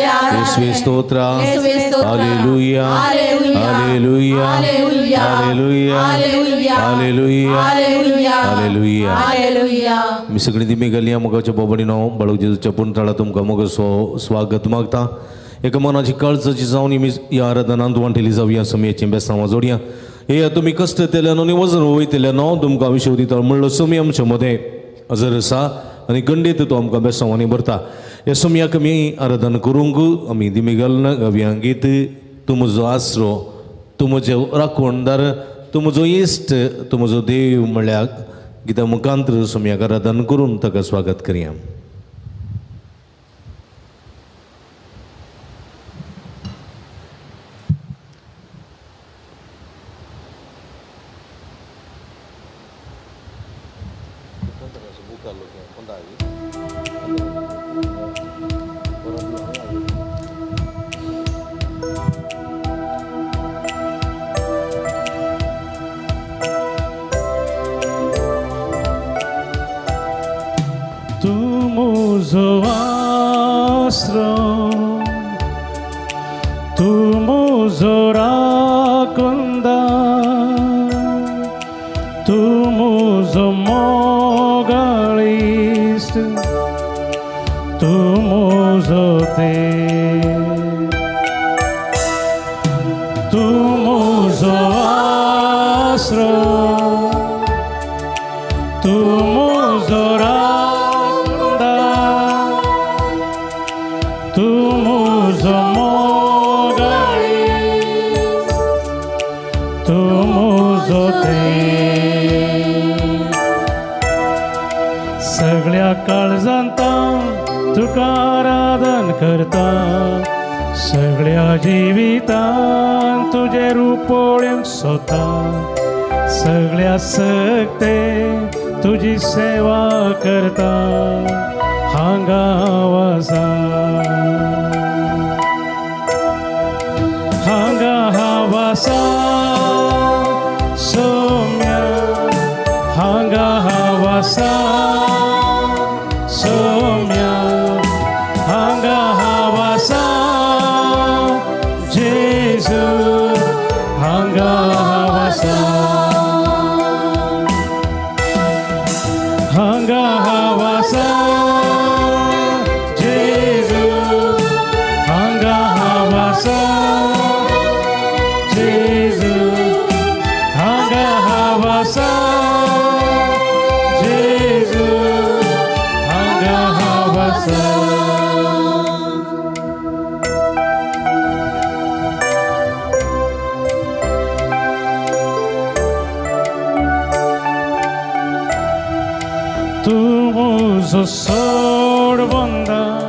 येसुवे स्तोत्र. Hallelujah hallelujah hallelujah hallelujah hallelujah. मी सगळी दिमी गलया मोगाच्या बोबडीनो बाळू जेजूच्या पुणताळा तुमकां मोगाचो स्वागत मागता. एका मनाची काळजाची जावन मी ह्या आराधनांत वांटेली जावया. समयाचें बेसांव जोडया. हे तुमी कश्ट केल्यानो आनी वजन वयतल्यानो तुमकां विशय दिता म्हणलो समी आमच्या मदें हजर आसा आनी गंडीत तो आमकां बेसांवांनी भरता. ह्या समयाक आमी आराधन करूंक आमी दिमी घालना गावया गीत. तूं म्हजो आसरो, तूं म्हजो राखणदार, तूं म्हजो इश्ट, तूं म्हजो देव म्हळ्यार गिता मुखांतर समयाक आराधन करून ताका स्वागत करया.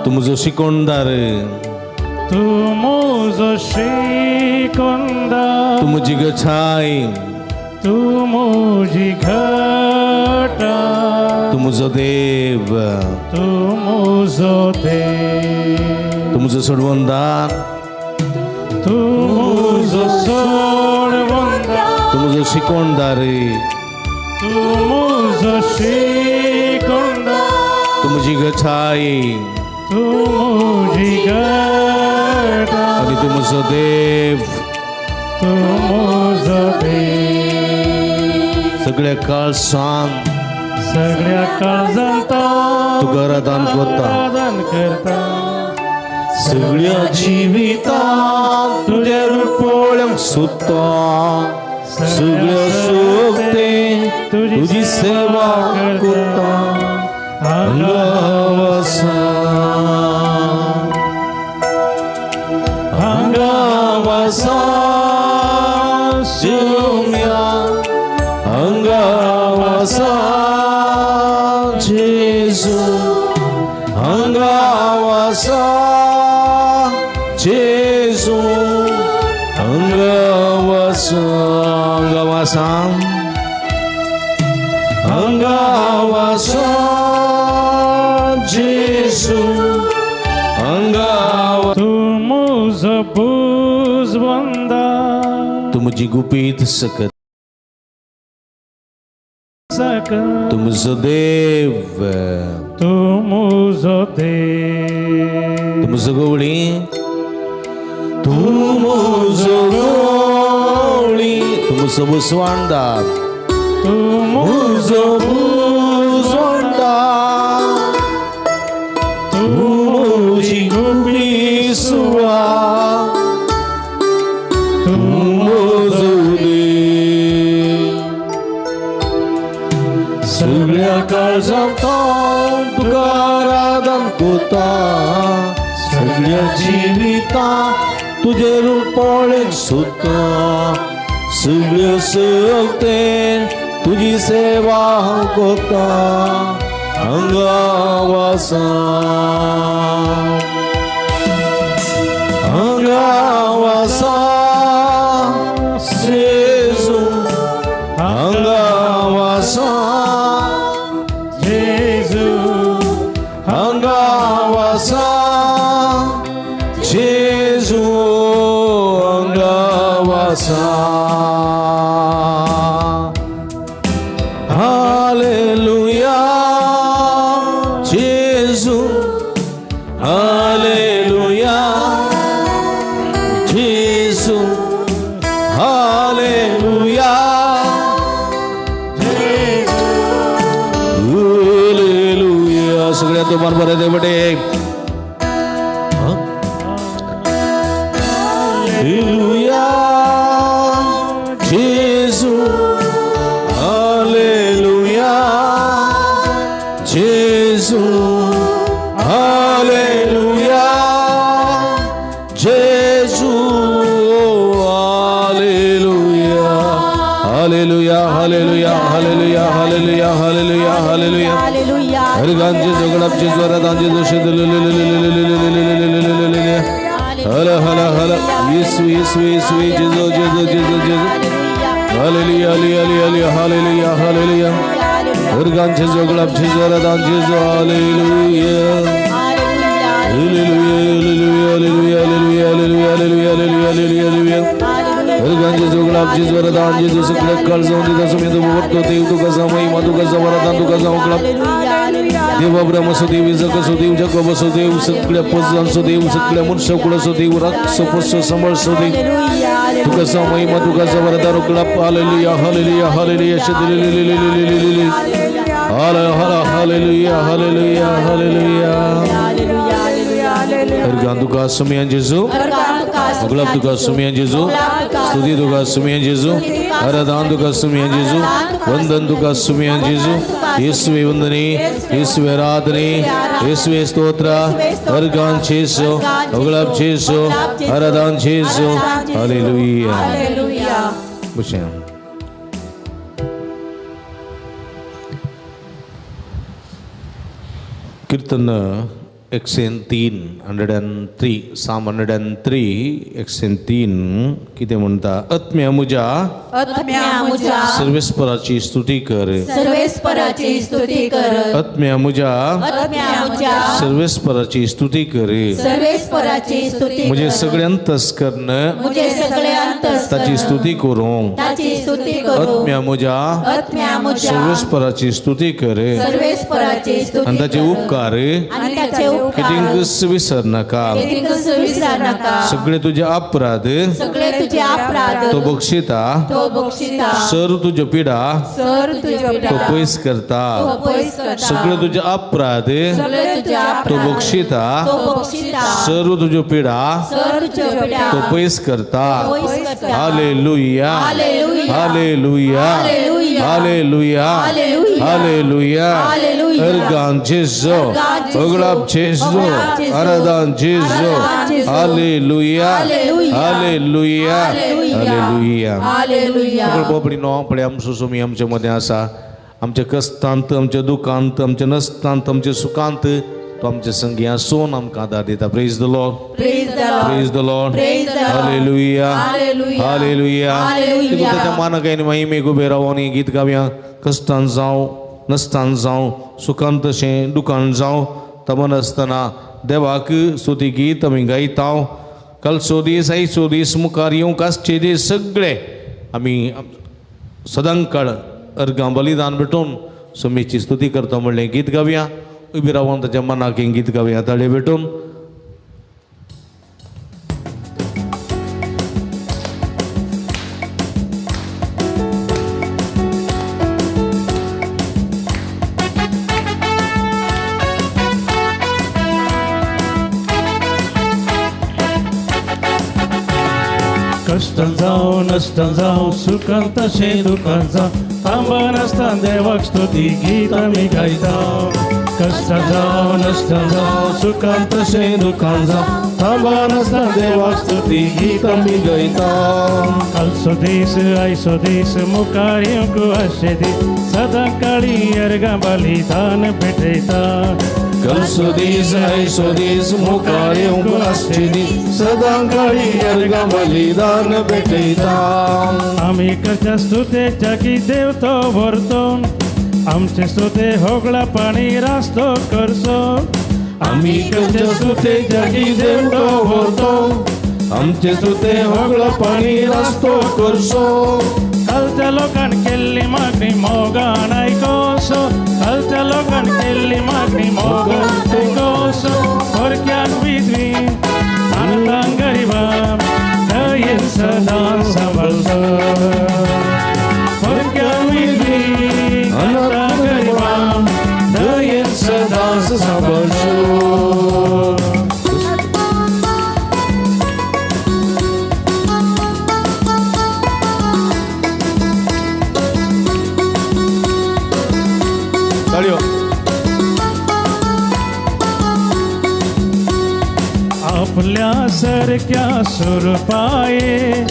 तूं म्हजो शिकोणदार, तूं म्हजो शिकोणदार, तूं म्हजी गठाय, तूं म्हजी घटा, तूं म्हजो देव, तूं म्हजो देव, तूं म्हजो सोडवणदार, तूं म्हजो सोडवणदार, तूं म्हजो शिकोणदार, तूं म्हजो शिकोणदार, तूं म्हजी गठाय, तूं म्हजी घटा, आनी तूं म्हजो देव, तूं म्हजो देव. सगळ्या काळजान, सगळ्या काळजान तुका आराधन करता, आराधन करता. सगळ्या जिवितान तुजें रूप पळोवंक सोदता. सगळ्या सोगते तुजी सेवा करता. हांगा वसा, हांगा वसा सुम्या, हांगा वसा जेजू, हांगा वसा जेजू, हांगा वसा, हांगा वसा, हांगा वसा जेजू, हांगा. तूं म्हजो बुजवंदा, तूं म्हजी गुपीत सकत साकर तुमचो देव तूं म्हजो देव तुमचो गवळी तूं म्हजो गवळी तुमचो बुसवांडार तूं म्हजो बुसवांडार तूं म्हजी गुपी सुवा तूं म्हजो देव सगळ्या काळजांत तुका आराधन कोता सगळ्या जिवितांत तुजें रूप पळोवंक सोदता सगळ्या शक्तेन तुजी सेवा हांव कोता हांगा वासा हांगा वासा जेजू हांगा वासा जेजू हांगा वासा जेजू हांगा वासा हालेलुया जेजू हालेलुया जेजू हालेलुया हालेलुया. सगळ्या तुम्हाला बरं दे बटे हालेलुया जेजू हालेलुया जेजू हालेलुया जेजू hallelujah hallelujah hallelujah hallelujah hallelujah hallelujah hallelujah. हरगांचे जोगडापचे जोरादांचे जोशे हल हल हल येसू येसू येसू जेजो जेजो जेजो जेजो हालेलुया हालेलुया हालेलुया हालेलुया. हरगांचे जोगडापचे जोरादांचे जो hallelujah hallelujah hallelujah hallelujah hallelujah hallelujah hallelujah hallelujah hallelujah. हरगांचे जोगडापचे जोरादांचे जो सगळं काळ जाऊन दिता सुमेध वरतो देव तुका महिमा तुका वरदान तुका उगडाप देव अब्राम असो देव इजक असो देव जकोब असो देव सगळ्या पजांचो देव सगळ्या मनुष्यकुळाचो देव राखसो पोसो सांबाळसो देव तुका महिमा तुका वरदान उगडाप. Hallelujah hallelujah hallelujah hallelujah hallelujah hallelujah. हरगान तुका सुमियान जेजू उगडाप तुका सुमियान जेजू स्तुती तुका सुमियान जेजू आराधन तुका सुमियान जेजू वंदन तुका सुमियान जेजू. येसुवे वंदने येसुवे आराधने येसुवे स्तोत्र. हरगान जेजू उगडाप जेजू आराधन जेजू. हालेलुया. बशें कीर्तन 103 103 साम 103 103 कितें म्हणटा आत्म्या म्हज्या सर्वेस्पराची स्तुती कर सर्वेस्पराची स्तुती कर आत्म्या म्हज्या सर्वेस्पराची स्तुती कर सर्वेस्पराची स्तुती म्हजे सगळे अंतस्करण म्हजे सगळे अंतस्करण ताची स्तुती करूं ताची स्तुती करूं आत्म्या म्हज्या सर्वेस्पराची स्तुती कर सर्वेस्पराची स्तुती आनी ताचे उपकार आनी ताचे उपकार कितेंच विसर नाका सगळे तुझे अपराध सगळे तुझे अपराध तो बक्षिता तो बक्षिता सर तुझ्यो पिडा सर तुझ्यो पिडा तो पयस करता तो पयस करता सगळे तुझे अपराध सगळे तुझे अपराध तो बक्षिता तो बक्षिता सर तुझ्यो पिडा सर तुझ्यो पिडा तो पयस करता पयस करता. Hallelujah hallelujah hallelujah hallelujah. Organ जेजू उगडाप जेजू आराधन जेजू. Hallelujah hallelujah hallelujah. बाबडीनो पळय आमचो स्वामी आमच्या मदें आसा आमच्या कश्टांत आमच्या दुखांत आमच्या नश्टांत आमच्या सुखांत तो आमच्या संगी आसून आमकां आदार दिता. Praise the Lord praise the Lord. Hallelujah hallelujah. ताच्या मानक आनी महिमेक उबे रावन हें गीत गावया. कश्टान जावं नश्टान जावं सुखान तशें दुखान जावं तमनासतना देवाक स्तुती गीत आमी गायता. कालचो दीस आयचो दीस मुखार येवंक आसचे दीस सगळे आमी सदांकाळ अर्गां बलिदान भेटोवन स्वामीची स्तुती करता म्हणलें गीत गावया. उबी रावन ताच्या मनाक हें गीत गावया ताळे भेटून. कश्ट जावं नश्ट जावं सुखान तशें दुखान जावं थांबा नासतना देवाक स्तुती गीत आमी गायता. कश्ट जावं नश्ट जावं सुखान तशें दुखान जावं थांबा नासतना देवाक स्तुती गीत आमी गायता. कालचो दीस आयचो दीस मुखार येवंक आशे दीस सदां काळी अर्गां बलिदान भेटयता. कालचो दीस आयचो दीस मुखार येवंक आसचे दीस सदां काळी अर्गां बलिदान भेटयता. आमी करच्या स्तुतेच्या की देव तो व्हरतो आमचे स्तुते होगळा पाणी रास्तो करचो. आमी करच्या स्तुतेच्या की देव तो व्हरतो आमचे स्तुते होगळा पाणी रास्तो करचो. कालच्या लोकान केल्ली मागणी मोगान आयकोसो कालच्या लोकान केल्ली मागणी मोगान आयकोसो. परक्यान विधवी अनाथांक गरिबां दयेन सदां सांबाळचो. परक्यान विधवी अनाथांक गरिबां दयेन सदां सांबाळचो. आपल्या सारक्या सुरपाये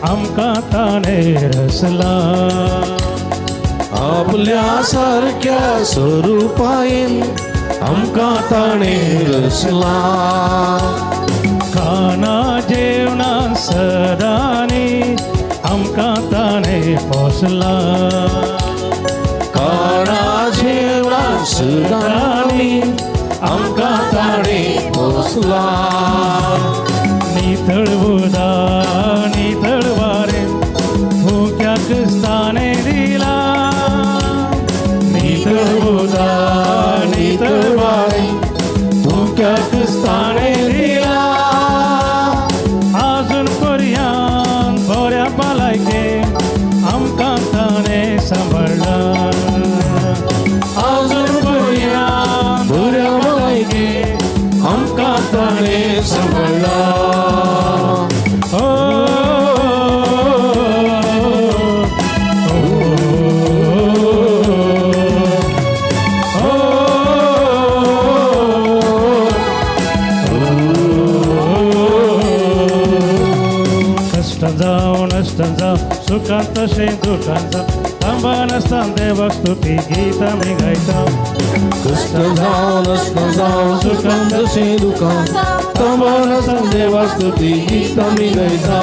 आमकां ताणें रचला. आपल्या सारक्या स्वरुपायेन आमकां ताणें रचला. खाना जेवणा सदांनी आमकां ताणें पोसला. खाना जेवणा सदांनी आमकां ताणें पोसला. नितळ उदक नितळ वारें फुक्याक ताणें दिला. नितळ उदक नितळ वारें फुक्याक ताणें दिला. आजून पर्यंत बऱ्या भलायकेन आमकां ताणें सांबाळ्ळा. आजून पर्यंत बऱ्या भलायकेन आमकां ताणें सांबाळ्ळा. सुखान तशें दुखान जावं थांबा नासतना देवाक स्तुती गीत आमी गायता. कश्ट जावं नश्ट जावं सुखान तशें दुखान थांबा नासतना देवाक स्तुती गीत आमी गायता.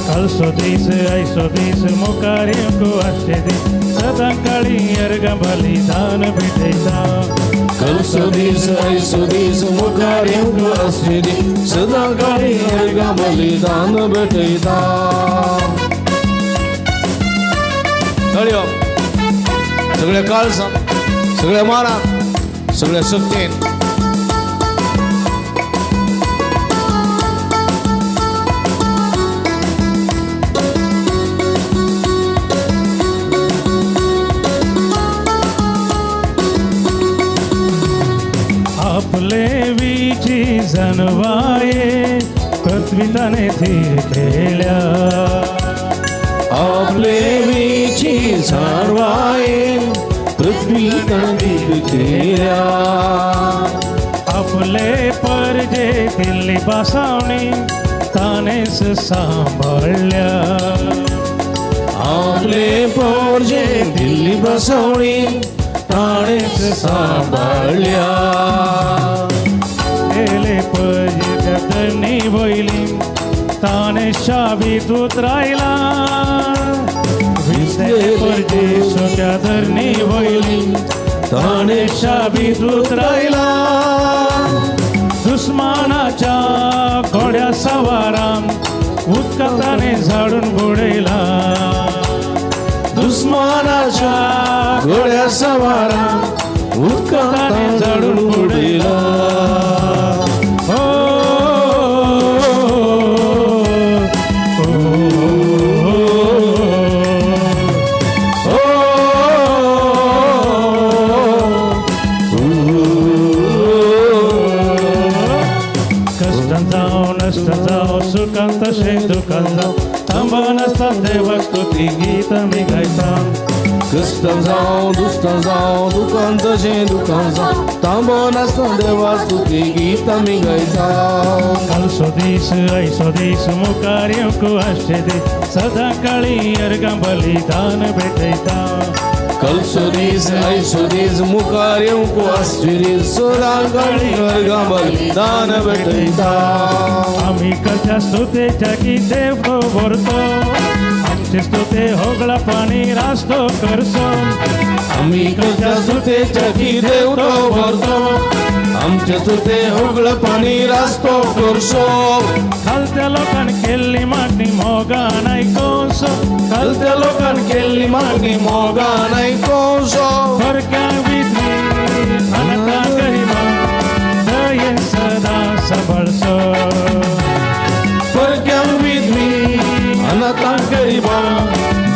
कालचो दीस आयचो दीस मुखार येवंक आसचे दीस सदां काळी अर्गां बलिदान भेटयता. कालचो दीस आयचो दीस मुखार येवंक आसचे दीस सदां काळी अर्गां बलिदान भेटयता. सगळ्या काळजान सगळ्या मानान सगळ्या शक्तीन आपले वीची जनवाये पृथ्वी ताणें थीर केल्या. आपले वीची जाणवाये पृथ्वी ताणें केल्या. आपले परजे दिल्ली बसावणी ताणेंच सांबाळ्ळ्या. आपले परजे दिल्ली बसावणी ताणेंच सांबाळ्ळ्या. गेले परजे धरणी वयली ताणें शाबीत उतरायला. विसले परजे सुक्या धरणी वयली ताणें शाबीत उतरायला. दुस्मानाच्या घोड्या सवारान उदका ताणें झाडून बुडयला. दुस्मानाच्या घोड्या सवारा उदकांत झाडून उडयलो. तशें दुकान जावं थांबन आसता देवाक स्तुती गीत आमी गायता. कश्टां जावं दुश्टां जावं दुकान तशें दुकान जावं थांबन आसता देवाक स्तुती गीत आमी गायता. कालचो दीस आयचो दीस मुखार येवंक आसचे दीस सदां काळी अर्गां बलिदान भेटयता. कलसो दीस आयचो दीस मुखार येवंक आसचे दीस सदां काळी अर्गां बलिदान भेटयता. आमी करच्या स्तुतेच्या की देव तो भरतो आमचे स्तुते होगळा पाणी रास्तो करसो. आमी करच्या स्तुतेच्या की देव तो भरतो आमचे स्तुते होगळा पाणी रास्तो करसो. खालत्या लोकान केल्ली मागणी मोगान आयकोसो. खालत्या लोकान केल्ली मागणी मोगान आयकोसो. फरक्यांक विधी अनंता गरिबा दयेन सदां सांबाळसो. फरक्यांक विधी अनंता गरिबा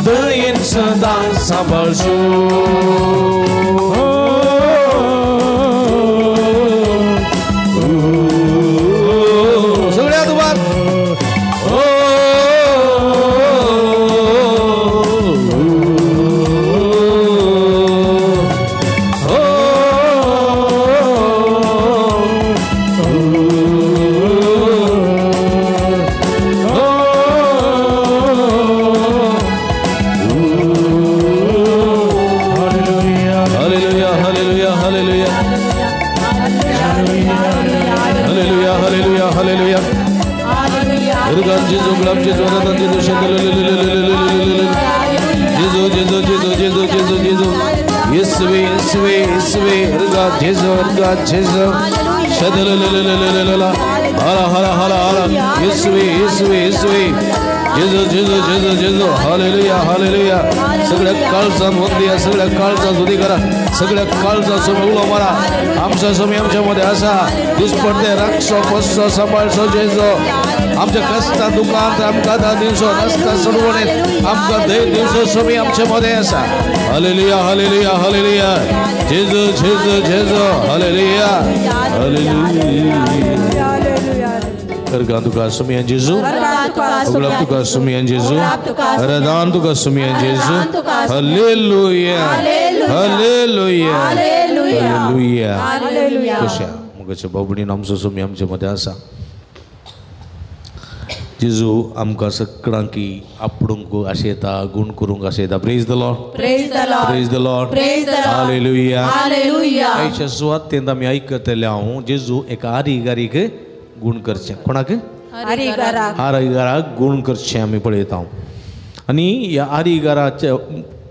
दयेन सदां सांबाळसो. सगळ्या काळजान वंदया, सगळ्या काळजान स्तुती करा, सगळ्या काळजान स्वामी उलो मारा. आमचा स्वामी आमच्या मध्ये असा दिसपडते राखसो पसो सांबाळसो जेजो. आमच्या कष्टा दुकान आमकां धा दिवसो रस्ता सोडवणेत आमकां धैर्य दिवसो स्वामी आमच्या मध्ये असा. हालेलुया हालेलुया हालेलुया जेजू जेजू जेजू हालेलुया हालेलुया. करगां तुका सुमियान जेजू, उगडाप तुका सुमियान जेजू, रदान तुका सुमियान जेजू. Hallelujah hallelujah hallelujah. कशा मुगाच्या बाबडीन आमचो सुमी आमचे मध्ये आसा. जेजू आमकां सगळ्यांकी आपडूंक आशेता, गुण करूंक आशेता. Praise the Lord, praise the Lord, praise the Lord, praise the Lord. Hallelujah hallelujah. आयच्या सुवातेंत आमी आयकतले हांव जेजू एका आरीगारीक गुण करचें. कोणाक? आरीगाराक. आरीगाराक गुण करचें आमी पळयता. आनी ह्या आरीगाराच्या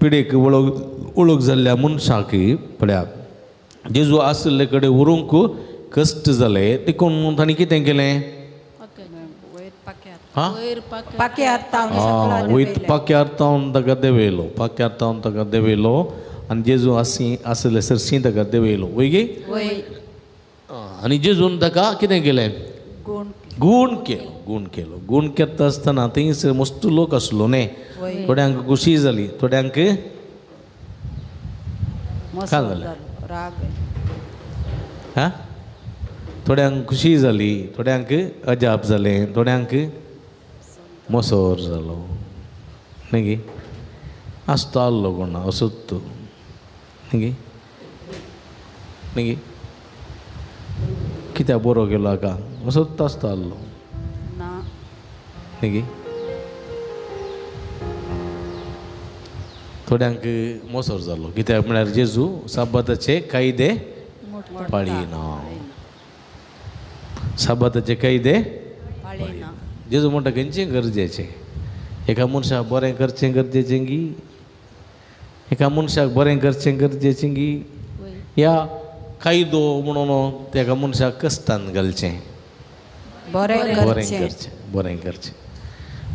पिडेक वळख जाल्ल्या मनशाक पळया जेजू आशिल्ले कडेन व्हरूंक कश्ट जाले देखून तांणी कितें केलें? वयर पाक्यार तावन ताका देंवयलो, पाक्यार तावन ताका देंवयलो आनी जेजू आशिल्ले सरशी ताका देंवयलो. वय गे? आनी जेजून ताका कितें केलें? गुण केलो. गुण केलो. गुण केता आसतना थंयसर मस्त लोक आसलो न्ही, थोड्यांक खुशी जाली, थोड्यांक काय जालें? हा, थोड्यांक खुशी जाली, थोड्यांक अजाप जालें, थोड्यांक मोसोर जालो न्ही गे. आसतो आहलो कोणा असोच तूं न्ही गे, न्ही गे, कित्याक बरो केलो हाका असोच आसता आहलो न्ही गे. थोड्यांक मोसोर जालो कित्याक म्हळ्यार जेजू साबाताचे कायदे पाळिना, साबाताचे कायदे पाळिना. जेजू म्हणटा खंयचें गरजेचें, एका मनशाक बरें करचें गरजेचें गी, एका मनशाक बरें करचें गरजेचें गी, या कायदो म्हणून तेका मनशाक कश्टान घालचें? बरें करचें, बरें करचें.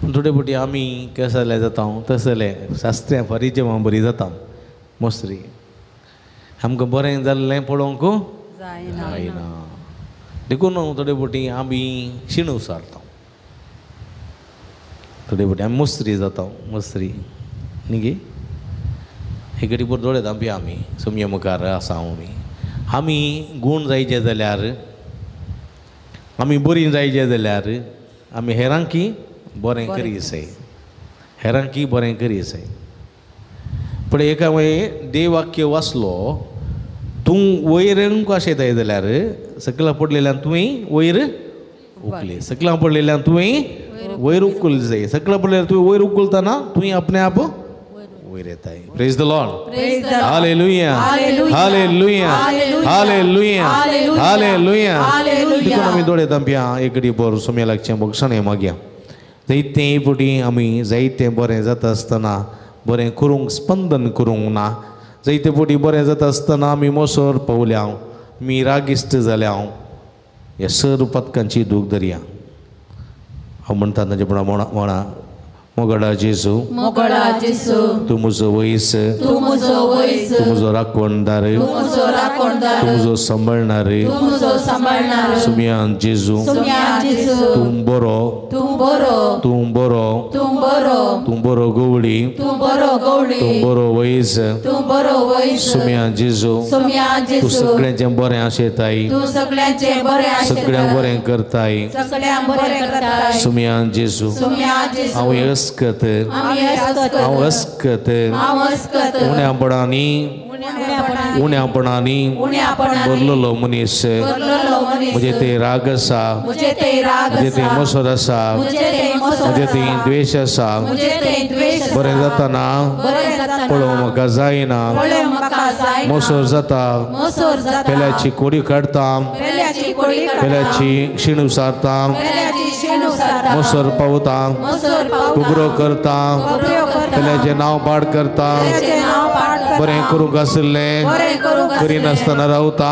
पूण थोडे फावटी आमी कशें जाल्यार जाता तशें जालें शास्त्र्यां फारीचे बरी जाता मस्त्री आमकां बरें जाल्लें पळोवंक जायना. देखून थोडे फावटी आमी शिणू सारता, थोडे फावटी आमी मस्त्री जाता. मस्त्री न्ही गे हे घडी बरो दोळे धांपया आमी सोमये मुखार आसा. आमी आमी गूण जायचे जाल्यार, आमी बरी जायचे जाल्यार आमी हेरांकी बरें करी जाय, हेरांकी बरें करी जाय. पूण एका मागीर देवाक्य वाचलो तूं वयर कशें येताय जाल्यार सकला पडलेल्यान तुवें वयर उखले, सकला पडलेल्यान तुवें वयर उखल जाय, सकला पडलेल्यान तुवें वयर उखलतना तुवें आपणे आप वयर येताय. Praise the Lord. Hallelujah, hallelujah, hallelujah, hallelujah. देखून आमी दोळे धांपया एक घडी बरो सोम्या लागचें बक्षाणे मागया. जायते फावटी आमी जायतें बरें जाता आसतना बरें करूंक स्पंदन करूंक ना. जायते फावटी बरें जाता आसतना आमी मोसोर पावल्या, आमी रागिश्ट जाल्या. ह्या सर्व पदकांची दूख धरया. हांव म्हणटा तांचे पूण म्हणा मोगडा जेजू, मोगडा जेजू, तूं म्हजो वयस, तूं म्हजो वयस, तूं म्हजो राखणदार, तूं म्हजो राखणदार, तूं म्हजो सांबाळणार, तूं म्हजो सांबाळणार. सुमयान जेजू, सुमयान जेजू, तूं बरो, तूं बरो, तूं बरो, तूं बरो, तूं बरो गवळी, तूं बरो गवळी, तूं बरो वयस, तूं बरो वयस. सुमयान जेजू, सुमयान जेजू, तूं सगळ्यांचें बरें आशेताय, तूं सगळ्यांचें बरें आशेताय, सगळ्यांक बरें करताय, सगळ्यांक बरें करताय. सुमयान जेजू, सुमयान जेजू, हांव अस्कत, हांव अस्कत, उण्यापणांनी, उण्यापणांनी भरलेलो मनीस. म्हजे ते राग आसा, म्हजे ते मसर आसा, म्हजे ते द्वेश आसा. बरें जाताना पळोवंक म्हाका जायना, मोसर जाता, पेल्याची कोडी काडटा, पेल्याची शिणू सारता, मोसर पावता, खबरो करता, पेल्याचें नांव पाड करता, बरें करूंक आशिल्लें करिनासतना रावता.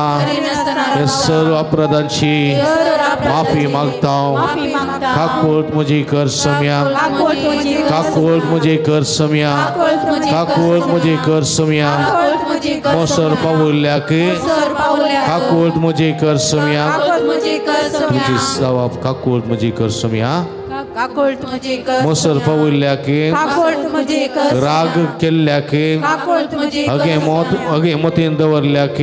हे सर्व अपराधांची माफी मागता. काकूट म्हजी कर सम्या, काकूट म्हजी कर सम्या, काकूट म्हजी कर सम्या. मोसर पावुल्ल्याक काकूट म्हजी कर सम्या, तुजी सवाब काकूट म्हजी कर सम्या. मोसर पावुल्ल्याक, राग केल्ल्याक, अगे मोत अगे मोतीन दवरल्याक,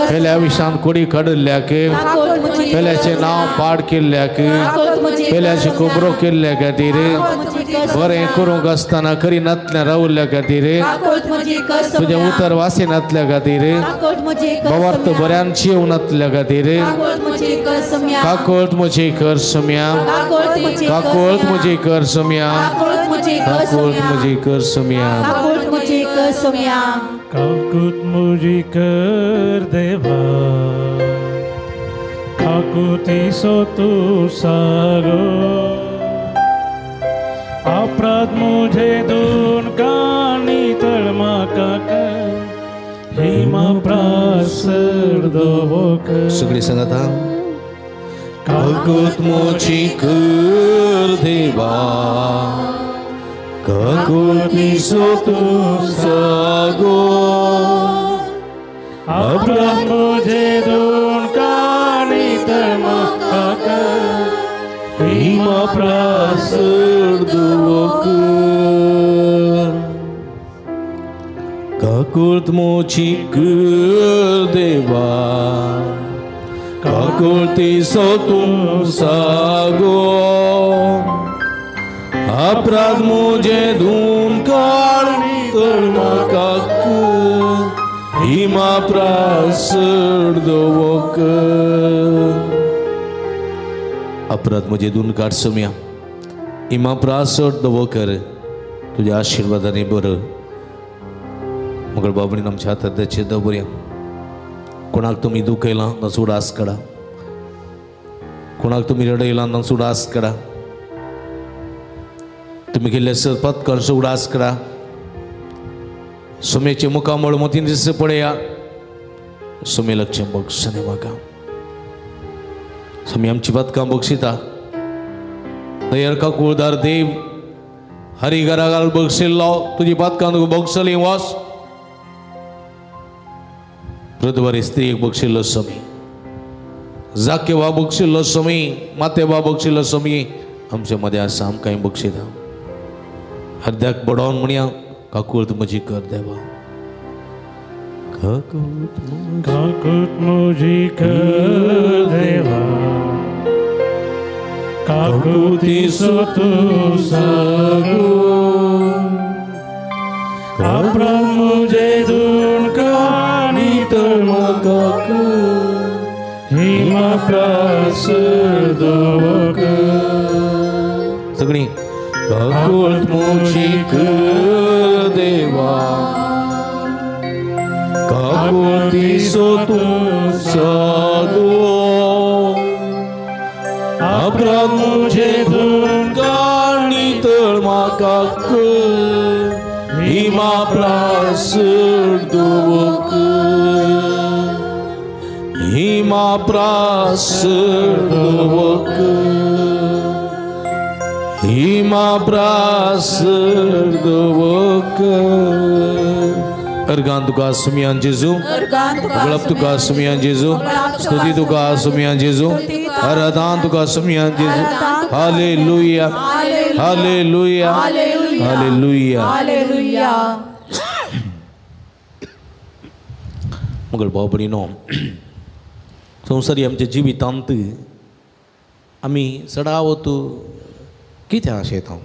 पेल्या विशांत कोडी काडिल्ल्याक, पेल्याचें नांव पाड केल्ल्याक, पेल्याची खबरो केल्ल्या खातीर, बरें करूंक आसतना करिनातल्या रावल्ल्या खातीर, तुजें उतर वासिनातल्या खातीर, भावार्थ बऱ्यान येवनातल्या खातीर, काकूट म्हजी कर सम्या, काकूट म्हजी कर सम्या, काकूट म्हजी कर सम्या, काकूट म्हजी कर देवा, काकुतीसो तूं सागो, अपराध मुझे दोन कानी तळ म्हाका कर, हिमा प्रासर दवो कर. सगळी सांगता काकूट म्हजी कर देवा, काकुतीसो तूं सागो, अपराध मुझे दोन कानी तळ म्हाका कर, हिमा प्रासर दवो कर. काकूट म्हजी कर देवा, काकुतीसो तूं सागो, अपराध मुझे धून काड तर म्हाका कर, हिमा प्रासर दवो कर. अपराध म्हजे धून काड सम्या, हिमा प्रासर दवो कर, तुज्या आशिर्वादांनी बरं. मगळ बाबणीन आमच्या हातात दवरया. कोणाक तुमी दुखयलां तांचो उडास काडा, कोणाक तुमी रडयलां तांचो उडास काडा, तुमी केल्ले पत्करांचो उडास काडा. सुमेचे मुखामळ मतीन दिस पळया, सुमे लक्ष बक्षणे म्हाका. सुमी आमची पदकां बक्षिता. दयाळ काकुळदार देव हरी घराघाल बक्षिल्लो तुजी पातकां तुका बक्षली वास पृथ्वारी स्त्रीक बक्षिल्लो समी जाकेवा बक्षिल्लो समी मातेवा बक्षिल्लो समी आमच्या मदें आसा आमकांय बक्षिता अर्द्याक बडोवन म्हणया काकूळत म्हजी कर देवा काकूत म्हजी कर देवा काकुतीसो तूं सागो आपरान मुझे दुणकानी तर म्हाका हिमा प्रास दवक सगळीं काकूत म्हजी कर देवा काकुतीसो तूं सागो आपरान मुझे दुणकानी तर म्हाका हिमा प्रास दवक हिमा प्रास दवक हिमा प्रास दवक अर्गान तुका सुमियान जेजू गुलाब तुका सुमियान जेजू स्तुति तुका सुमियान जेजू आराधना तुका सुमियान जेजू हालेलुया हालेलुया हालेलुया हालेलुया। मगळ भाव भयणीनो संवसारी आमच्या जिवितांत आमी चडावत कितें आशेता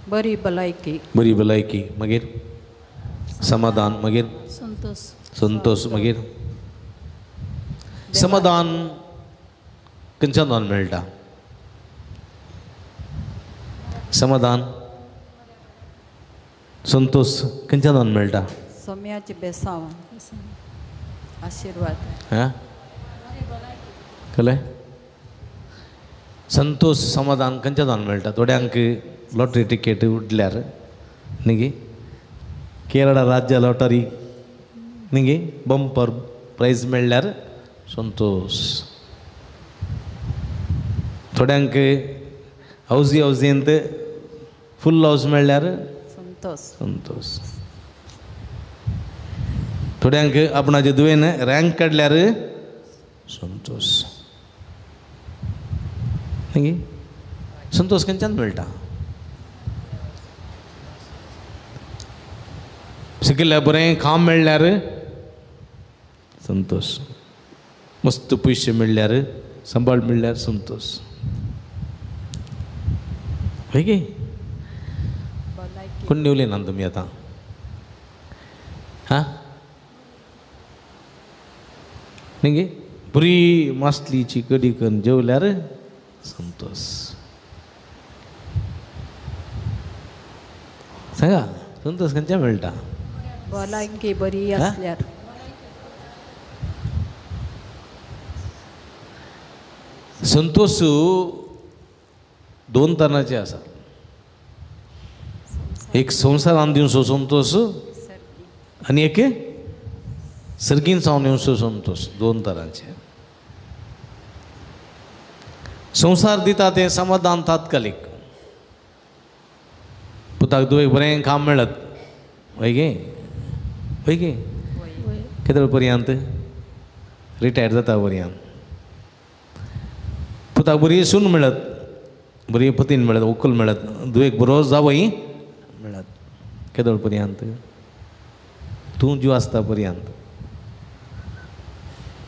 बरी भलायकी बरी भलायकी मागीर समाधान मागीर संतोष संतोष मागीर समाधान खंयच्यान मेळटा समाधान संतोष खंयच्यान मेळटा सोम्याचे बेसांव आशिर्वाद हां कळ्ळें संतोष समाधान खंयच्यान मेळटा थोड्यांक लॉटरी टिकेट उडल्यार न्ही केरळ राज्य लॉटरी न्ही बंपर प्रायज मेळ्ळ्यार संतोष थोड्यांक हावजी हावजींत फुल हावज मेळ्ळ्यार संतोष संतोष थोड्यांक आपणाचे दुयेन रँक काडल्यार संतोष न्ही संतोष खंयच्यान मेळटा शिकिल्ल्या बरें काम मेळ्ळ्यार संतोष मस्त पयशे मेळ्ळ्यार सांबाळ मेळ्ळ्यार संतोष हय गे कोण नेवले ना तुमी आतां हां न्ही गे बरी मासलीची कडी करून जेवल्यार संतोष सांगा संतोष खंयच्या मेळटा भलायकी बरी आसल्यार संतोष दोन तरांचे आसा एक संवसारान दिवचो संतोष आनी एक सर्गीन जावन येवचो संतोष दोन तरांचे संवसार दिता तें समाधान तात्कालीक पुताक दुयेक बरें काम मेळत हय गे हय गे केदळ पर्यंत रिटायर जाता पर्यंत पुताक बरी सून मेळत बरी पतीन मेळत व्हंकल मेळत दुयेक बरो जावय मेळत केदळ पर्यंत तूं जीव आसता पर्यंत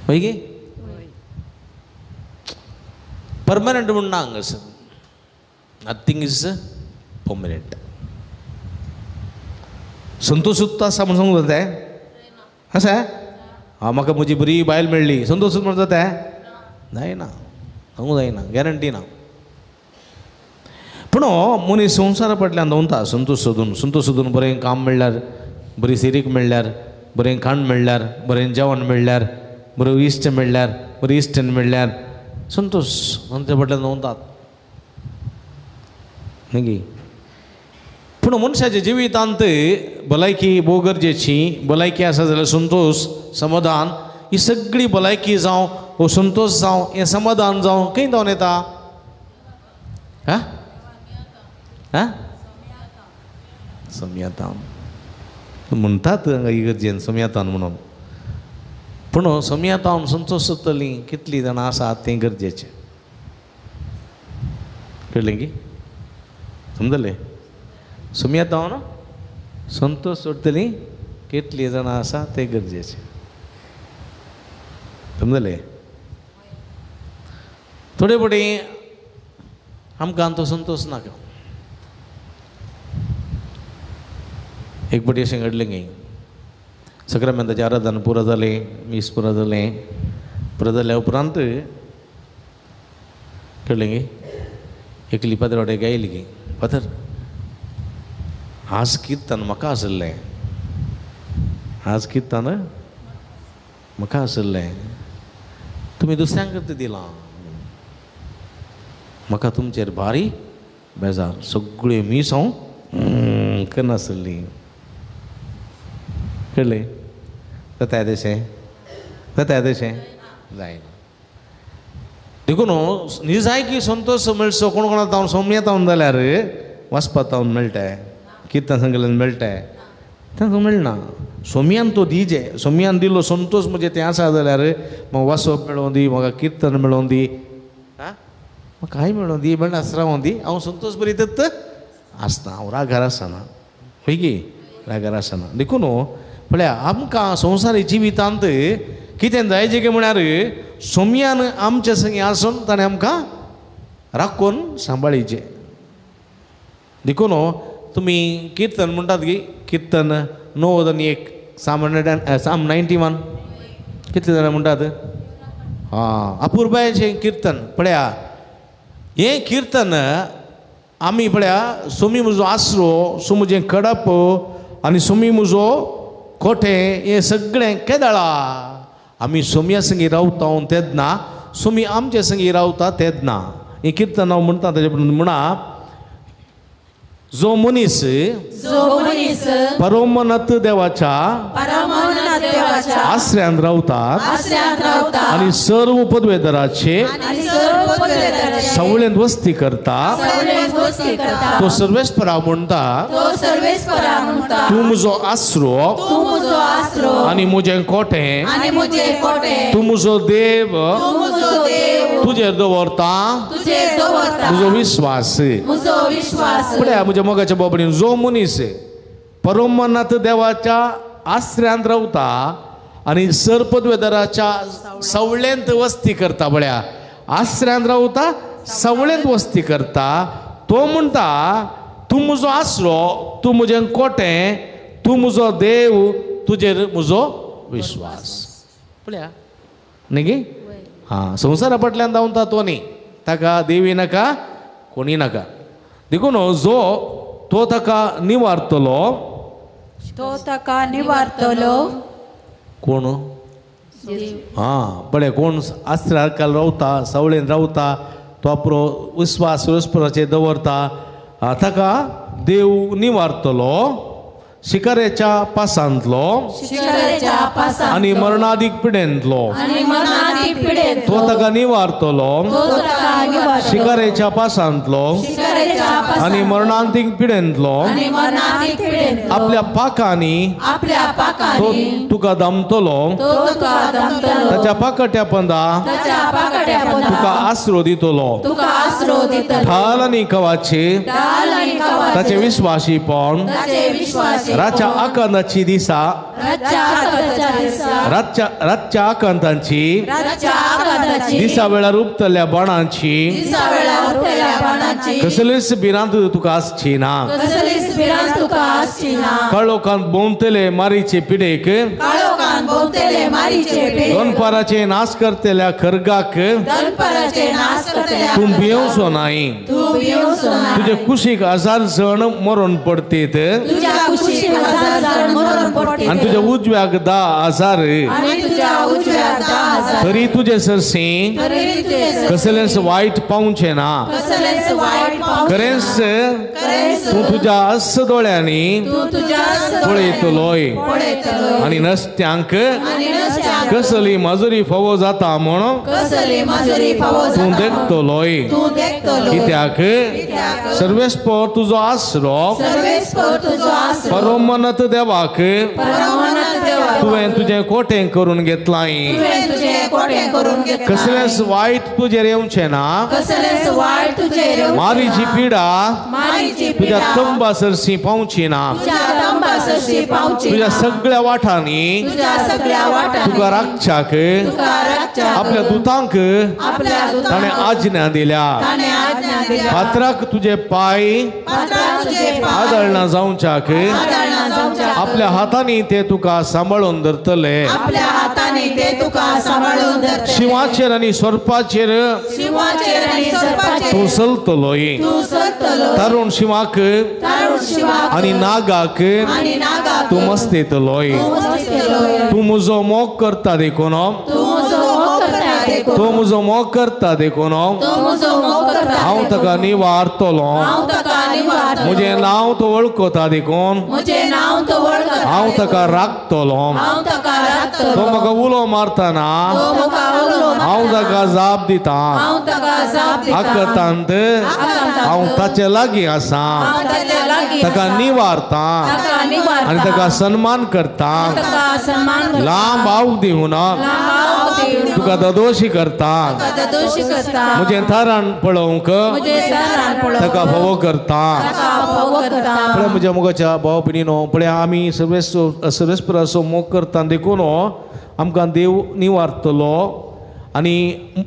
हय गे परमनंट म्हूण ना हांगासर नथींग is permanent संतोषूच आसा म्हूण सांगूंक जाता आसा हां म्हाका म्हजी बरी बायल मेळ्ळी संतोषूच म्हण जाता जायना सांगूंक जायना गॅरंटी ना पूण मनीस संवसारा फाटल्यान दवरता संतोष सोदून संतोष सोदून बरें काम मेळ्ळ्यार बरी सिरीक मेळ्ळ्यार बरें खाण मेळ्ळ्यार बरें जेवण मेळ्ळ्यार बरो इश्ट मेळ्ळ्यार बरी इश्टीण मेळ्ळ्यार संतोष तांच्या फाटल्यान दवरतात न्ही पूण मनशाच्या जिवितांत भलायकी भोव गरजेची भलायकी आसा जाल्यार संतोष समाधान ही सगळी भलायकी जावं हो संतोश जावं हें समाधान जावं खंय जावन येता? हा हा सोमयातावन म्हणटात हांगा इगर्जेन सोमयातावन म्हणून, पूण सोमयातावन संतोश जातली कितलीं जाणां आसात तें गरजेचें. कळ्ळें की? समजलें? सोमयातावन संतोश सोडटली कितलीं जाणां आसा तें गरजेचें. समजलें? थोडे फावटी आमकां तो संतोश नाका. एक फावटी अशें घडलें की सक्रामेंताचें आराधन पुरो जालें, मीस पुरो जालें. पुरो जाल्या उपरांत कळ्ळें की एकली पाद्र वाटेक आयली की फादर आज किर्तन म्हाका आशिल्लें, आज किर्तन म्हाका आशिल्लें, तुमी दुसऱ्यांक दिलां, म्हाका तुमचेर भारी बेजार, सगळ्यो मीस हांव करनासली. कळ्ळें? जाता तशें? जाता तशें? जायना. देखून निजायकी संतोश मेळचो कोण कोणा तावन सोम्या तावन जाल्यार वाचपा तावन मेळटा, किर्तन सांगल्यान मेळटा, तांकां मेळना. सोम्यान तो दिजे, सोम्यान दिलो संतोश म्हणजे तें आसा जाल्यार म्हाका वाचप मेळों दी, म्हाका किर्तन मेळों दी, आं म्हाका कांय मेळों दी, मेळनासतना रावों दी, हांव संतोश बरी आसना, हांव रागार आसना. हय की? रागार आसना. देखून पळया आमकां संवसारी जिवितांत कितें जाय जे म्हळ्यार सोम्यान आमचे संगी आसून ताणें आमकां राखून सांबाळीचें. देखून तुमी किर्तन म्हणटात की किर्तन 91 Psalm 91 कितले जाणां म्हणटात? आं, अपुरबायेचें किर्तन. पळया हें किर्तन आमी पळया सोमी म्हजो आसरो, सो म्हजें कडप आनी सोमी म्हजो कोठें, हें सगळें केदळा आमी सोम्या संगी रावता तेन्ना, सोमी आमचे संगी रावता तेन्ना हें किर्तन हांव म्हणटा. ताजे म्हणा जो मनीस परमनत देवाच्या आश्रयांत रावता आनी सर्व पदवेदाराचे सवळेंत वस्ती करता, तो सर्वेस्परा म्हणटा, तूं म्हजो आसरो आनी म्हजें कोटें, तूं म्हजो देव, तुजेर दवरता म्हजो विस्वास. पळया म्हज्या मोगाच्या बाबडीन, जो मनीस परमनाथ देवाच्या आश्रयांत रावता आनी सर्पद्वेदराच्या सवळेंत वस्ती करता, पळया आश्रयांत रावता सवळेंत वस्ती करता, तो म्हणटा तूं म्हजो आसरो, तूं म्हजें कोटें, तूं म्हजो देव, तुजेर म्हजो विश्वास. पळया न्ही गी? हां, संवसारा फाटल्यान धांवता तो न्ही, ताका देवी नाका कोणी नाका. देखून जो तो ताका निवारतलो, तो ताका निवारतलो. कोण? हां, पळय कोण आसऱ्यार रावता, सवळेन रावता, तो आपलो विस्वास परस्पराचेर दवरता, ताका देव निवारतलो शिकाऱ्याच्या पासांतलो आनी मरणादीक पिडेंतलो. तो ताका निवारतलो शिकाऱ्याच्या पासांतलो आनी मरणांतीक पिडेंतलो. आपल्या पाकांनी तो तुका दामतलो, ताच्या पाकट्या पंदा तुका आसरो दितलो. ढाल आनी कवाचे ताचे विश्वासीपण रातच्या आकांताची दिसा, रातच्या आकांतांची दिसा वेळार उपतल्या बाणांची कसलीच भिरांत तुका आसची ना. काळोखांत भोंवतले मारीचे पिडेक, दनपाराचे नाश करतल्या खर्गाक तूं भियेवचो नाय. तुजे कुशीक 1000 जण मरण पडतीत आनी तुज्या उजव्याक 10,000, तरी तुजे सरशी कसलेंच वायट पावचें ना. खरेंच तूं तुज्या अस दोळ्यांनी पळयतलोय आनी नसत्यांक कसली मजुरी फावो जाता म्हण तूं देखतलोय. कित्याक सर्वेस्पर तुजो आसरो परमनत देवाक तुवें तुजें कोटें करून घेतलां. कसलेंच वायट तुजेर येवचें ना. मारीची पिडा तुज्या तंबा सरशी पावची ना. तुज्या सगळ्या वाठांनी तुका राखच्याक आपल्या दुतांक ताणें आज्ञा दिल्या. फातराक तुजे पांय आदळना जावच्याक आपल्या हातांनी ते तुका सांबाळून धरतले. शिंवाचेर आनी सोरपाचेर तूं चलतलोय. तरुण शिंवाक आनी नागाक तूं मस्तेतलोय. तूं म्हजो मोग करता देखून तूं म्हजो मोग करता देखून हांव ताका निवारतलो. म्हजें नांव तो वळखता देखून हांव ताका राखतलो. तो म्हाका उलो मारतना हांव ताका जाप दिता. आकतांत हांव ताचे लागीं आसा. ताका निवारता आनी ताका सन्मान करता. लांब आवक दिवन तुका ददोशी करता. म्हजें थारान पळोवंक ताका फावो करता. पळय म्हज्या मोगाच्या भाव भयणीनो, पळय आमी सर्वेस्पराचो मोग करता देखून आमकां देव निवारतलो आनी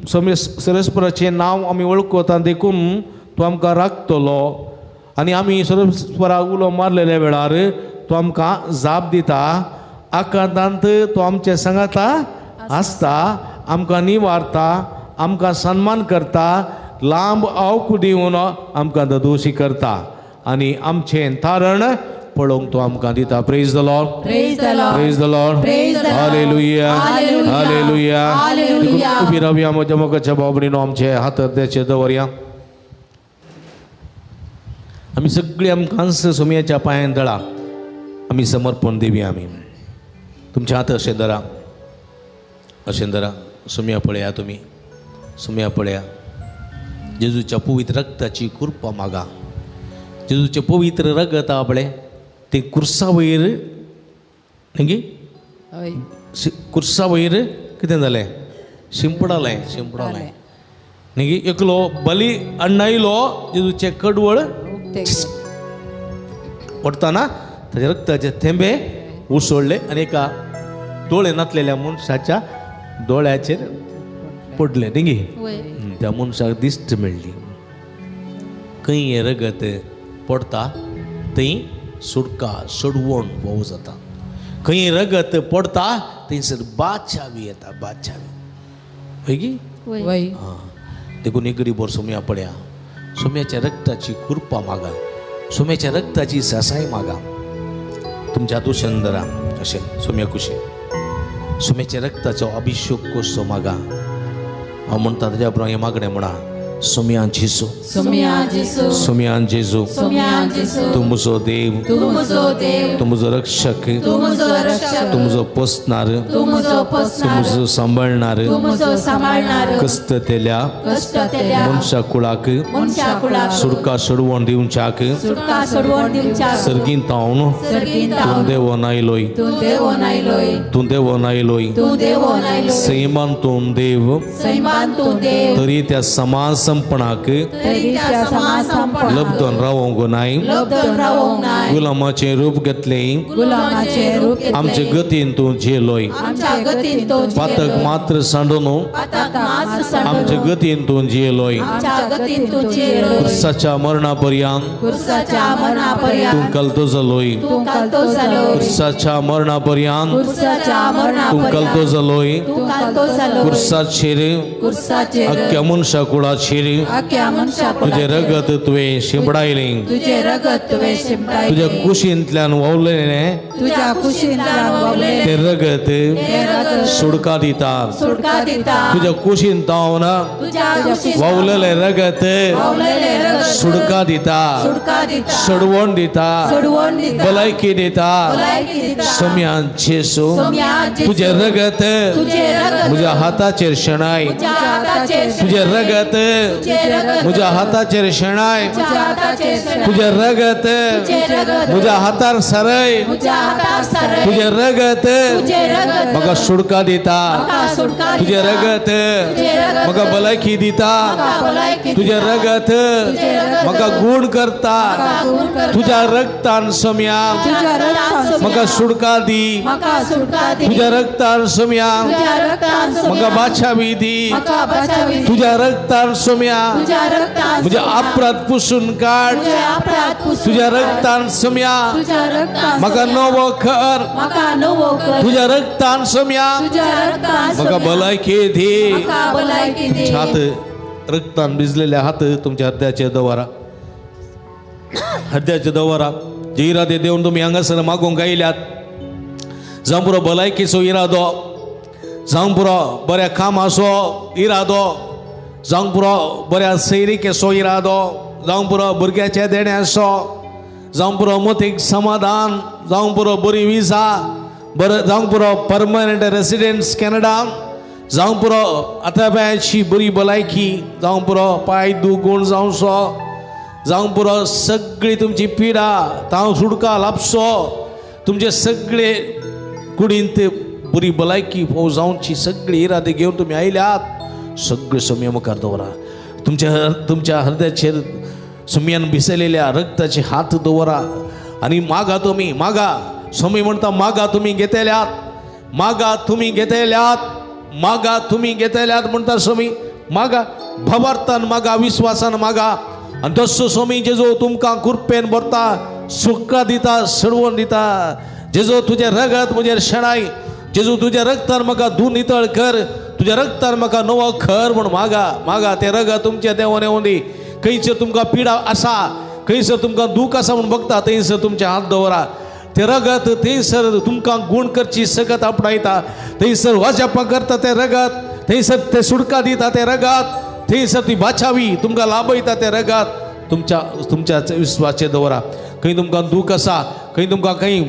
सर्वेस्पराचें नांव आमी वळखता देखून तो आमकां राखतलो. आनी आमी सर्वेस्पराक उलो मारलेल्या वेळार तो आमकां जाप दिता. आकांतांत तो आमचे सांगाता आसता, आमकां निवारता, आमकां सन्मान करता, लांब आवक दिवन आमकां ददोशी करता आनी आमचें तारण पळोवंक तो आमकां दिता. Praise the Lord. Praise the Lord. Hallelujah. Hallelujah. उबी रावया म्हज्या मोगाच्या भाव भयणीनो, आमचे हात अर्द्याचेर दवरया. आमी सगळीं आमकां सोमयाच्या पांयान दळा आमी समर्पण दिवया. आमी तुमचे हात अशें धरा, अशें धरा. सोमया पळया, तुमी सोमया पळया. जेजूच्या पवित्र रक्ताची कृपा मागा. जेजूचें पवित्र रगत आपलें तें कुर्सा वयर न्ही, कुर्सा वयर कितें जालें, शिंपडालें, शिंपडालें न्ही. एकलो बली अण्णायलो जेजूचें कडवळ पडटना ताच्या रक्ताचे थेंबे उसळ्ळे आनी एका दोळे नासलेल्या मनशाच्या दोळ्याचेर पडले न्ही. त्या मनशाक दिश्ट मेळ्ळी. खंय हें रगत पडटा थंय सुटका सोडवण भोव जाता. खंय रगत पडटा थंयसर बादशावी येता, बादशावी. हय की? हां. देखून एक बोर सोमया पळया. सोम्याच्या रक्ताची कृपा मागा, सोम्याच्या रक्ताची सासाय मागा. तुमच्या हातून धरा अशें सोम्या कुशी. सोम्याच्या रक्ताचो अभिषेक कसो मागा. हांव म्हणटा ताज्या उपरांत हें मागणें म्हणा. सोम्या जेजू, सोम्या जेजू, तूं म्हजो देव, तूं म्हजो रक्षक, तूं म्हजो पोसणार, तूं म्हजो सांबाळणार. कश्टतेल्या मनशा कुळाक सुटका सोडवण दिवच्याक सर्गींत तावन तूं देवोन आयलोय, तूं देवोन आयलोय. सैमान तूं देव, तरी त्या समाज संपणाक लब्धन रावोंक नाय. गुलामाचें रूप घेतलें, आमचे गतीन तूं झेलोय. पातक मात्र सांडून आमचे गतीन तूं झेलोय. कुर्साच्या मरणा पर्यंत तूं कलतो जालोय. कुर्साच्या मरणा पर्यंत तूं कलतो जालोय. कुर्साचेर अख्ख्या मनशा कुळाचेर कुळाचेर तुजें रगत तुवें शिंपडायलें, तुजें रगत तुवें शिंपडायलें, तुज्या कुशींतल्यान व्हांवलें तुज्या कुशींतल्यान व्हांवलें तें रगत सुटका दिता, सुटका दिता, तुज्या कुशींत जावन व्हांवलेलें रगत सुटका दिता, सोडवण दिता, भलायकी दिता। सोम्यान जेसू तुजें रगत म्हज्या हाताचेर शेणाय, तुजें रगत म्हज्या हाताचेर शेणाय, तुजें रगत म्हज्या हातार सरय, तुजें रगत म्हाका सुटका दिता, तुजें रगत म्हाका भलायकी दिता, तुजें रगत म्हाका गूण करता, तुज्या रगतान सोम्या म्हाका सुटका दी, तुज्या रगतान सोम्या म्हाका बाचावी दी, तुज्या रगतान सोम्या म्हज्या अपराध पुसून काड, तुज्या रगतान सोम्या म्हाका नवो कर, तुज्या रगतान सोम्या म्हाका भलायकी दी। हात रगतान भिजलेले हात तुमच्या हृदयाचेर दवरा, हृदयाचे दवरा। जे इरादे देवन तुमी हांगासर मागूंक आयल्यात, जावं पुरो भलायकेचो इरादो, जावं पुरो बऱ्या कामाचो इरादो, जावं पुरो बऱ्या सैरिकेचो इरादो, जावं पुरो भुरग्याच्या देण्याचो, जावं पुरो मतीक समाधान, जावं पुरो बरी विजा, बरें जावं पुरो परमनंट रेसिडेंट्स कॅनडा, जावं पुरो आतां बरी भलायकी, जावं पुरो पांय दुगूण जावचो, जावं पुरो सगळी तुमची पिडा तांव सुटका लाबचो, तुमचे सगळे कुडींत बरी भलायकी फोव जावची सगळी इरादे घेवन तुमी आयल्यात, सगळे सोम्या मुखार दवरा। तुमच्या तुमच्या हृदयाचेर सोम्यान भिसलेल्या रगताचे हात दवरा आनी मागा, तुमी मागा। सोमी म्हणटा मागा तुमी घेतल्यात, मागा तुमी घेतल्यात, मागा तुमी घेतल्यात म्हणटा सोमी। मागा भवार्थान मागा, विस्वासान मागा, आनी तसो सोमी जेजो तुमकां कृपेन भरता, सुटका दिता, सडवण दिता। जेजो तुजें रगत म्हजेर शेणाय, जेजू तुज्या रगतान म्हाका धून नितळ कर, तुज्या रगतान म्हाका नवो खर म्हूण मागा मागा। तें रगत तुमच्या देवान येवन दी। खंयसर तुमकां पिडा आसा, खंयसर तुमकां दूख आसा म्हूण बगता, थंयसर तुमचे हात दवरा। तें रगत थंयसर तुमकां गूण करची सकत आपणायता, थंयसर वाजपां करता तें रगत, थंयसर तें सुटका दिता तें रगत, थंयसर ती बाचावी तुमकां लाभयता तें रगत तुमच्या तुमच्या विस्वाचेर दवरा। खंय तुमकां दूख आसा, खंय तुमकां खंय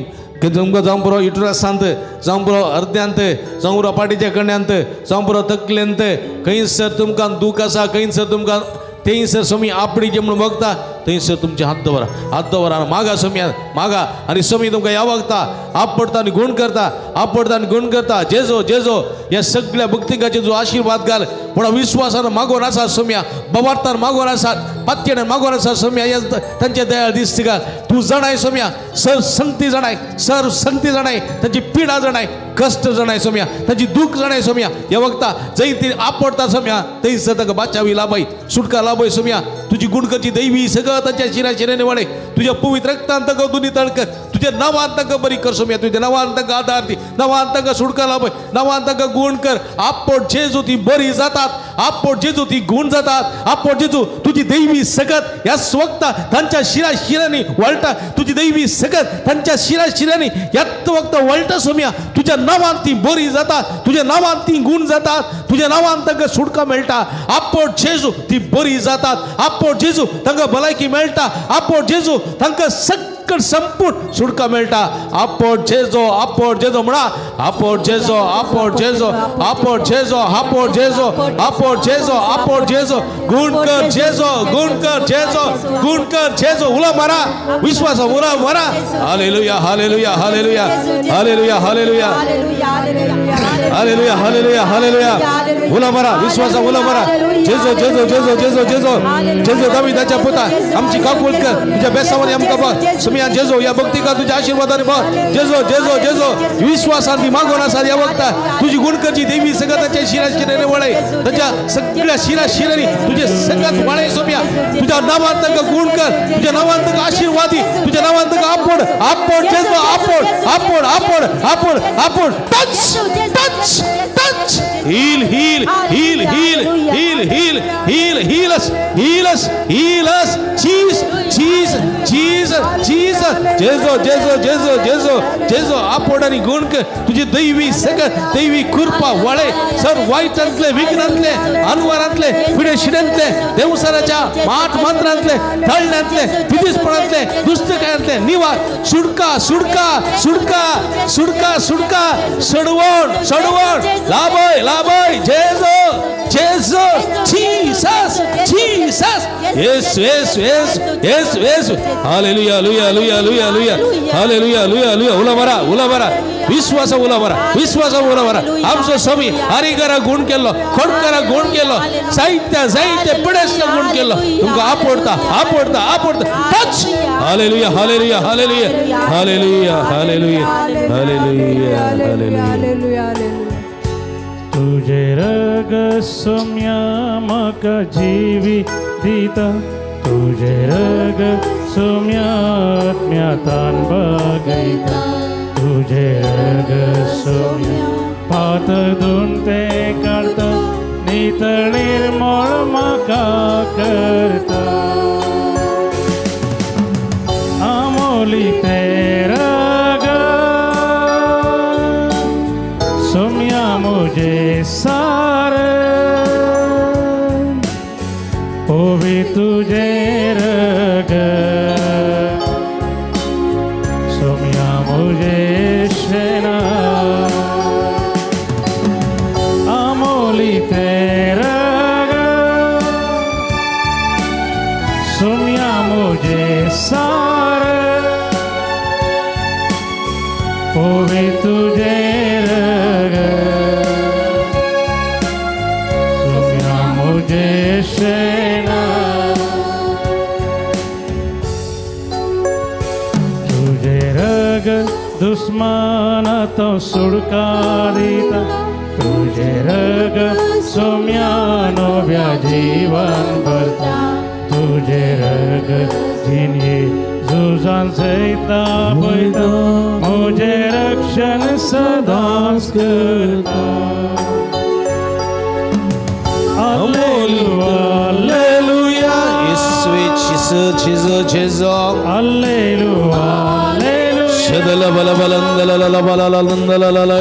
तुमकां जावं पुरो इटरासांत, जावं पुरो अर्द्यांत, जावं पुरो पाटीच्या कण्यांत, जावं पुरो तकलेंत, खंयसर तुमकां दूख आसा, खंयसर तुमकां थंयसर सोमी आपडी जे म्हणून बगता, थंयसर तुमचे हात दवरा, हात दवरा मागा सोम्या मागा। आनी सोमी तुमकां ह्या वखता आपडता आनी गूण करता, आपडता आनी गूण करता। जेजो जेजो ह्या सगळ्या भक्तिकाचेर जो आशिर्वाद घाल, पूण विस्वासान मागोन आसा सोम्या, बवार्थान मागोन आसा, पातयेन मागोन आसा सोम्या, ह्या तांचे दयाळ दिस्त घाल। तूं जाणाय सोम्या, सर संगती जाणाय, सर संगती जाणाय, तांची पिडा जाणाय, कश्ट जाणाय सोम्या, तांची दूख जाणाय सोम्या। ह्या वखता जंय ती आपडता सोम्या, थंयसर ताका बाचावी लाभय, सुटका लाभय सोम्या। तुजी गुणकरची दैवी सगळं तांच्या शिरा शिरांनी वाडय, तुज्या पवित्र रक्तान तांकां तूं नितळ कर, तुज्या नांवान तांकां बरी कर सोम्या, तुज्या नांवान तांकां आदार दी, नांवान तांकां सुटका लाभय, नांवान तांकां गूण कर। आपट जेजू ती बरी जातात, आपट जेजू ती गूण जातात, आपट जेजू तुजी दैवी सकत ह्या वखता तांच्या शिरा शिरांनी वळटा, तुजी दैवी सकत तांच्या शिरा शिरांनी ह्याच वखता वळटा सोम्या। तुज्या नांवान ती बरी जातात, तुज्या नांवान ती गूण जातात, तुज्या नांवान तांकां सुटका मेळटा। आपट जेजू ती बरी जातात, आपट जेजू तांकां भलायकी मेळटा, आपट जेजू तांकां सकट संपूर्ण सुटका मेळटा। आपट जेजो, आपट जेजो म्हणा, आपट जेजो, आपट जेजो, आपट जेजो, आपट जेजो, आपट जेजो, आपट जेजो, गुण कर जेजो, गुण कर जेजो, गुण कर जेजो। उला मारा विश्वास, उला मारा। Hallelujah, hallelujah, hallelujah, hallelujah, hallelujah, hallelujah, hallelujah, hallelujah. उला मारा विश्वास, उला मारा। जेजो जेजो जेजो जेजो जेजो जेजो दाविदाच्या पुता आमची काकूळ कर, तुझ्या बेसावानी आमकां बघ सुमिया जेजो, या भक्तिका तुझ्या आशीर्वादाने बघ जेजो जेजो जेजो। विश्वासान ती मागून आसा ह्या वखता तुजी गुणकरची देवी सगळं ताच्या शिरा शिरांनी वळय, ताच्या सगळ्या शिरा शिरांनी तुझे सगळ्यात वळय सोम्या। तुझ्या नांवान तांकां गुण कर, तुझ्या नांवान तांकां आशीर्वाद दी, तुझ्या नांवान तांकां आपड आपड Jeju, आपड आपड आपड आपड आपड। Touch touch touch, heal heal heal heal heal heal heal heal us heal us heal us Jesus Jesus Jesus Jesus जेजो जेजो जेजो जेजो जेजो आपोड आनी गुणक तुजी दैवी सकत दैवी कृपा वळे सर वायटांतले विघ्नांतले अनवरांतले पिडेशिड्यांतले देवसाराच्या माठ मंत्रांतले तळण्यांतले पिदिसपणांतले दुश्टकायांतले निवार सुडका सुडका सुडका सुडका सुडका सडवण सडवण लाभय लाभय जेजो जेजो Jesus Jesus Yesu Yesu Yesu Yesu Yesu hallelujah hallelujah hallelujah hallelujah hallelujah hallelujah hallelujah उला बरा उला बरा विश्वास उला बरा विश्वास उला बरा आमचो स्वामी हरिकरा गुण केल्लो खोडकरा गुण केल्लो साहित्य साहित्य पिडेस्त गुण केल्लो तुमकां आपडता आपडता आपडता touch hallelujah hallelujah hallelujah hallelujah hallelujah hallelujah hallelujah. तुझे रग सोम्या म्हाका जीवी दिता तुझे रग सोम्या आत्म्यातान बागयता तुझे रग सोम्या पात धुवन ते काडता नितळ निर्मळ म्हाका करता आमोली ते रग सोम्या मुझे सारे ओवी तुझे रग सोम्या मुझे शेना आमोली ते रग सोम्या मुझे सारे ओवी तुझे रग सोम्या मुझे शेना तुझे रग दुस्माना तो सुडका दिता तुझे रग सोम्या नव्या जीवन भरता तुझे रग जिने झुजान जैता पळयता मुझे रक्षण सदांच करता. Alleluia, Alleluia. येसुवे Jesus Jesus Jesus Alleluia, Alleluia. शदल बल बलंदल लल बल लंदल लल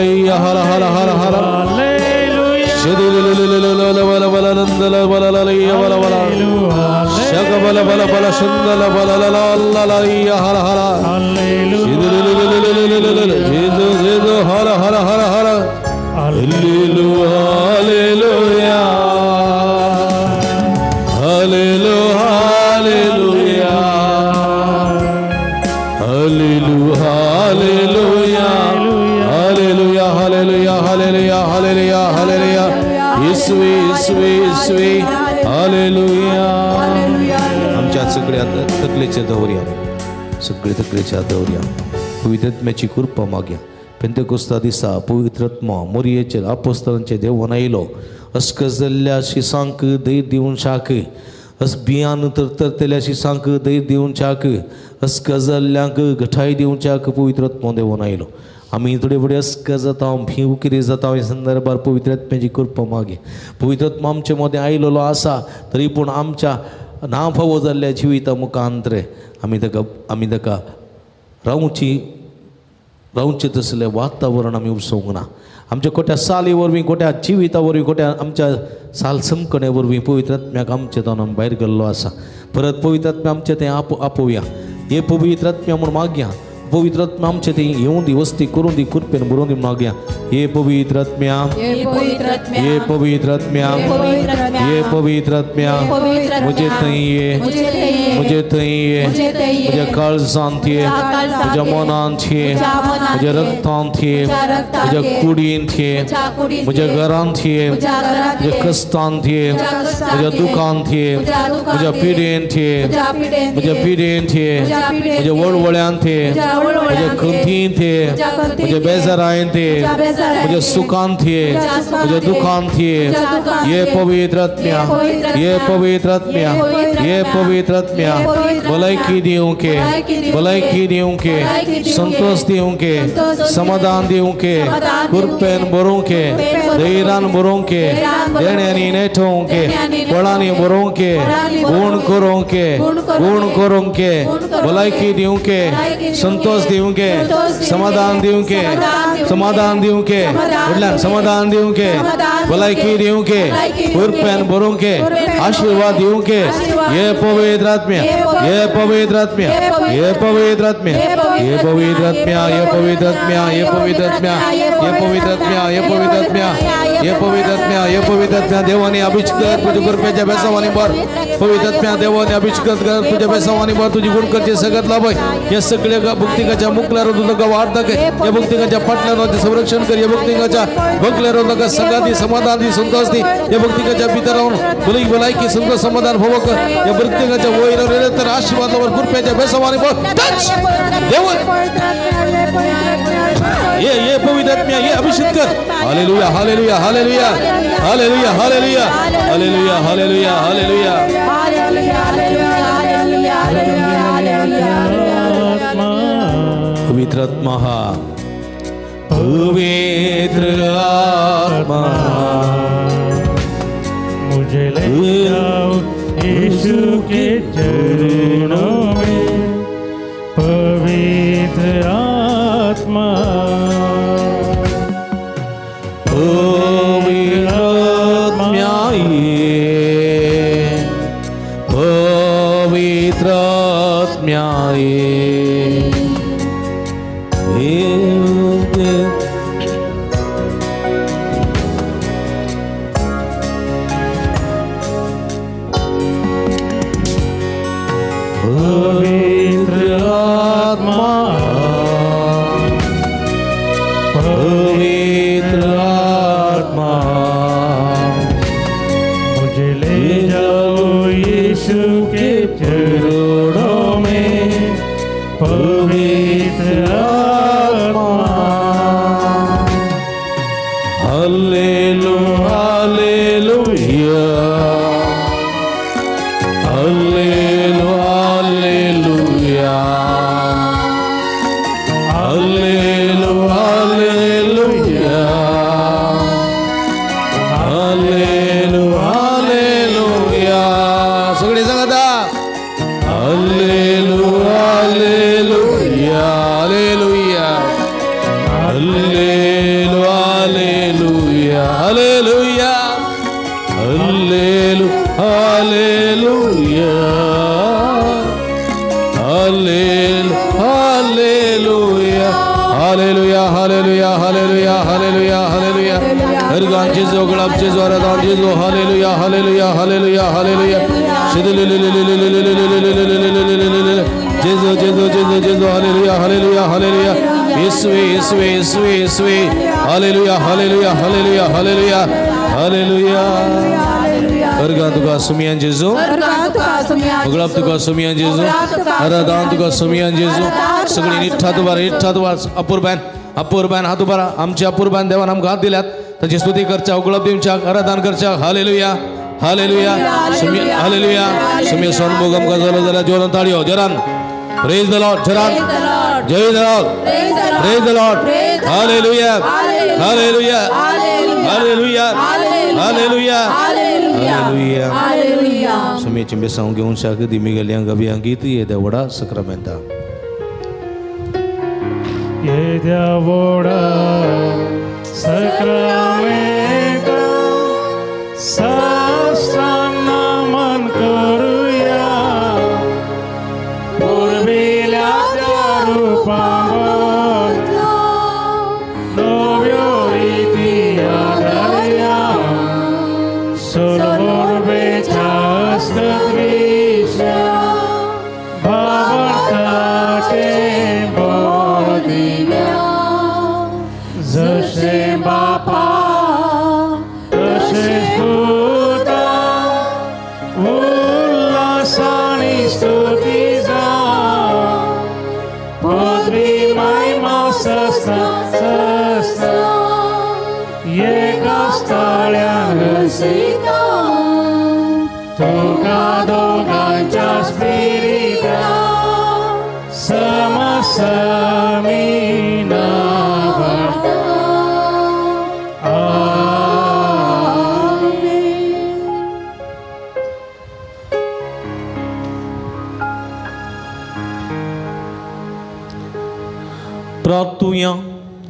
हर हर हर हर Alleluia, शदल लल बल बल लंदल बल लल बल बल शग बल बल बल सुंदल बल लल लल हर हर Alleluia, Jesus Jesus हर हर हर हर Alleluia, Alleluia, Alleluia, Alleluia, Alleluia, Alleluia, Alleluia, Alleluia, Alleluia, Alleluia, Alleluia, येसुवे येसुवे येसुवे Alleluia. आमच्या सगळ्या तकलेच्या दवरया, सगळे तकलेच्या दवरया, पवित्र आत्म्याची कृपा मागया. पेंतेकोस्ता दिसा पवित्र आत्मा मोरयेचेर आपोस्तलांचे देवून आयलो. अस्कस जाल्ल्या शिसांक धैर्य दिवन शाक, अस बियान तरतरतल्या शिसांक धैर्य दिवन शाक, अस्कस जाल्ल्यांक घटाय दिवच्याक पवित्र आत्मा देवून आयलो. आमी थोडे फुडें अस्कस जाता, भीव कितें जाता ह्या संदर्भार पवित्र आत्म्याची कृपा मागे. पवित्र आत्मा आमचे मदें आयलेलो आसा तरी पूण आमच्या ना फावो जाल्ल्या जिविता मुखांतरे आमी ताका रावची रावचें तसलें वातावरण आमी उपसोवंक ना. आमच्या खोट्या साली वरवीं, खोट्या जिविता वरवीं, खोट्या आमच्या साल समकणे वरवीं पवित्र आत्म्याक आमचे तावन आमी भायर गेल्लो आसा. परत पवित्र आत्म्या आमचें तें आपोवया. हे पवित्र आत्म्या म्हूण मागया. पवित्र आत्मा आमचें तें येवूं दी, वस्ती करूं दी, कृपेन बरोवन दी मागया. हे पवित्र आत्म्या, हे पवित्र आत्म्या, हे पवित्र आत्म्या, मुझे थंय ये, मुझे थंय ये, म्हज्या काळजांत ये, म्हज्या मनांत ये, म्हज्या रक्तांत ये, म्हज्या कुडींत ये, म्हज्या घरांत ये, म्हज्या कश्टांत ये, म्हज्या दुखांत ये, म्हज्या पिडेंत ये, म्हज्या पिडेंत ये, म्हज्या वळवळ्यांत ये, म्हज्या खंतीन थिये, म्हज्या बेजारायन थिये, म्हज्या सुखान थिये, म्हज्या दुखान थिये. ये पवित्र आत्म्या, ये पवित्र आत्म्या, ये पवित्र आत्म्या भलायकी दिवंके, भलायकी दिवंके, संतोष दिवंके, समाधान दिवंके, कृपेन भरोवंके, धैर्यान भरोवंके, देण्यांनी नेठोवंके, बळांनी भरोवंके, गुण करोवंके, गुण करोवंके, भलायकी दिवंके, संतोष दिवंके, समाधान दिवंके, समाधान दिवंके, म्हटल्यार समाधान दिवंके, भलायकी दिवंके, कृपेन भरोवंके, आशीर्वाद दिवंके. ये पवित्र आत्म्या, ये पवित्र आत्म्या, ये पवित्र आत्म्या, ये पवित्र आत्म्या, ये पवित्र आत्म्या, ये पवित्र आत्म्या, ये पवित्र आत्म्या, ये पवित्र आत्म्या, ये पवित्र आत्म्या, ये पवित्र आत्म्या. देवाने अभिषेक तुझ्या कृपेच्या बेसावानी भर. पवित्र आत्म्या देवाने अभिषेक कर तुझ्या बेसावानी भर. तुझी गुणकरचे सगळ्यात लाभ. या सगळ्या भक्तिकाच्या मुकल्यावर तुझं वाट दाखय. या भक्तिकाच्या पाटल्यावर संरक्षण कर. या भक्तिकाच्या भकल्यावर तुका सगळ्या समाधान दी, संतोष दी. या भक्तिकाच्या भितर भली भलायकी संतोष समाधान भोव कर. या भक्तिकाच्या वयर तर आशीर्वाद कृपेच्या बेसावानी भर. टच देव ये ये पवित्र आत्म्या ये अभिषेक कर. Hallelujah hallelujah hallelujah hallelujah hallelujah hallelujah hallelujah hallelujah. पवित्र आत्मा हा पवित्र आत्मा मुझे ले जाओ यीशु के चरणों में. पवित्र आत्मा, पवित्र आत्म्या ये, पवित्र आत्म्या ये. पवित्र आत्मा, पवित्र आत्मा मुझे ले जाओ यीशु के चरणों में. पवित्र आत्मा, hallelujah hallelujah hallelujah hallelujah hallelujah hallelujah hallelujah hallelujah. सगळे सांगा hallelujah hallelujah hallelujah hallelujah hallelujah hallelujah hallelujah hallelujah hallelujah hallelujah hallelujah hallelujah hallelujah hallelujah. हरगान जेजो गुलाब जेजो आराधन जेजो hallelujah hallelujah hallelujah hallelujah. जेजो जेजो जेजो जेजो हालेलुया हालेलुया हालेलुया. येसुवे येसुवे येसुवे येसुवे hallelujah hallelujah hallelujah hallelujah hallelujah. हरगान तुका सुमियान जेजो, गुलाब तुका सुमियान जेजो, आराधन तुका सुमियान जेजो. सगळी निठ्ठा तुबार निठ्ठा तुबार अपूर्बान अपूर्बान हात उबारा. आमच्या अपूर्बान देवान आमकां हात दिल्यात ताची स्तुती करच्या, गुलाब दिवच्या, आराधन करच्या. हालेलुया हालेलुया सुमिया हालेलुया. सुमिया सोनभोग आमकां जालो जाल्यार जोरान ताळयो जोरान. प्रेज the Lord जोरान. जय the Lord, praise the Lord. Hallelujah hallelujah hallelujah hallelujah hallelujah. सुमियाची बेसांव घेवन शाक दिमी गेल्या गबी गीत ये देवडा सक्रामेंता. ये देवडा सक्रामेंता साष्टांग नमन करूया. पूर्विल्या त्या रूपावर नव्यो रीती आदरया. सोलबेच्या स्तुतीच्या भावार्थाचे बोल दिव्या. जशे बापा तशेच पुता उल्हासानी स्तुती जा. पदवी सगळ्यांक रसयता तुका दोगांच्या स्पिरिता समसमीना वाडता. प्रार्थुया.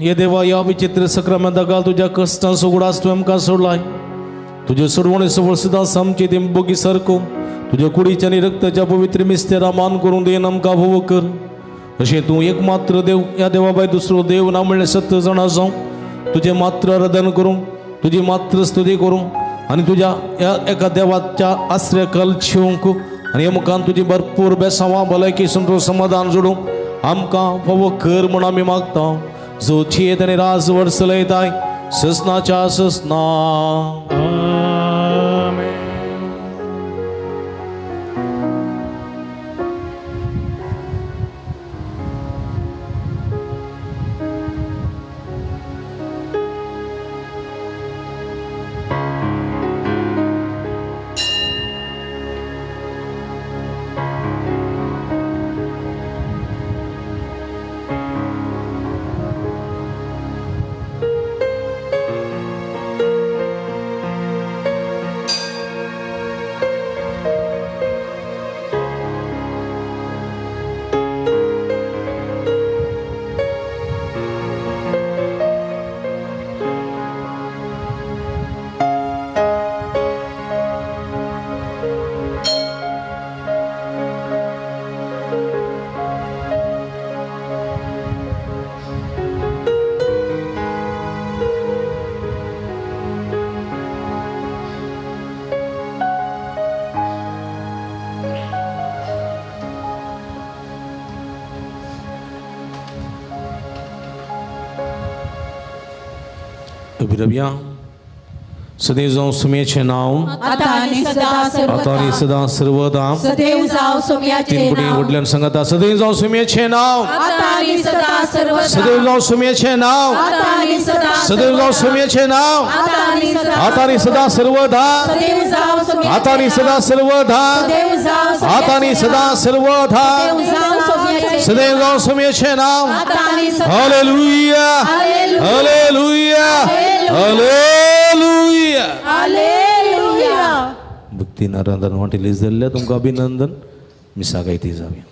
हे देवा, ह्या विचित्र सक्रामेंता घाल तुज्या कश्टांचो उगडास तुवें आमकां सोडलाय. तुजे सोडवणे सवळ सदां आमचे ते बोगी सारको तुज्या कुडीच्या आनी रक्ताच्या पवित्र मिस्तेरा मान करून देन आमकां भोव कर. अशें तूं एक मात्र देव, ह्या देवा भायर दुसरो देव ना म्हणलें सत्य जाणा जावं तुजें मात्र आराधन करूं, तुजी मात्र स्तुती करूं आनी तुज्या ह्या एका देवाच्या आश्रयाखाल शिवंक आनी ह्या मुखान तुजी भरपूर बेसांवां भलायकी संतोश समाधान जोडूं आमकां फावो कर म्हूण आमी मागता. जो चेत आनी राज वर्स लयताय ससनाच्या ससना. अभिरव्या सदैव जावं सुम्याचें नांव आतां आनी सदां आतां आनी सदां सर्वदा. सदैव जावं सुम्याचें तीन पुढे नांव व्हडल्यान सांगता सदैव जावं सुम्याचें नांव आतां आनी सदां सर्वदा. सदैव जावं सुम्याचें नांव आतां आनी सदां सदैव जावं सुम्याचें नांव आतां आनी सदां आतां आनी सदां सर्वदा. सदैव जावं सुम्याचें आतां आनी सदां सर्वदा. सदैव जावं आतां आनी सदां सर्वदा. सदैव जावं सुम्याचें सदैव जावं सुम्याचें नांव. आतां आनी सदां. Hallelujah hallelujah hallelujah hallelujah. Bhakti Narayan वांटेली जाल्ल्या तुमकां अभिनंदन. मिसा गायती जावया.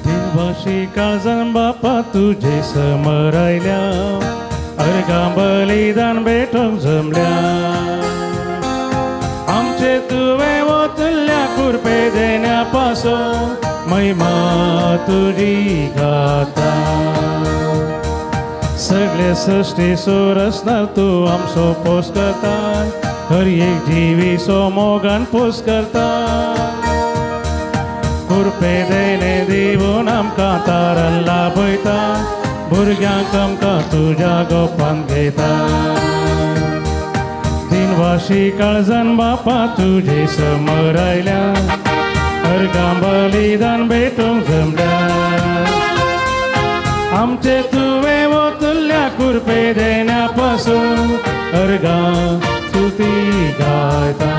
देवाशी काळजान बापा तुजे समरायल्या अर्घां बलिदान भेटोवंक जमल्या आमचे तुवें वतल्या कुरपे देण्या पासून महिमा तुजी गाता. सगळे सृश्टी सुरसना तूं आमचो पोस करता, हर एक जिवीचो मोगान पोस करता. कुरपे देणे दिवन आमकां तारन लाभयता, भुरग्यांक आमकां तुज्या गोपान घेता. दिनवाशी काळजान बापा तुजे समोर आयल्या, अर्गां बलिदान भेटूंक जमल्या. आमचे तुवें वतल्या कुरपे देण्या पासून अर्गां स्तुती गायता.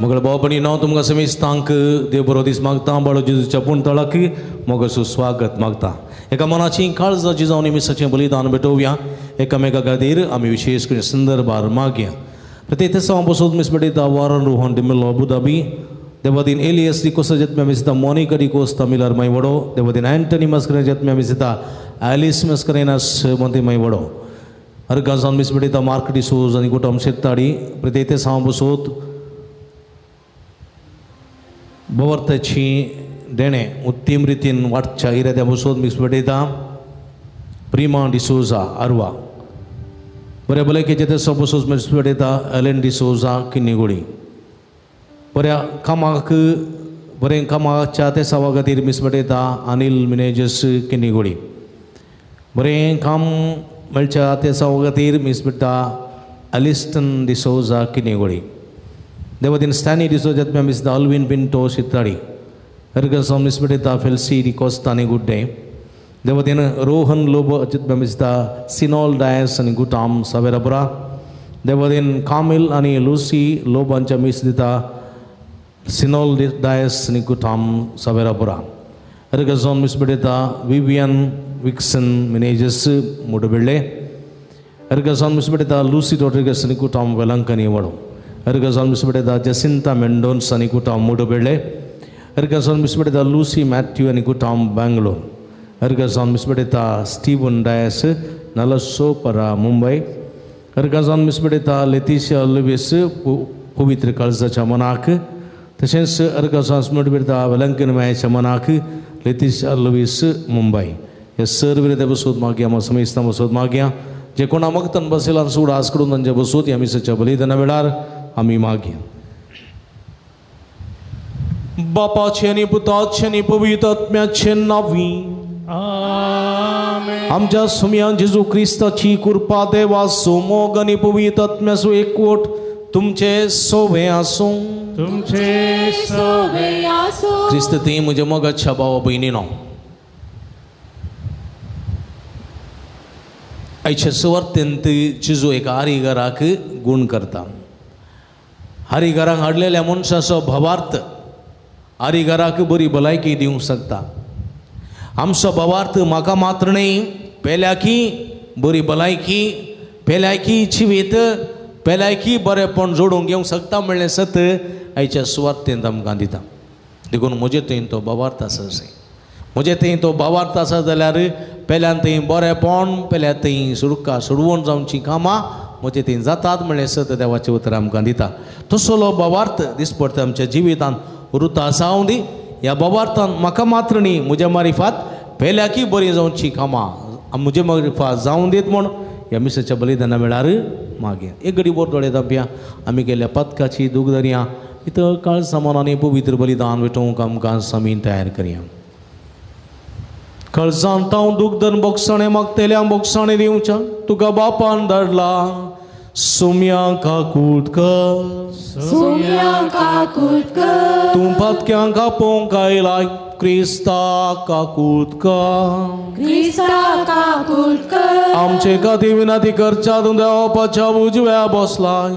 मगळ भाव नांव तुमकां समेस्तांक देव बरो दीस मागता. बाळो जेजूच्या पुणतळाक मगळ सुस्वागत मागता. एका मनाची काळजाची जावन मिसाचें बलिदान भेटोवया. एकामेका खातीर आमी विशेष करून संदर्भार मागया. प्रत्येक तेसांव बसोत मिस भेटयता वारन रोहन डिमेलो अबुधाबी, देवादीन एलियस डिकोस्ता जत्म्या मिसिता मोनिका डिकोस्ता मिलर माय वडो, देवादीन अँटनी मस्करेन जत्म्या मिसिता एलिस मस्करेनास मोंते माय वडो, अर्गां जावन मिस भेटयता मार्क डिसोज आनी कुटुंब शेताडी. प्रत्येक तेसांव बसोत भवर्थाची देणें उत्तम रितीन वाटच्या इराद्या बसोत मिस भेटयता प्रिमा डिसोजा आरवा. बऱ्या भलायकेचे ते बसोत मिस भेटयता एलन डिसोजा किन्नीगोडी. बऱ्या कामाक बरें कामाच्या ते सावा खातीर मिस भेटयता अनिल मिनेजस किन्नीगोडी. बरें काम मेळच्या ते सावा खातीर मिस भेटता अलिस्टन डिसोजा किन्नीगोडी. देवदीन स्टॅनी डिसोजा मिस अल्विन पिंटो शिताडी. अर्गसांव मिस भेटयता फेल्सी डिकोस्ता आनी गुड्डे. देवदीन रोहन लोबो मिसता सिनॉल डायस आनी गुटाम सावेरापुरा. देवदीन कामिल आनी लुसी लोबांच्या मिस दिता सिनॉल डायस आनी गुटाम सावेरापुरा. अर्गसांव मिस भेटयता विवियन विक्सन मिनेजस मुडबिल्ले. अर्गसांव मिस भेटयता लुसी रॉड्रिगस आनी गुटाम वेलंकनी वडो. अर्गसांव मिस भेटयता जसिंता मेंडोन्स आनी कुटाम मुडबिल्ले. अर्गसांव मिस भेटयता लुसी मॅथ्यू आनी कुटाम बँगलोर. अर्गसांव मिस भेटयता स्टीवन डायस नलसोपरा मुंबय. अर्गसांव मिस भेटयता लेतिशिया लुवीस पवित्र काळजाच्या मनाक. तशेंच अर्गसांव मिस भेटयता वेलंकन मायाच्या मनाक लेतिशिया लुवीस मुंबय. हे सर्व रिते बसोत मागया, आमी समेस्तां बसोत मागया. जे कोणा मगतन बसयला सुडास कडून तांचे बसोत ह्या मिसाच्या बलिदाना वेळार आमी मागया. बापाचे आनी पुताचे आनी पवित्र आत्म्याचे नांवी आमेन. आमच्या सुम्यान जेजू क्रिस्ताची कृपा देवाचो मोग आनी पवित्र आत्म्याचो एकवट तुमचे सोवे आसूं. तुमचे सोवे आसूं. क्रिस्त ती म्हज्या मोगाच्या भावा भयणीनो, आयच्या सुवार्तेंत जेजू एका आरिगराक गूण करता. हरिघराक हाडलेल्या मनशाचो भावार्थ हरिघराक बरी भलायकी दिवंक शकता. आमचो भावार्थ म्हाका मात्र न्हय, पेल्याकी बरी भलायकी, पेल्याकी जिवीत, पेल्याकी बरेपण जोडूंक घेवंक शकता म्हणलें सत आयच्या सुवार्तेंत आमकां दिता. देखून म्हजे थंय तो भावार्थ आसा, म्हजे थंय तो भावार्थ आसा जाल्यार पेल्यान थंय बरेपण, पेल्या थंय सुडका सोडवण जावचीं कामां म्हजे थंय जातात म्हणलें सत देवाचें उतर आमकां दिता. तसलो भावार्थ दिसपडटा आमच्या जिवितांत उरता जावं दी. ह्या भावार्थान म्हाका मात्र न्ही, म्हज्या मारिफात पेल्याकी बरी जावची कामां म्हजे मारिफात जावं दीत म्हूण ह्या मिसाच्या बलिदाना वेळार मागया. एक घडी बोर दोळे धांपया. आमी केल्ल्या पथकाची दूख धरया. इथं काळ सामान आनी पवित्र बलिदान भेटोवंक आमकां समीन तयार करया. कळजान तांव दुग्धन बोगसाणें मागतेल्या बोगसाणें दिवच्या तुका बापान धाडला. सुम्या काकूट कर, सुम्या काकूट कर, तूं पातक्यांक आपोवंक आयलाय क्रिस्ता काकूट कर, क्रिस्ता काकूट कर. आमचे खातीर विनंती करच्या तूं देवाच्या उजव्या बसलाय.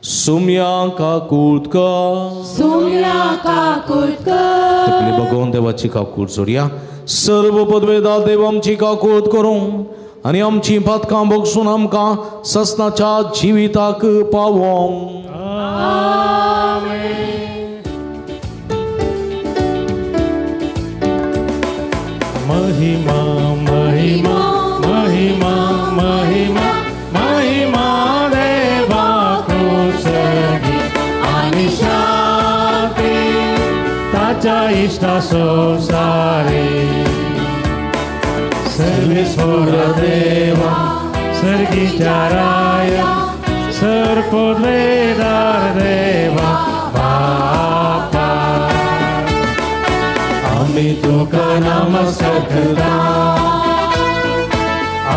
सुम्या काकूट कर, सुम्या काकूट कर. तकली बघून देवाची काकूट जोडया. सर्व पदवेदा देव आमची काकूट करूं आनी आमची पातकां भोगसून आमकां ससनाच्या जिविताक पावोवंक. आमेन. महिमा महिमा महिमा महिमा महिमा देवा कुसगी आणि शांती आमच्या इश्टा संवसारी सर्वेस्पर देवा सर्गीच्या राया सर पदवेदार देवा बापा आमी तुका नमस्कार करता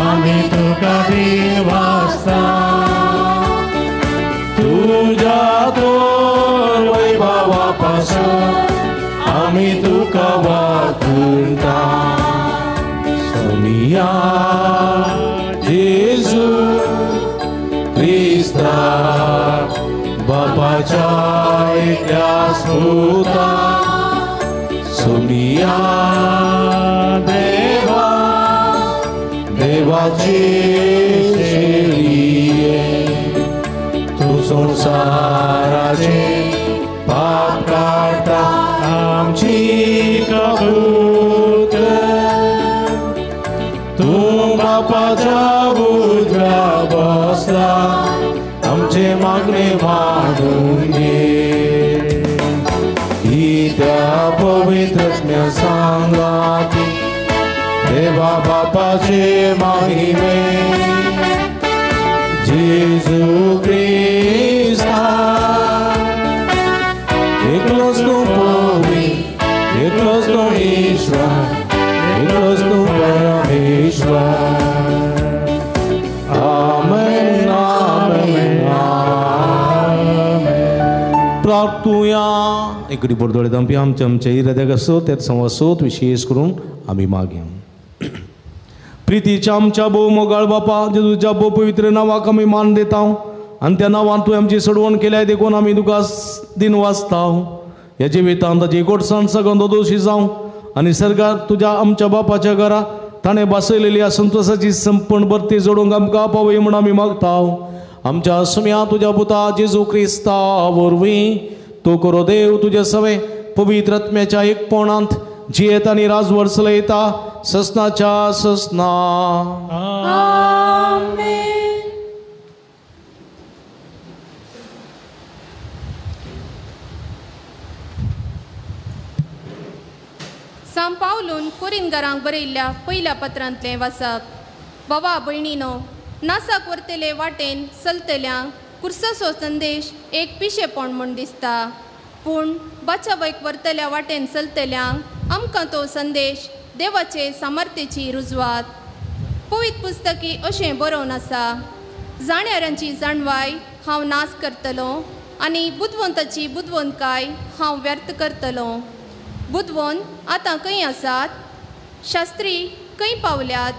आमी तुका दिवासता तुज्या तोर वैभवा पासून आमी तुका वाकुरता सोनिया जेजू क्रिस्ता बापाच्या एकल्या सुता सोनिया देवा देवाची शेळये तूं संवसाराचे पाप काडटा आमची कबूल कर तूं बापाच्या उजव्या बसला आमचे मागणे मांडून घे ही त्या पवित्र सांगाती देवा बापाचे महिमे जेजू क्रिस्ता एकलोच तूं पवित्र एकलोच तूं ईश्वर एकलोच तूं परमेश्वर आमेन आमेन आमेन. प्रार्थुया इकडे बोर्दोळे दामपी आमच्या आमच्या इराद्याक आसो त्यात संवासोत विशेष करून आमी मागया. प्रितीच्या आमच्या भोव मोगाळ बापा जेजूच्या भोव पवित्र नांवाक आमी मान दिता आनी त्या नांवान तुवें आमची सोडवण केल्या देखून आमी तुका दिन वाचता. ह्या जिवितांत ताची गोडसाण सगळो दोशी जावं आनी सरकार तुज्या आमच्या बापाच्या घरा ताणें बसयलेली संतोषाची संपण भरती जोडूंक आमकां पावय म्हूण आमी मागता. आमच्या सुम्या तुज्या पुता जेजू क्रिस्ता वरवीं तूं करो देव तुजे सवे पवित्र आत्म्याच्या एकपणांत जियेत आनी राजवट चलयता ससनाच्या ससना. आमेन. सांव पावलून कोरिनगरांक बरयल्ल्या पयल्या पत्रांतलें वाचप. बाबा भयणीनो नासाक व्हरतले वाटेन चलतल्यांक कुर्साचो संदेश एक पिशेपण म्हूण दिसता पूण बाचावयक व्हरतल्या वाटेन चलतल्यांक आमकां तो संदेश देवाचे सामर्थ्याची रुजवात. पवित्र पुस्तकी अशें बरोवन आसा जाणेरांची जाणवाय हांव नाश करतलो आनी बुदवंताची बुदवंतकाय हांव व्यर्थ करतलो. बुदवंत आतां खंय आसात शास्त्री खंय पावल्यात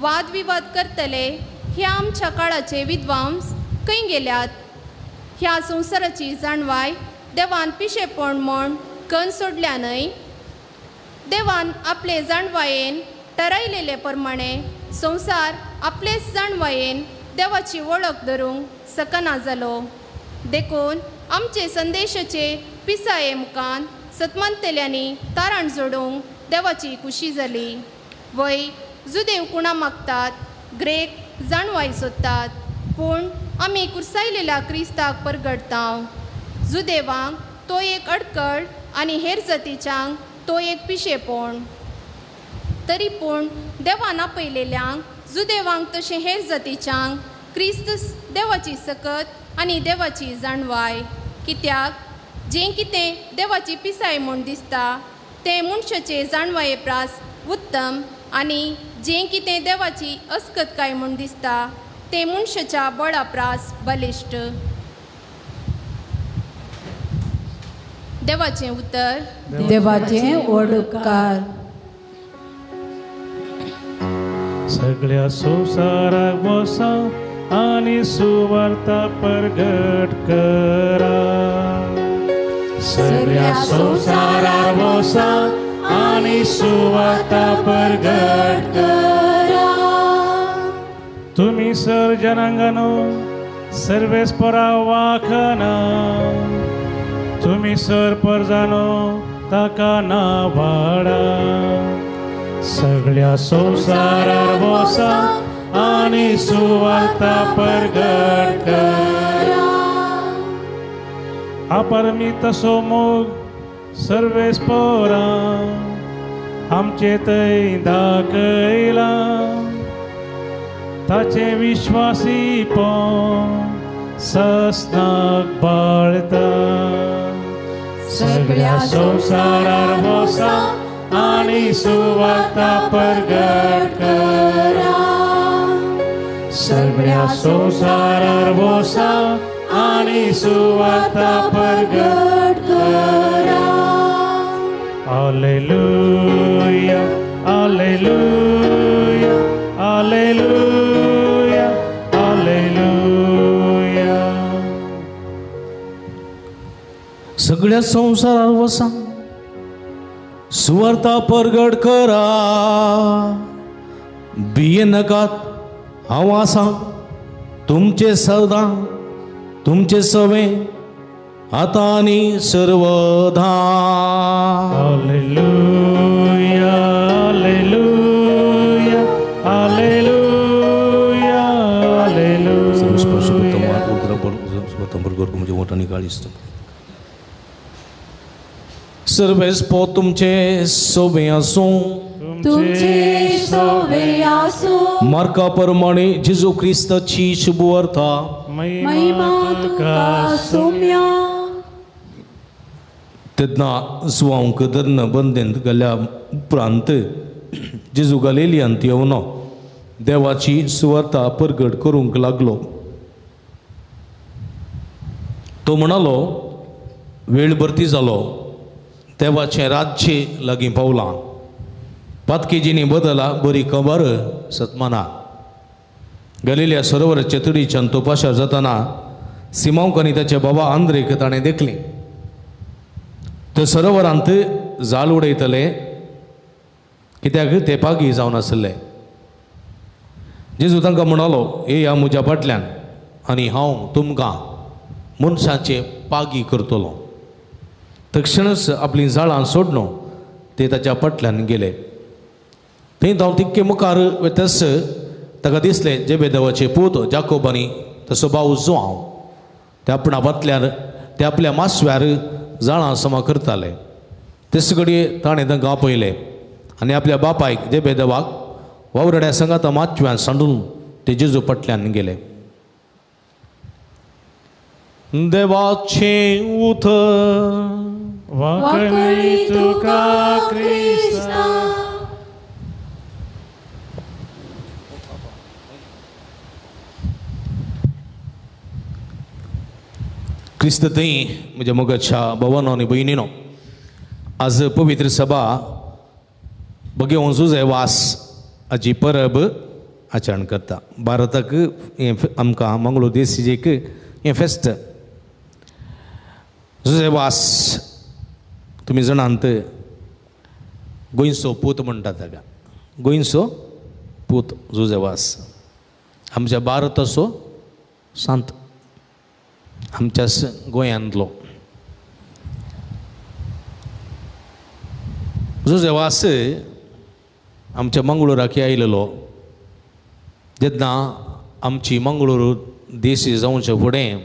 वाद विवाद करतले ह्या आमच्या काळाचे विद्वांस खंय गेल्यात. ह्या संवसाराची जाणवाय देवान पिशेपण म्हूण कन सोडल्या न्हय. देवान आपले जाणवायेन ठरयलेले प्रमाणे संवसार आपलेच जाणवायेन देवाची वळख धरूंक शकना जालो. देखून आमचे संदेशाचे पिसाये मुखान सतमानतेल्यांनी तारण जोडूंक देवाची खुशी जाली. वय जुदेव कुणा मागतात ग्रेक जाणवाय सोदतात पूण आमी कुर्सायलेल्या क्रिस्ताक परगडता. जुदेवांक तो एक अडकळ आनी हेर जातीच्यांक तो एक पिशेपण. तरी पूण देवान आपयलेल्यांक जुदेवांक तशें हेर जातीच्यांक क्रिस्त देवाची सकत आनी देवाची जाणवाय. कित्याक जें कितें देवाची पिसाय म्हूण दिसता तें मनशाचे जाणवाये प्रास उत्तम आनी जें कितें देवाची अस्कतकाय म्हूण दिसता तें मनशाच्या बळा प्रास बलिश्ट. देवाचें उतर. देवाचें व्हड उपकार. सगळ्या संवसाराक वसा आनी सुवार्ता परगट करा. सगळ्या संवसारार वसा आनी सुवार्ता परगट करा. तुमी सर जनांगानो सर्वेस्परा वाखना तुमी सर परजानो ताका नावाडा. सगळ्या संवसारार वसा आनी सुवार्ता परगट करा. अपरमित असो मोग सर्वेस पोरा आमचे थंय दाखयला ताचे विश्वासी पोन ससनाक बाळता सगळ्या संवसारार वसा आनी सुवार्ता परगट करा सगळ्या संवसारार वसा आनी सुवार्ता परगट करा. Hallelujah, hallelujah, hallelujah, hallelujah. सगळ्या संवसारार वसा सुवार्ता परगट करा. भिये नाकात, हांव आसा तुमचे सदां तुमचे सवे आतां आनी सर्वदा. हालेलुया, हालेलुया, हालेलुया, हालेलुया. सर्वेस पो तुमचे सोबे आसूं तुमचे सोबे आसूं. मार्का प्रमाणे जेजू क्रिस्ताची शुभवार्ता. महिमा तुका सोम्या. तेन्ना जुवांक धर्ण बंदेंत गेल्या उपरांत जेजू गलिलियांत येवन देवाची सुवार्ता परगट करूंक लागलो. तो म्हणालो, वेळ भरती जालो, देवाचें राज्य लागीं पावलां. पातकेजींनी बदला बरी खबर सतमाना. गलिलिया सरोवराचे तडीच्यान तो पाशार जाताना सिमांवक आनी ताचे बाबा आंद्रेक ताणें देखलें. ते सरोवरांत जाल उडयतले कित्याक ते पागी जावन आसले. जेजू तांकां म्हणालो, येया म्हज्या फाटल्यान आनी हांव तुमकां मनशाचे पागी करतलो. तक्षणच आपलीं जाळां सोडून ते ताच्या फाटल्यान गेले. थंय हांव तितके मुखार वतस ताका दिसलें जेबेदेवाचे पूत जाकोब आनी तसो भाव जुआंव ते आपणा फाटल्यान ते आपल्या मासव्यार जाळां समा करताले. तेच घडये ताणें तांकां आपयलें आनी आपल्या बापायक जेबेदेवाक वावरड्या संगाता माचव्यान सांडून ते जेजू फाटल्यान गेले. देवाचें उतर. वाकळी तुका क्रिस्ता. क्रिस्त थंय म्हज्या मोगाच्या भावानो आनी भयणीनो, आज पवित्र सभा बगेवन जुजे वास हाजी परब आचरण करता. भारताक हें आमकां मंगळूर देसीक हें फेस्त जुजे वास तुमी जाणांत गोंयचो पूत म्हणटा ताका, गोंयचो पूत जुजे वास आमच्या भारताचो सांत, आमच्याच गोंयांतलो जुजे वास आमच्या मंगळुराक आयलेलो. जेन्ना आमची मंगळूर देशी जावचे फुडें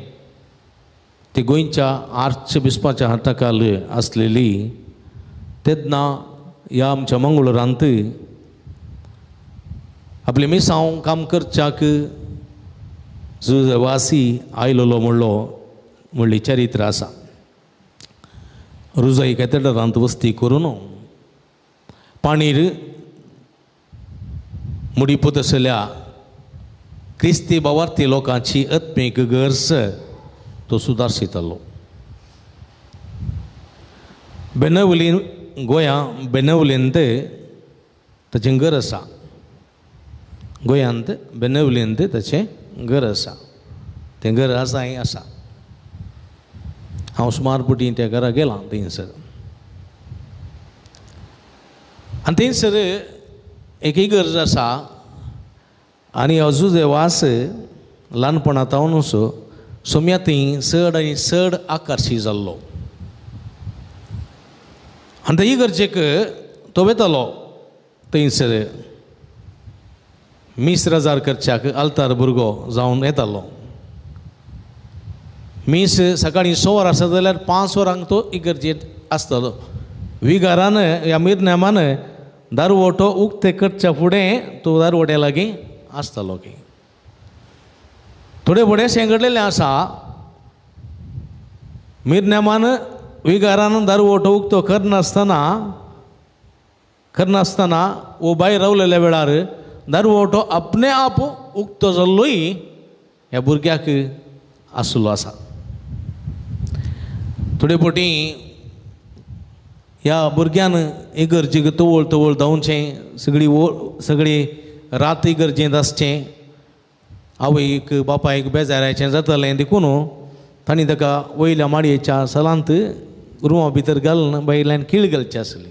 ती गोंयच्या आर्च बिस्पाच्या हाताखाल आसलेली, तेन्ना ह्या आमच्या मंगळुरांत आपले मिसांव काम करच्याक जुजे वासी आयलेलो म्हणलो म्हणली चरित्र आसा. रुजाई कॅथेड्रलांत वस्ती करून पाणीर मुडीपूत आशिल्ल्या क्रिस्ती भावार्थी लोकांची आत्मीक गरज तो सुदारशितालो. बेनवलीन गोंया बेनवलींत ताचें घर आसा, गोंयांत बेनवलींत ताचें घर आसा, तें घर आसा हें आसा. हांव सुमार पटी त्या घरा गेलां थंयसर आनी थंयसर एक इगर्ज आसा आनी अजुजे वास ल्हानपणांत सोम्या थंय चड आनी चड आकर्शीत जाल्लो. आनी ते इगर्जेक तो वेतालो थंयसर मीस रजार करच्याक आल्तार भुरगो जावन येतालो. मीस सकाळीं 6 वरां आसा जाल्यार 5 वरांक तो इगर्जेंत आसतालो. विगारान ह्या मिरनेमान दारवटो उक्ते करच्या फुडें तो दारवट्या लागीं आसतालो. की थोडे फुडें अशें घडलेलें आसा, मिरनेमान विगारान दारवटो उक्तो करनासतना वो भायर रावलेल्या वेळार दारवटो आपणे आप उक्तो जाल्लोय ह्या भुरग्याक आसलो आसा. थोडे फावटी ह्या भुरग्यान इगर्जेक तवळ तवळ धांवचें, सगळी रात इगर्जेंत आसचें, आवयक बापायक बेजाराचें जातालें. देखून तांणी ताका वयल्या माडयेच्या सलांत रुमा भितर घालून भायल्यान खीळ घालची आसली.